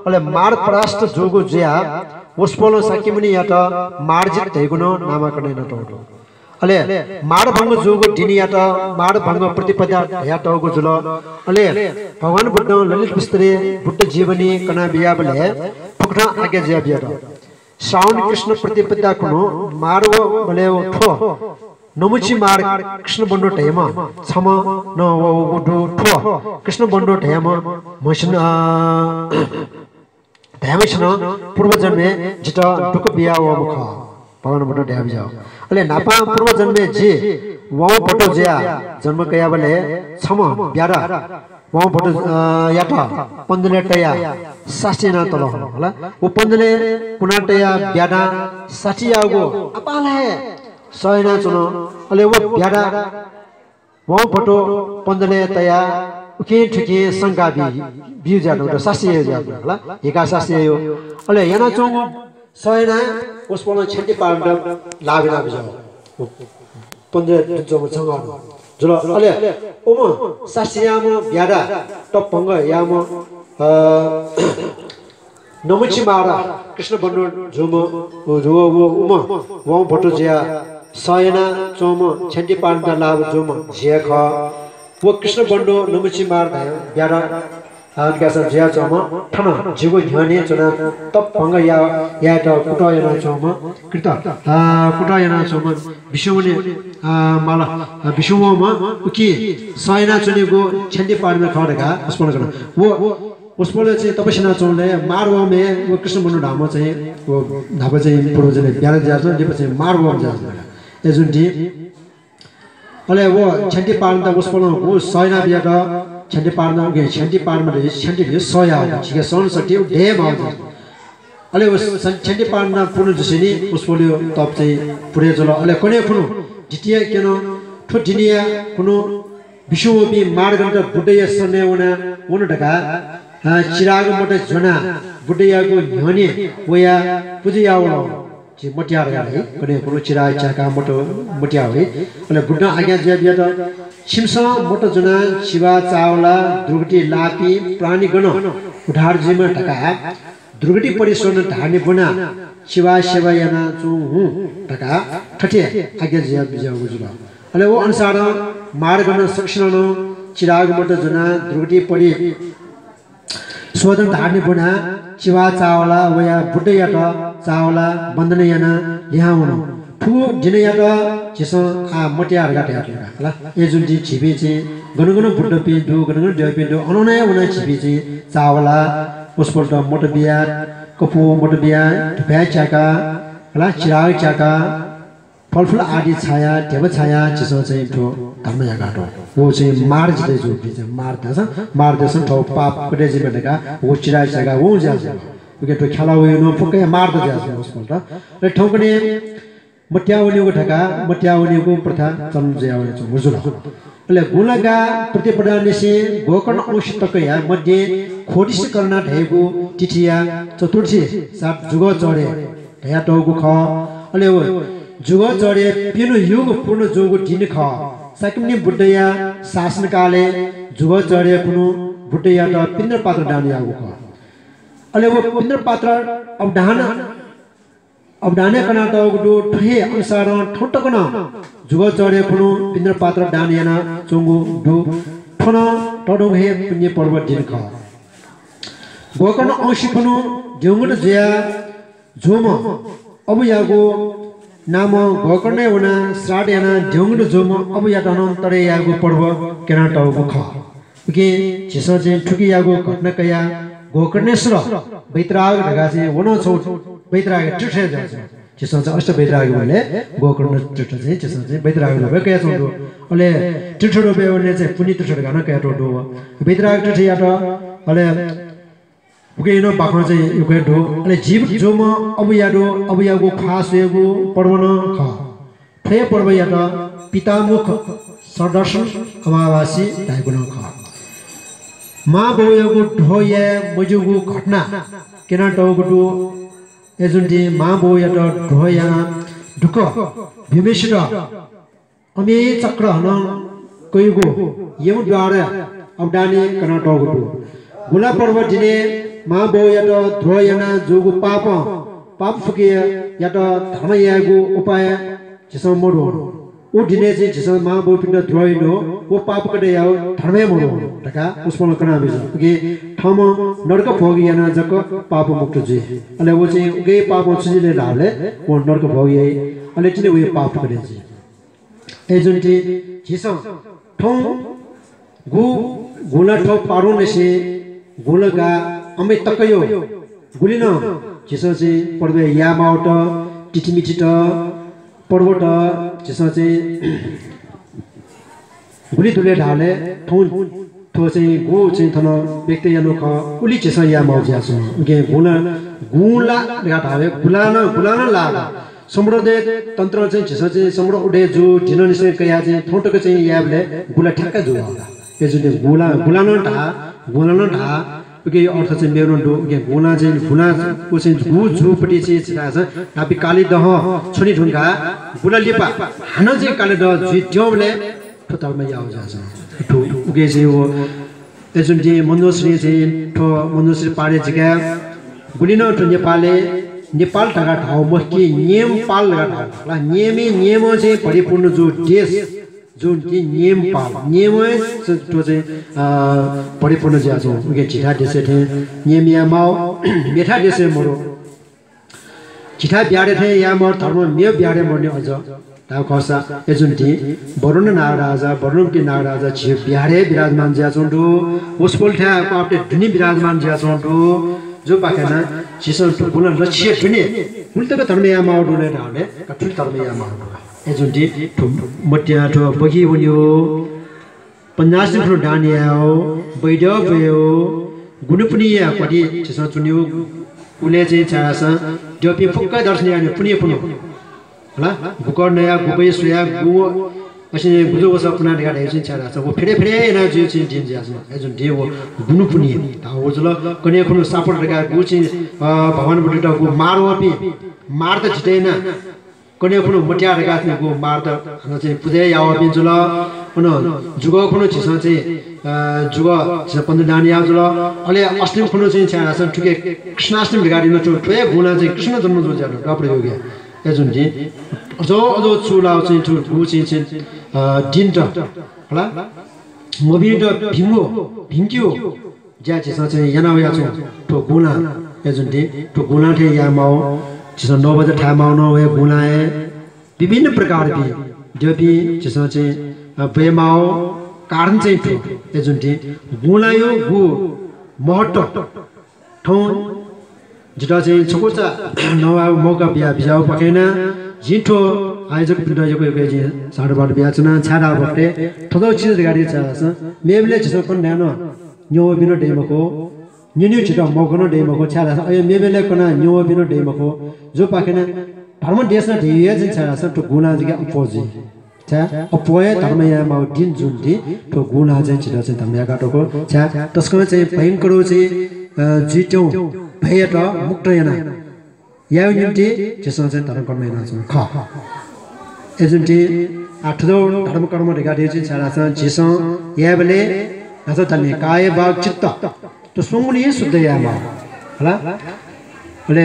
अले मार परास्त जूगु जुयाः वसपोलं शाक्यमुनियात मारजित धइगु नं नामकरण यानातःगु दु। अले मारभंग जूगु दिनयात मारभंग प्रतिपदा धयातःगु जुल। अले भगवान बुद्धं ललित विस्तरय् बुद्ध जीवनी कना बियाबलय् थुकथं आज्ञा जुया बियात। श्रावण कृष्ण प्रतिपदा खुन्हु मार वःबलय् व थ्व नमुचि मार कृष्ण बन्धु धइम्ह छम्ह नं वःगु दु। थ्व कृष्ण बन्धु धइम्ह म्हसिनं, अ, धइम्हसिनं पूर्वजन्मय् जितः दुःख बिया वःम्ह खः। भगवान बुद्धं धया बिज्याः। अले न्हापां पूर्वजन्मय् जि वाउँभट्टो जुयाः जन्म कयाबलय् छम्ह ब्याधा वाउँभट्टो, अ, यात पन्दलय् तयाः शास्ति यानातल हला। व पन्दलय् कुना तयाः ब्याधां शास्ति याःगु आपालं हे सह यानाच्वन। अले व ब्याधा वाउँभट्टो पन्दलय् तयाः उखें थुखें संका बी, बिउ ज्या नं, शास्ति यायु ज्या नं हला, हिका शास्ति यायु। अले यानाच्वंगु सह यानाः वसपोलं छ्यन्ति पारमिता लाः बिना बिज्याः। पन्दलय् दुने च्वंम्ह छंगः नं जुल। अले उम्ह शास्ति याःम्ह ब्याधा तप भंग याःम्ह, अ, नमुचि मार कृष्ण बन्धु जूम्ह, व, व, व, उम्ह वाउँभट्टो जुयाः सह यानाच्वंम्ह छ्यन्ति पारमिता लाभ जूम्ह जि हे खः। व कृष्ण बन्धु नमुचि मार धायेम्ह ब्याधा, अ, जुयाच्वंम्ह थन जिगु न्ह्यःने च्वनाः तप भंग या-, यायेत कुतः यानाच्वंम्ह कृत, अ, कुतः यानाच्वंम्ह बिस्युं वने, अ, माल, अ, बिस्युं वंम्ह उकिं सह यानाच्वनीगु छ्यन्ति पारमिता खः धकाः वसपोलं कन। व वसपोलं चाहिँ तपस्या यानाच्वंबलय् मार वःम्ह व कृष्ण बन्धु धाःम्ह चाहिँ व न्हापा चाहिँ पूर्वजन्मय् ब्याधा जुयाच्वन, लिपा चाहिँ मार वःम्ह जुयाच्वन। अय्‌जूगुलिं अले व छ्यान्ति पार्न त वसपोलं व सह याना बियात। छ्यान्ति पार्न, उके छ्यान्ति पार्न मते, छ्यान्ति धइगु सह याः, झीके सहन शक्ति व दये माःगु। अले व सन-, छ्यान्ति पार्न पुन्हु जुसेंलि वसपोलया तप चाहिँ पुरे जुल। अले कन्हय् खुन्हु द्वितीय क्यन। थ्व दिनया खुन्हु बिस्युं वःपिं मारगणत बुद्धया शरणय् वना, वन धकाः, अ, चिराग मत ज्वनाः बुद्धयागु न्ह्यःने वयाः पुजा याः वल। झी मत्याः धकाः धाइ, कन्हय् खुन्हु चिराग च्याकाः मत, मत्याः वइ। अले बुद्धं आज्ञा जुया बियात, छिमिसं मत ज्वनाः छिवा चावला दुर्गति लाःपिं प्राणीगण उद्धार जुइमा धकाः दुर्गति परि स्वनाः धारणी ब्वनाः छिवा सेवा यानाच्वँ हुँ धकाः थथे आज्ञा जुया बिज्याःगु जुल। अले व अनुसारं मारगण सकसिनं नं चिराग मत ज्वनाः दुर्गति परि स्वनाः धारणी ब्वनाः छिवा चावला वयाः बुद्धयात चावला वन्दना यानाः लिहां वन। थुगु दिनयात झीसं आः मत्याः धकाः धयातल का, हला। अय्‌जूगुलिं झीपिं चाहिँ गन गन बुद्धपिं दु, गन गन द्यःपिं दु, अन अन हे वनाः झीपिं चाहिँ चावला, वसपोलत मत बियाः, कपु मत बियाः, धुपाय् च्याकाः, हला, चिराग च्याकाः, फलफुल आदि छायाः, ध्यबा छायाः झीसं चाहिँ थ्व धर्म याकातःगु। व चाहिँ मार जितः जूपिं चाहिँ मार धाःसा, मार धाःसा थ्व पाप कटे जुइमा धकाः व चिराग च्याकाः वं ज्याझ्वः। उकिं थ्व ख्याला वइगु नं फुक्क हे मार त ज्याझ्वः वसपोलत। अले थौंकन्हय् मत्याः वनेगु धकाः मत्याः वनेगु प्रथा चलन जुया वयाच्वंगु जुल। अले गुंला गाः प्रतिपदांनिसें गोकर्ण औंसी तकया मध्ये ख्वोतिसि करणा धयागु तिथिया चतुर्थी सात जुगः चःह्रे धयातःगु खः। अले व जुगः चःह्रे प्यन्हु युग पूर्ण जूगु दिं खः। शाक्यमुनि बुद्धया शासनकालय् जुगः चःह्रे खुन्हु बुद्धयात पिन्दपात्र दान याःगु खः। अले व पिन्दपात्र अवधान अवधानय् कनातःगु दु। थ्व हे अनुसारं थौं तक नं जुगः चःह्रे खुन्हु पिन्दपात्र दान यानाच्वंगु दु। थ्व नं तःधंगु हे पुण्य पर्व दिं खः। गोकर्ण औंसी खुन्हु द्यंगुत जुया जूम्ह अबुयागु नामं गोकर्णय् वनाः श्राद्ध यानाः द्यंगुत जूम्ह अबुयात नं तरे यायेगु पर्व क्यनातःगु खः। उकिं झीसं चाहिँ थुकियागु घटना कयाः गोकर्णेश्वर वैतराग धकाः चाहिँ व नं छगू वैतराग तीर्थ हे जुयाच्वंगु। झीसं चाहिँ अष्ट वैतराग बलय् गोकर्ण तीर्थ चाहिँ झीसं चाहिँ वैतराग रूपय् कयाच्वंगु दु। अले तीर्थ रूपय् वने चाहिँ पुण्य तीर्थ धकाः नं कयातःगु दु। वैतराग तीर्थयात अले उकिं नं बाखं चाहिँ यक्व हे दु। अले जीवित जूम्ह अबुया दु, अबुयागु ख्वाः स्वयेगु पर्व नं खः। थ्व हे पर्वयात पितामुख सदर्शन अमावासी धाइगु नं खः। मां बौयागु द्वहं याये मज्यूगु घटना क्यनातःगु दु। अय्‌जूगुलिं मां बौयात द्वहं यानाः दुःख ब्यूम्हय्‌सित अमेय चक्र हनं कइगु यमद्वार अवधानय् कनातःगु दु। गुंला पर्व दिनय् मां बौयात द्वहं यानाः जूगु पापं, पाप फुकेयात धर्म यायेगु उपाय झीसं मदुगु। उ दिनय् चाहिँ झीसं मां बौपिन्त द्वहं यानाः व पाप कटे यायेगु धर्म हे मदुगु धकाः वसपोलं कनाबिल। उकिं थःम्हं नरक भोग यानाः जक पाप मुक्त जुइ। अले व चाहिँ उकिं पापं छु जुइ धाःबलय् व नरक भोग याइ। अले तिनि वया पाप कटे जुइ। अय्‌जूगुलिं झीसं थौं गु-, गुंला थ्व पारुंनिसें गुंला गाः अमे तकया गुलि नं झीसं चाहिँ पर्व याये माःगुत, तिथिमितित, पर्वत झीसं चाहिँ गुलि दुले धाःबलय् थौं थ्व चाहिँ गु चाहिँ थन व्यक्त यानागु खः, उलि झीसं याये माःगु जुयाच्वं। उकिं गुंला, गुंला धकाः धाःबलय् गुलां नं, गुलां नं लाः। सम्बुद्ध तन्त्रं चाहिँ झीसं चाहिँ सम्बुद्ध उदय जूगु दिनंनिसें कयाः चाहिँ थौं तक चाहिँ यायेबलय् गुला ठ्याक्क जू। अय्‌जूगुलिं गुलां, गुलां नं धाः, गुलां नं धाः, उकिया अर्थ चाहिँ मेगु नं दु। उकिं गुलां चाहिँ, गुलां व चाहिँ गु जूगुपति चाहिँ धाःसा धापि कालिदहं छ्वने धुंकाः गुला लिपा हानं चाहिँ कालिदह जुइ द्यंबलय् थ्व धर्म याःगु जुयाच्वं। थ्व उकिं चाहिँ व अय्‌जूगुलिं मञ्जुश्री चाहिँ थ्व मञ्जुश्री पारे जिकाय् गुलि नं थ्व नेपालय्, नेपाल धकाः धाःगु मखु कि नेपाल धकाः धाःगु ला। नेपालय्, नेपालं चाहिँ भरिपूर्ण जूगु देश जुं कि नेपाल, नेपां थ्व चाहिँ, अ, भरिपूर्ण जुयाच्वं। उकिं झीथाय् देशय् थें नेपा याये माः, मेथाय् देशय् मरु। झीथाय् बिहारय् थें याये माः धर्म मेगु बिहारय् मरुनि अझ। धाःगु खःसा अय्‌जूगुलिं वरुण नागराजा, वरुणमूर्ति नागराजा झीगु बिहारय् विराजमान जुयाच्वंगु दु। वसपोलथाय् क्वापतय् दुने विराजमान जुयाच्वंगु दु। जुपाखें नं झीसं थ्व गुलां लच्छिया दुने गुलि तक धर्म याये माःगु दु ले धाःबलय् का थुलि धर्म याये माःगु दु का। अय्‌जूगुलिं थ्व मत्याः थ्व बखि वनेगु, पन्नास दिं खुन्हु दान यायेगु, वैद्य ब्वयेगु, गुणि पुन्हिया क्वाति झीसं च्वनेगु, उलय् चाहिँ छाय्‌धाःसा द्यःपिं फुक्क दर्शन यानाः पुन्हि पुन्हि। हला, गुकः नया, गुबलय् स्वया, गु असिनं गुजु वसः पुना धकाः धाइगु चाहिँ छाय्‌धाःसा व फेरे फेरे याना जुइ चाहिँ दिं जुयाच्वन। अय्‌जूगुलिं व गुणि पुन्हि धाःगु जुल। कन्हय् खुन्हु सापट धकाः गु चाहिँ, अ, भगवान बुद्धयात गु मार वःपिं, मारत जिते याना कन्हय् खुन्हु मत्याः धकाः चाहिँ गु मारत हानं चाहिँ पुजा यावःपिं जुल। अन जुगः खुन्हु झीसं चाहिँ, अ, जुगः झीसं पञ्चदान याः जुल। अले अष्टमी खुन्हु चाहिँ छाय्‌धाःसा थुके कृष्णाष्टमी धकाः दिं च्वं। थ्व हे गुंलां चाहिँ कृष्ण जन्म जुल ज्या द्वापर युगय्। अय्‌जूगुलिं अझ अझ चूलाः चाहिँ थ्व गु चाहिँ, चाहिँ, अ, दिनत, हला, मभिंत भिंगु, भिंकेगु ज्या झीसं चाहिँ याना वयाच्वं थ्व गुंलां। अय्‌जूगुलिं थ्व गुंलां थें याये माःगु, झीसं नौ बजे थाये माःगु नं वया गुंलां हे विभिन्न प्रकारपिं द्यःपिं झीसं चाहिँ, अ, ब्वये माःगु कारण चाहिँ थ्व। अय्‌जूगुलिं गुंलांया गु महत्त्व थौं जितः चाहिँ छकूचा नवायेगु मौका बिया बिज्याःगुपाखें नं जिं थ्व आयोजकपिन्त यक्व यक्व जिं साधुवाद बियाच्वना। छाय्‌धाःसा थ्व चिज धकाः धाःसा मेबलय् झीसं कन धाये नं न्यंवःपिं नं दइ मखु, न्यनेगु झीत मौका नं दइ मखु। छाय्‌धाःसा अय् मेबलय् कनाः न्यंवःपिं नं दइ मखु। जुपाखें नं धर्म देशना धइगु हे चाहिँ छाय्‌धाःसा थ्व गुंलां जक अप्वः जुइ। छाय् अप्वः हे धर्म याये माःगु दिं जूगुलिं थ्व गुंलां चाहिँ झीत चाहिँ धर्म याका तःगु। छाय् तसकं चाहिँ भयंकर चाहिँ, अ, जुइत्यंगु भययात मुक्त याना यायेगु निंतिं झीसं चाहिँ धर्म कर्म यानाच्वंगु खः। अय्‌जूगुलिं आः थ्व धर्म कर्म धकाः धाइगु चाहिँ छाय्‌धाःसा झीसं यायेबलय् न्हाचः धाल नि, काय वाक् चित्त थ्व स्वंगुलिं हे शुद्ध याये माः। हला? अले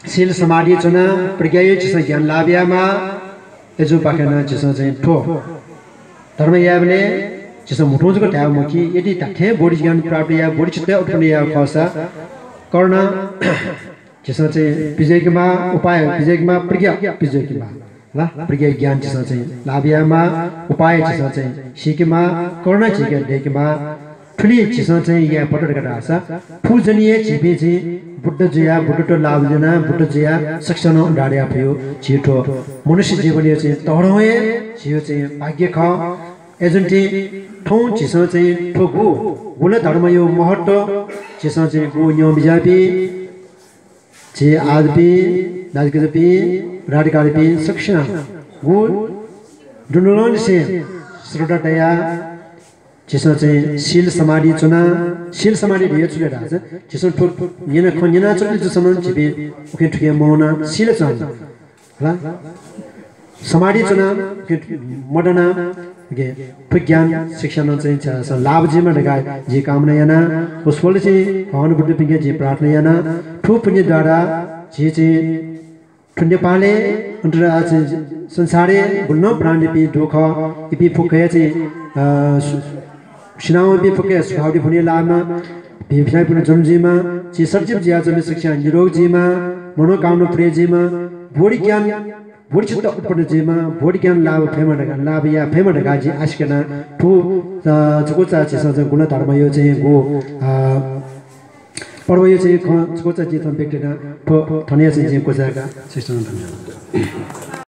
शील समाधि च्वनाः प्रज्ञाया झीसं ज्ञान लाभ याये माः। अय्‌जूपाखें नं झीसं चाहिँ थ्व धर्म यायेबलय् झीसं म्हुतुं जक धाये मखु कि यदि धात्थें बोधि ज्ञान प्राप्त याये, बोधि चित्त उत्पन्न याये खःसा करुणा झीसं चाहिँ पिज्याके माः, उपाय पिज्याके माः, प्रज्ञा पिज्याके माः। हला, प्रज्ञा ज्ञान झीसं चाहिँ लाभ याये माः, उपाय झीसं चाहिँ सीके माः, करुणा झीके दयेके माः। थुलि झीसं चाहिँ याये फत धकाः धाःसा फुजनी हे झीपिं चाहिँ बुद्ध जुयाः, बुद्धत्व लाभ यानाः, बुद्ध जुयाः सकसिनं उद्धार याये फयेगु झी थ्व मनुष्य जीवनया चाहिँ तःधंगु हे झीगु चाहिँ भाग्य खः। अय्‌जूगुलिं थौं झीसं चाहिँ थ्व गु, गुंला धर्मया महत्त्व झीसं चाहिँ गु न्यं बिज्याःपिं झी आज्यापिं, दाजुकिजापिं, पदाधिकारीपिं सकसिनं गु दुनुगलंनिसें श्रद्धा तयाः झीसं चाहिँ शील समाधि च्वनाः, शील समाधि धइगु छु ले धाःसा झीसं थ्व न्यना खँ न्यनाच्वंपिं जूसां नं झीपिं उखें थुखें मवनाः शील च्वनाः, हला? समाधि च्वनाः उखें मदनाः, उके थ्व ज्ञान शिक्षां नं चाहिँ छाय्‌धाःसा लाभ जुइमा धकाः जिं कामना याना। व स्वल चाहिँ भगवान बुद्धपिंके जिं प्रार्थना याना। थ्व पुण्य द्वारा झी चाहिँ थ्व नेपालय्, अन्तर्राष्ट्रिय संसारय् गुलि नं प्राणीपिं दु खः। इपिं फुक्क हे चाहिँ, अ, सु-, सिनावंपिं फुक्क हे सुखावती भुने लाःमा, भिंभिनापिं जन्म जुइमा, झी सजीव जुयाच्वंपिं सकसियां निरोग जुइमा, मनोकामना पूरे जुइमा, बोधि ज्ञान, बोधिचित्त उत्पन्न जुइमा, बोधि ज्ञान लाभ फयेमा धकाः, लाभ याये फयेमा धकाः जिं आशिका याना। थ्व, अ, छकूचा झीसं चाहिँ गुलधर्मया चाहिँ गु, अ, पर्वया चाहिँ खँ छकूचा जिं थन व्यक्त याना। थ्व थनया चाहिँ जिं क्वचायेका। शिष्टाचार धन्यवाद।